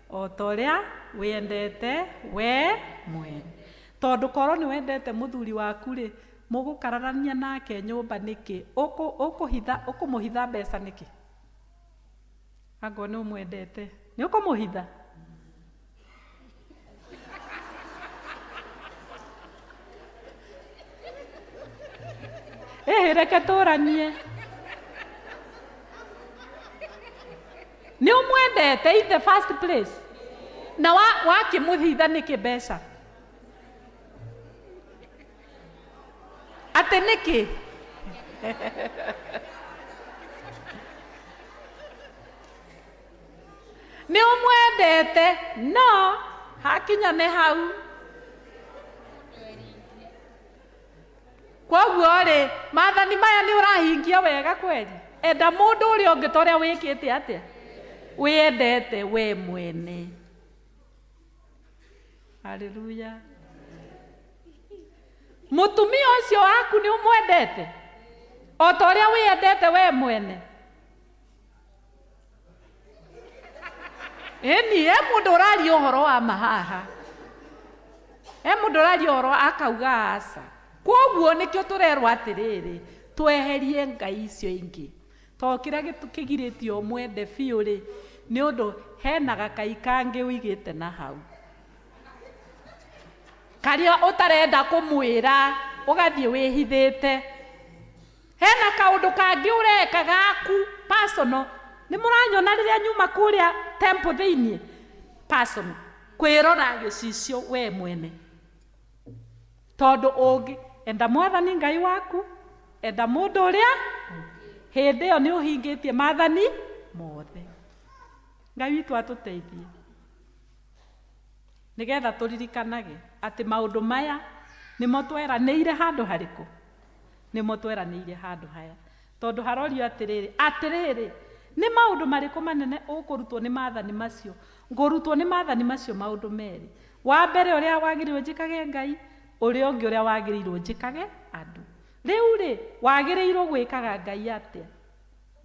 o ta ũrĩa wĩendete wee mwene. Tondũ korwo nĩ wendete mũthuri waku-rĩ, mũgũkararania nake nyũmba nĩkĩ? Ũkũhitha ũkũmũhitha mbeca nĩkĩ? Angorwo nĩ ũmwendete, nĩ ũkũmũhitha? Ĩhĩ reke tũranie. Nĩ ũmwendete in the first place? Na wakĩmũhitha nĩkĩ mbeca? Atĩ nĩkĩ? Nĩ ũmwendete no hakinya nĩ hau. Kwoguo rĩ, maathani maya nĩ ũrahingia wega kweli? Enda mũndũ ũrĩa ũngĩ ta ũrĩa wĩkĩte atĩa? Wĩendete we mwene. Haleluya. Mũtumia ũcio waku nĩ ũmwendete o ta ũrĩa wĩendete we mwene? Ĩni, he mũndũ ũraria ũhoro wa ma haha. He mũndũ ũraria ũhoro akauga aca. Kwoguo nĩkĩo tũrerwo atĩrĩrĩ, tweherie ngai icio ingĩ. Tondũ kĩrĩa kĩgirĩtie ũmwende biũ rĩ, nĩ ũndũ hena gakai kangĩ ũigĩte na hau. Karĩa ũtarenda kũmwĩra, ũgathiĩ wĩhithĩte. Hena kaũndũ kangĩ ũreka gaku personal. Nĩ mũranyona rĩrĩa nyuma kũrĩa temple thĩinĩ? Personal. Kwĩrora gĩcicio we mwene. Tondũ ũngĩ enda Mwathani Ngai waku, enda mũndũ ũrĩa, hĩndĩ ĩyo nĩ ũhingĩtie maathani mothe. Ngai witũ atũteithie nĩgetha tũririkanage atĩ maũndũ maya nĩmo tweranĩire handũ harĩkũ? Nĩmo tweranĩire handũ haya. Tondũ harorio atĩrĩrĩ, atĩrĩrĩ, nĩ maũndũ marĩkũ manene ũkũrutwo nĩ maathani macio? Ngũrutwo nĩ maathani macio maũndũ merĩ. Wa mbere ũrĩa wagĩrĩirwo njĩkage Ngai, ũrĩa ũngĩ ũrĩa wagĩrĩirwo njĩkage andũ. Rĩu-rĩ, wagĩrĩirwo gwĩkaga Ngai atĩa?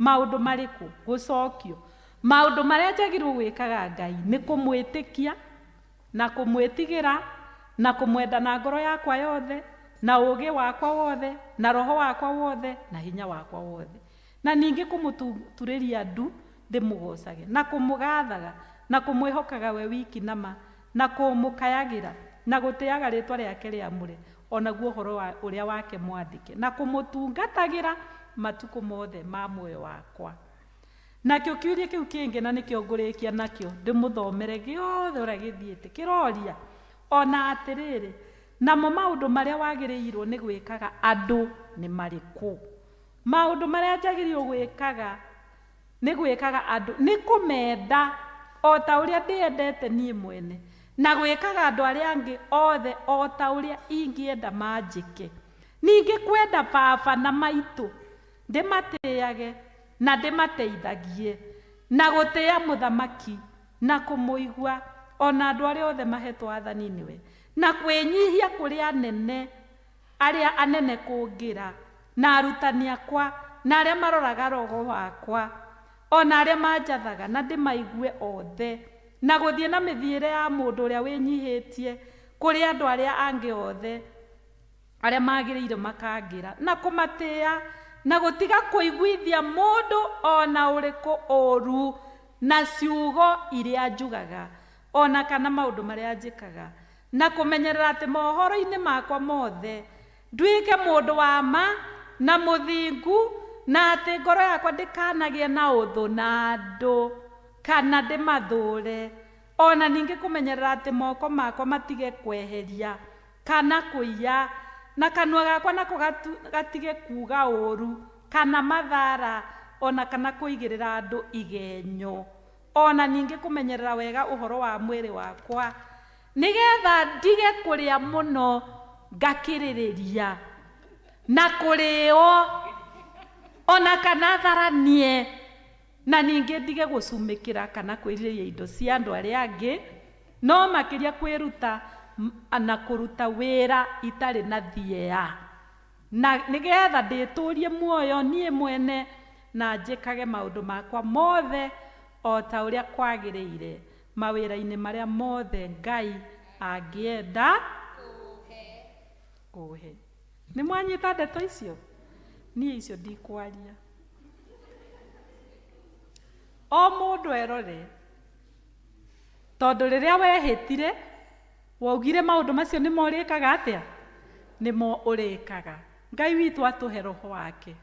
Maũndũ marĩkũ? Gũcokio, Maũndũ marĩa njagĩrĩirwo gwĩkaga Ngai nĩ kũmwĩtĩkia, na kũmwĩtigĩra, na kũmwenda na ngoro yakwa yothe, na ũũgĩ wakwa wothe, na roho wakwa wothe, na hinya wakwa wothe. Na ningĩ kũmũturĩria ndu ndĩmũgoocage, na kũmũgaathaga, na kũmwĩhokaga we wiki na ma, na kũmũkayagĩra, na gũtĩaga rĩĩtwa rĩake rĩamũre, o naguo ũhoro ũrĩa wake mwandĩke, na kũmũtungatagĩra matukũ mothe ma muoyo wakwa. Nakĩo kĩũria kĩu kĩngĩ, na nĩkĩo ngũrĩkia nakĩo, ndĩmũthomere gĩothe ũrĩa gĩthiĩte, kĩroria o na atĩrĩrĩ, Namo maũndũ marĩa wagĩrĩirũo nĩ gwĩkaga andũ nĩ marĩkũ? Maũndũ marĩa njagĩrĩirũo gwĩkaga nĩ gwĩkaga andũ nĩ kũmenda o ta ũrĩa ndĩendete niĩ mwene, na gwĩkaga andũ arĩa angĩ othe o ta ũrĩa ingĩenda manjĩke. Ningĩ kwenda baba na maitũ, ndĩmatĩage na ndĩmateithagie, na gũtĩa mũthamaki, na kũmũigua, o na andũ arĩa othe maheetwo wathani nĩwe, na kwĩnyihia kũrĩ anene arĩa anene kũngĩra, na arutani akwa, na arĩa maroraga roho wakwa, o na arĩa manjathaga, na ndĩmaigue othe, na gũthiĩ na mĩthiĩre ya mũndũ ũrĩa wĩnyihĩtie kũrĩ andũ arĩa angĩ othe arĩa magĩrĩire makangĩra, na kũmatĩa, na gũtiga kũiguithia mũndũ o na ũrĩkũ ũũru na ciugo iria njugaga, o na kana maũndũ marĩa njĩkaga, na kũmenyerera atĩ mohoro-inĩ makwa mothe nduĩke mũndũ wa ma na mũthingu, na atĩ ngoro yakwa ndĩkanagĩe na ũthũ na andũ, kana ndĩmathũũre, o na ningĩ kũmenyerera atĩ moko makwa matige kweheria kana kũiya, na kanua gakwa nako gatige kuuga ũũru, kana mathara, o na kana kũigĩrĩra andũ igenyo. O na ningĩ kũmenyerera wega ũhoro wa mwĩrĩ wakwa, nĩ getha ndige kũrĩa mũno ngakĩrĩrĩria, na kũrĩo, o na kana tharanie, na ningĩ ndige gũcumĩkĩra kana kwĩrirĩria indo cia andũ arĩa angĩ, no makĩria kwĩruta na kũruta wĩra itarĩ na thieya. Na nĩ getha ndĩĩtũũrie muoyo niĩ mwene, na njĩkage maũndũ makwa mothe o ta ũrĩa kwagĩrĩire, mawĩra-inĩ marĩa mothe Ngai angĩenda kũũhe. Nĩ mwanyita ndeto icio? Niĩ icio ndikwaria. O mũndũ erore, tondũ rĩrĩa wehĩtire, Waugire maũndũ macio nĩmo ũrĩkaga atĩa? Nĩmo ũrĩkaga. Ngai witũ atũhe roho wake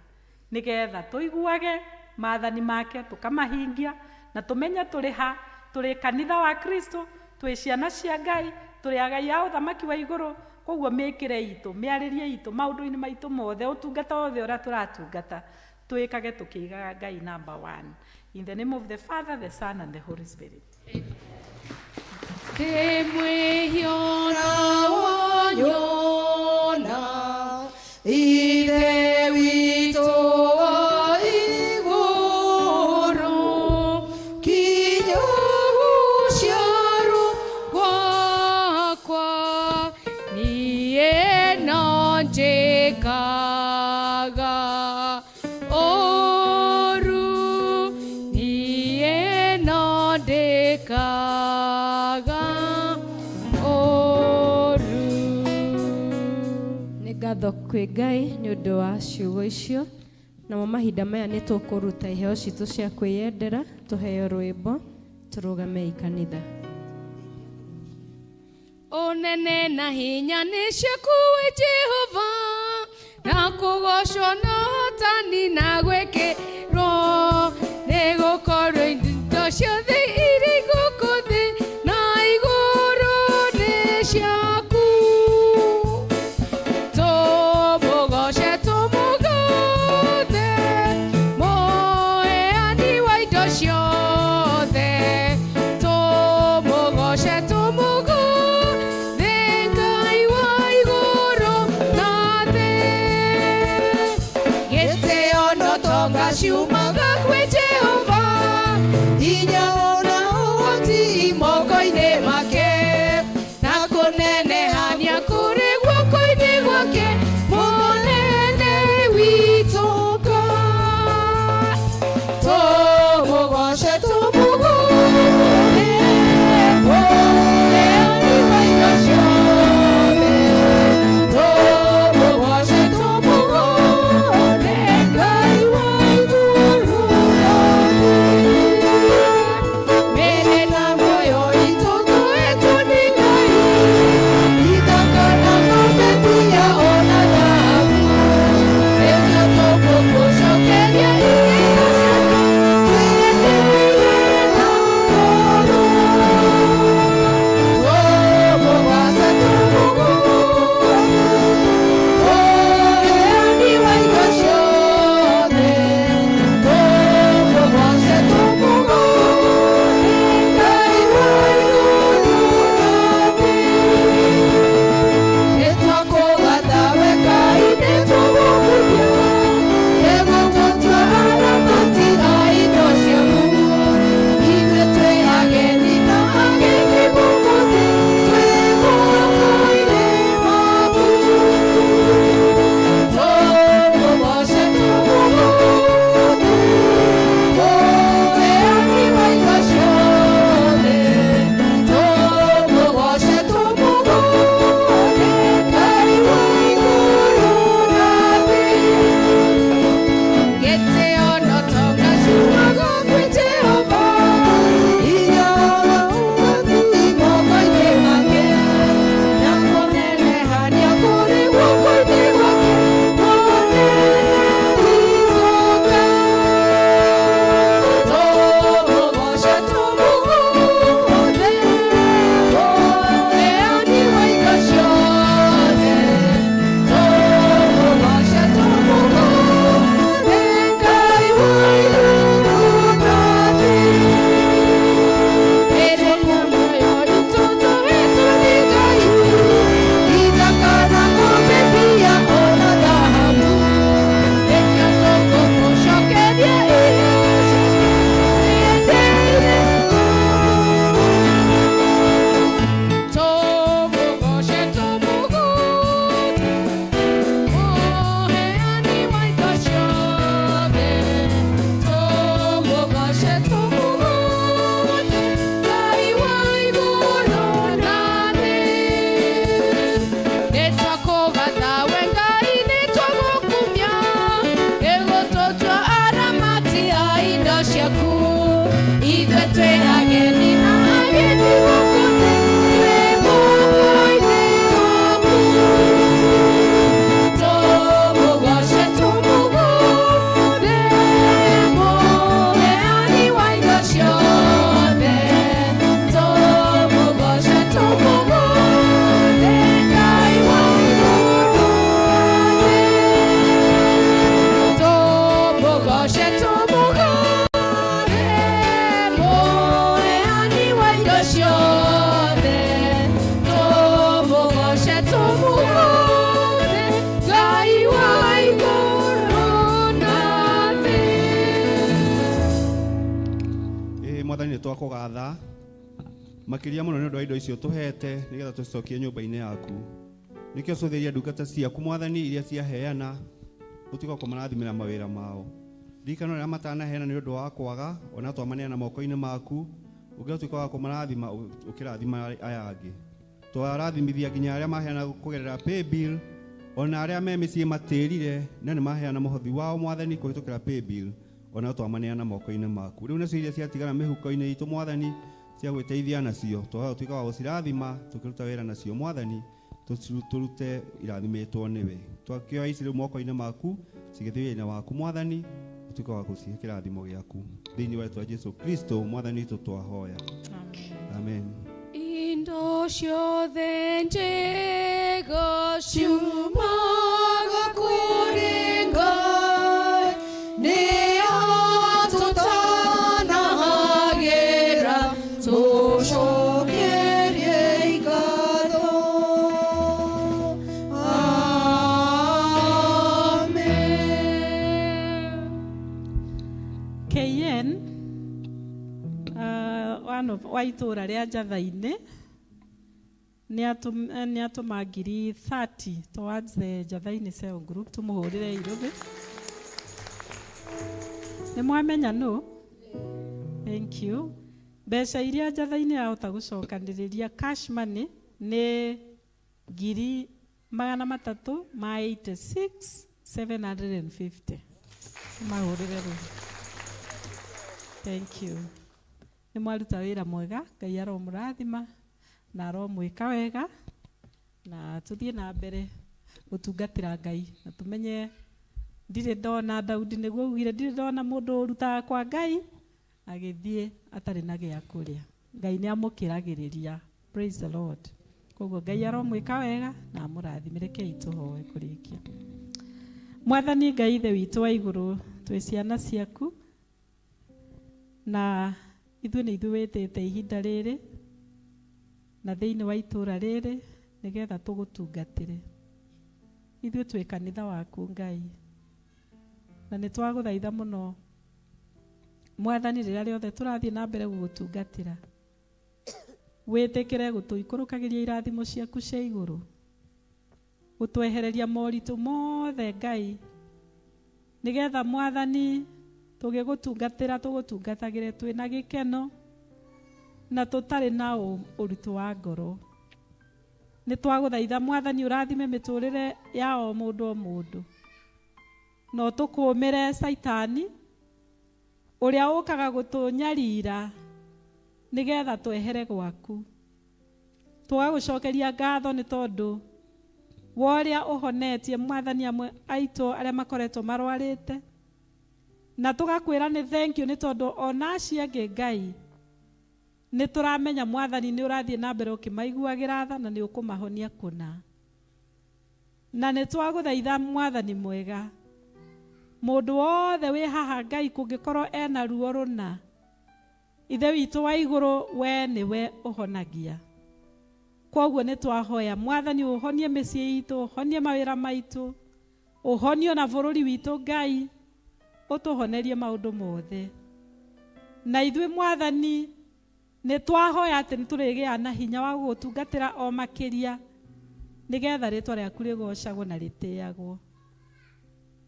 nĩgetha tũiguage maathani make, tũkamahingia na. Na tũmenye tũrĩ ha, tũrĩ kanitha wa Kristo, twĩ ciana cia Ngai, tũrĩ agai a ũthamaki wa igũrũ. Koguo mĩkĩre itũ, mĩarĩrie itũ, maũndũ-inĩ maitũ mothe, ũtungata wothe ũrĩa tũratungata, twĩkage tũkĩigaga Ngai number one. In the name of the Father, the Son and the Holy Spirit. Ndĩ mwĩhia na wanyona Ithe witũ wa igũrũ, kinya gũciarwo gwakwa, niĩ no njĩkaga ũru, niĩ no ndĩkaga ũru. Nĩ ngatho kwĩ Ngai nĩ ũndũ wa ciugo icio. Namo mahinda maya nĩ tũkũruta iheo citũ cia kwĩyendera, tũheo rwĩmbo, tũrũgamei kanitha. Ũnene na hinya nĩ ciaku we Jehova, na kũgocwo na ũhotani na gwĩkĩrwo, nĩ gũkorwo indo ciothe irĩ gũkũ thĩ na igũrũ nĩ ciaku. Tũmũgoce, tũmũgathe, mũheani wa indo ciothe. Tũmũgoce, tũmũgathe, Ngai wa igũrũ na thĩ. Gĩtĩo na ũtonga ciumaga kwĩ Jehova, hinya na ũhoti moko-inĩ make, na kũnenehania kũrĩ guoko-inĩ gwake, mũnene witũ Ngai. Tũmũgoce, tũmũgathe, mũheani wa indo ciothe. Tũmũgoce, tũmũgathe, Ngai wa igũrũ. Twakũgatha makĩria mũno nĩ ũndũ wa indo icio tũhete nĩgetha tũcicokie nyũmba-inĩ yaku. Nĩkĩo cũthĩria ndungata ciaku Mwathani iria ciaheana, ũtuĩke wa kũmarathimĩra mawĩra mao. Ririkana arĩa matanaheana nĩ ũndũ wa kwaga, ona twamaneana moko-inĩ maku, ũngĩgatuĩka wa kũmarathima ũkĩrathima aya angĩ. Twarathimithia nginya arĩa maheana kũgerera paybill, ona arĩa me mĩciĩ matĩrire na nĩ maheana mũhothi wao Mwathani kũhĩtũkĩra paybill, ona twamaneana moko-inĩ maku. Rĩu nacio iria ciatigara mĩhuko-inĩ itũ Mwathani cia gwĩteithia nacio, twahoya ũtuĩke wa gũcirathima tũkĩruta wĩra nacio Mwathani, tũrute irathimĩtwo nĩwe. Twakĩoya ici rĩu moko-inĩ maku cigĩthiĩ wĩra-inĩ waku Mwathani, ũtuĩke wa gũcihe kĩrathimo gĩaku. Thĩinĩ wa rĩtwa Jesu Kristo Mwathani witũ twahoya. Amen. Indo ciothe njega ciumaga kũrĩ Ngai, nĩyo tũtanahagĩra tũcokerie ngatho. Amen. KN one of wa itũra rĩa Njatha-inĩ nĩ atũma ngiri 30 towards the Njatha-inĩ Cell Group. Tũmũhũrĩre irũthĩ. Nĩ mwamenya nũ? Thank you. Mbeca iria Njatha-inĩ yahota gũcokanĩrĩria cash money nĩ ngiri magana matatũ ma 86 750. Mahũrĩre rũhĩ. Thank you. Nĩ mwaruta wĩra mwega, Ngai aromũrathima na aromwĩka wega, na tũthiĩ na mbere gũtungatĩra Ngai na tũmenye ndirĩ ndona Daudi nĩguo augire ndirĩ ndona mũndũ ũrutaga kwa Ngai agĩthiĩ atarĩ na gĩa kũrĩa. Ngai nĩ amũkĩragĩrĩria. Praise the Lord. Koguo Ngai aromwĩka wega na amũrathime. Rekei tũhoe kũrĩkia. Mwathani Ngai Ithe witũ wa igũrũ, twĩ ciana ciaku na ithuĩ nĩ ithuĩ wĩtĩte ihinda rĩrĩ na thĩinĩ wa itũra rĩrĩ nĩgetha tũgũtungatĩre. Ithuĩ twĩ kanitha waku Ngai, na nĩ twagũthaitha mũno Mwathani rĩrĩa rĩothe tũrathiĩ na mbere gũgũtungatĩra, wĩtĩkĩre gũtũikũrũkagĩria irathimo ciaku cia igũrũ, gũtwehereria moritũ mothe Ngai, nĩgetha Mwathani tũgĩgũtungatĩra tũgũtungatagĩre twĩna gĩkeno na tũtarĩ na ũritũ wa ngoro. Nĩ twagũthaitha Mwathani ũrathime mĩtũrĩre ya o mũndũ o mũndũ, na ũtũkũmĩre Caitani ũrĩa ũkaga gũtũnyarira nĩgetha twehere gwaku. Tũgagũcokeria ngatho nĩ tondũ wa ũrĩa ũhonetie Mwathani amwe aitũ arĩa makoretwo marwarĩte, na tũgakwĩra nĩ thank you nĩ tondũ ona acio angĩ Ngai nĩ tũramenya Mwathani nĩ ũrathiĩ na mbere ũkĩmaiguagĩra tha na nĩ ũkũmahonia kũna. Na nĩ twagũthaitha Mwathani mwega, mũndũ wothe wĩ haha Ngai kũngĩkorwo ena ruo rũna, Ithe witũ wa igũrũ we nĩwe ũhonagia. Kwoguo nĩ twahoya Mwathani ũhonie mĩciĩ itũ, ũhonie mawĩra maitũ, ũhonie ona bũrũri witũ Ngai, ũtũhonerie maũndũ mothe. Na ithuĩ Mwathani nĩ twahoya atĩ nĩ tũrĩgĩa na hinya wa gũgũtungatĩra o makĩria nĩgetha rĩtwa rĩaku rĩgocagwo na rĩtĩagwo.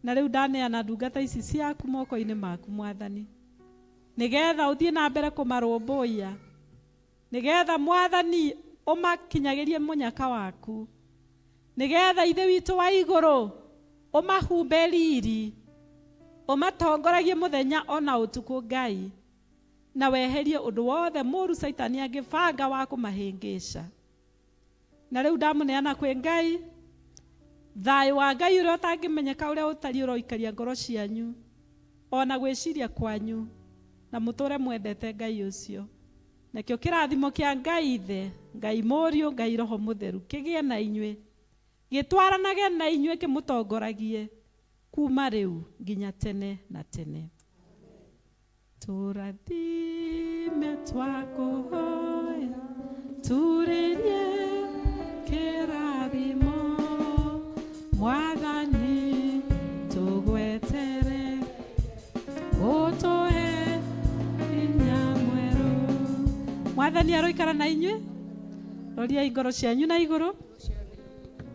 Na rĩu ndaneana ndungata ici ciaku moko-inĩ maku Mwathani, nĩgetha ũthiĩ na mbere kũmarũmbũiya, nĩgetha Mwathani ũmakinyagĩrie mũnyaka waku, nĩgetha Ithe witũ wa igũrũ ũmahumbe riri, ũmatongoragie mũthenya ona ũtukũ Ngai, na weherie ũndũ wothe mũru Caitani angĩbanga wa kũmahĩngĩca. Na rĩu ndamũneana kwĩ Ngai, thayũ wa Ngai ũrĩa ũtangĩmenyeka ũrĩa ũtariĩ ũroikaria ngoro cianyu ona gwĩciria kwanyu, na mũtũre mwendete Ngai ũcio. Nakĩo kĩrathimo kĩa Ngai Ithe, Ngai Mũriũ, Ngai Roho Mũtheru kĩgĩe na inyuĩ, gĩtwaranage na inyuĩ, kĩmũtongoragie kuma rĩu nginya tene na tene. Tũrathime twakũhoya, turĩrie kĩrathimo Mwathani tũgwetere, ũtũhe hinya mwerũ. Mwathani aroikara na inyuĩ. Roriai ngoro cianyu na igũrũ.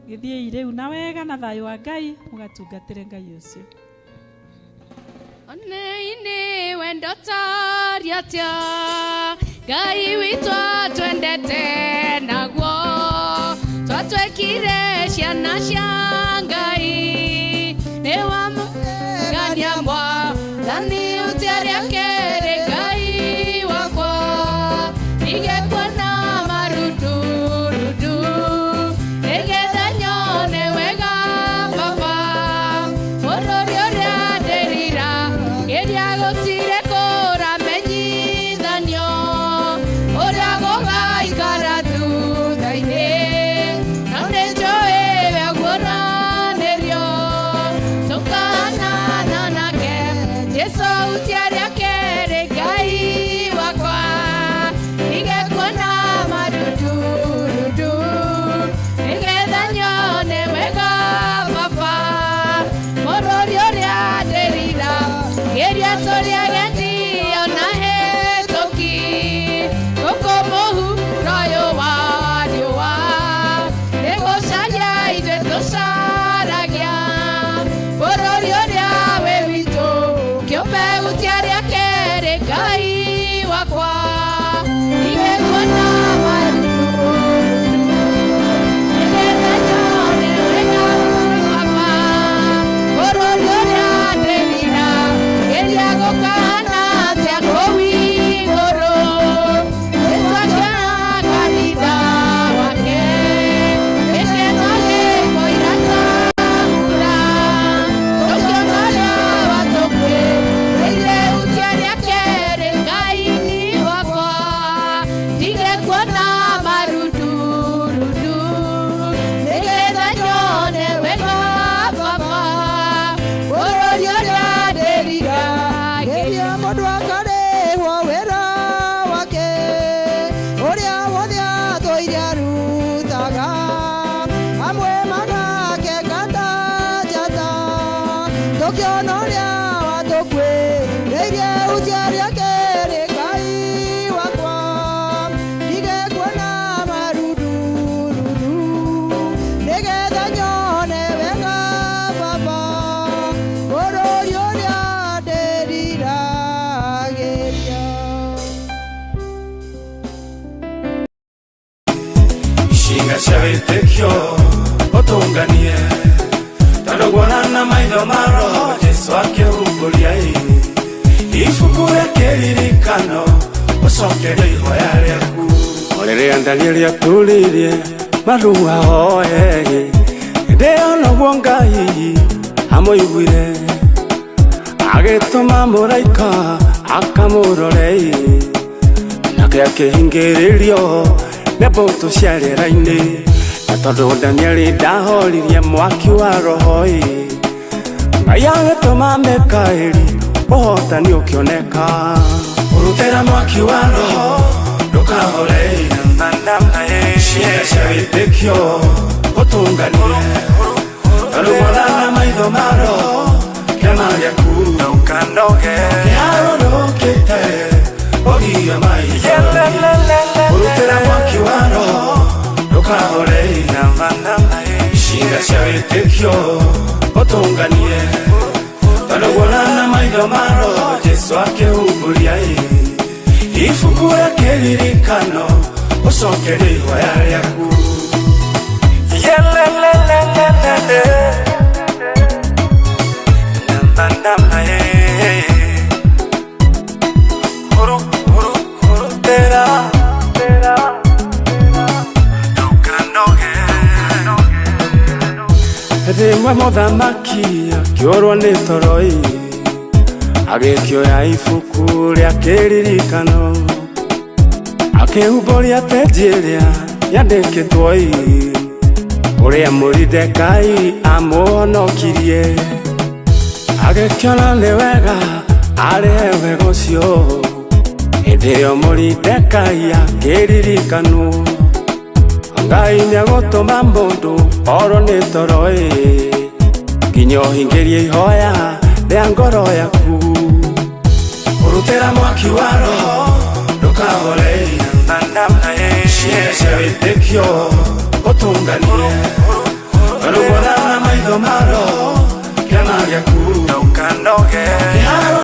Gĩthiĩi rĩu na wega na thayũ wa Ngai mũgatungatĩre Ngai ũcio. Oneini wendo taria atia Ngai witũ atwendete naguo twatwekire ciana cia Ngai nĩ wamũgania mwathani ũtiaria kerĩ Ngai wakwa ndige kuona marudurudu nĩgetha nyone wega baba bũrũri ũrĩa ndĩrira geria gũtirĩ kũramenyithanio ũrĩa gũgaikara thutha-inĩ no nĩnjũĩ we ũguũranĩrio tũkahanana nake Jesũ ũtiaria kerĩ Ngai wakwa ndige kuona marudurudu nĩgetha nyone wega baba bũrũri ũrĩa ndĩrira geria tũrĩ agendi ona hetũki gũkũ mũhuro ũyũ wa riũa nĩgũcaria ithuĩ tũcaragia bũrũri ũrĩa wĩ witũ kĩũmbe gũtiaria kerĩ Ngai wakwa ndige kuona marudurudu nĩgetha nyone wega baba bũrũri ũrĩa ndĩrira geria gũkahana atĩa kũu igũrũ Jesũ akĩona kanitha wake gĩkeno gĩkũira ta mbura tũkĩona ũrĩa watũkuĩrĩire ũtiaria kerĩ Ngai wakwa ndige kuona marudurudu nĩgetha nyone wega baba bũrũri ũrĩa ndĩrira Geria mũndũ akarĩhwo wĩra wake ũrĩa wothe atũire arutaga amwe magakenga ta njata tũkĩona ũrĩa watũkuĩrĩirie ũtiaria kerĩ Ngai wakwa ndige kuona marudurudu nĩgetha nyone wega baba bũrũri ũrĩa ndĩriragĩria. Ishinga cia wĩtĩkio ũtũnganie tondũ guona na maitho ma roho Jesũ akĩhumbũria ĩ ibuku rĩa kĩririkano ũcokerie ihoya rĩaku. O rĩrĩa Danieli atũrĩrie marua oe hĩndĩ ĩyo noguo Ngai amũiguire agĩtũma mũraika akamũrore ĩ nake akĩhingĩrĩrio nĩ mbũtũ cia rĩera-inĩ na tondũ Danieli ndahoririe mwaki wa roho ĩ Ngai agĩtũma Mikaeli ũhotani ũkĩoneka. Ũrutĩra mwaki wa roho ndũkahore ciĩga cia wĩtĩkio ũtũnganie tondũ guona na maitho ma roho kĩama gĩaku ndũkanoge kĩharũrũkĩte ũgio maitho ũrutĩra mwaki wa roho ndũkahore ciĩga cia wĩtĩkio ũtũnganie tondũ guona na maitho ma roho Jesũ akĩhumbũria ĩ ibuku rĩa kĩririkano ũcokerie ihoya rĩaku. Yelelelelelele. Namba, namba, eh. Huru, huru, huru, tera. Ndũkanoge. Rĩmwe mũthamaki akĩũrwo nĩ toro ĩ agĩkĩoya ibuku rĩa kĩririkano akĩhumbũria penji ĩrĩa yandĩkĩtwo ĩ ũrĩa Moridekai amũhonokirie agĩkĩona nĩ wega arĩhe wega ũcio hĩndĩ ĩyo Moridekai akĩririkanwo Ngai nĩagũtũma mũndũ orwo nĩ toro ĩ nginya ũhingĩrie ihoya rĩa ngoro yaku. Ũrutĩra mwaki wa roho ndũkahore Ciĩga cia wĩtĩkio ũtũnganie Tondũ kuona na maitho ma roho kĩama gĩaku. Ndũkanoge.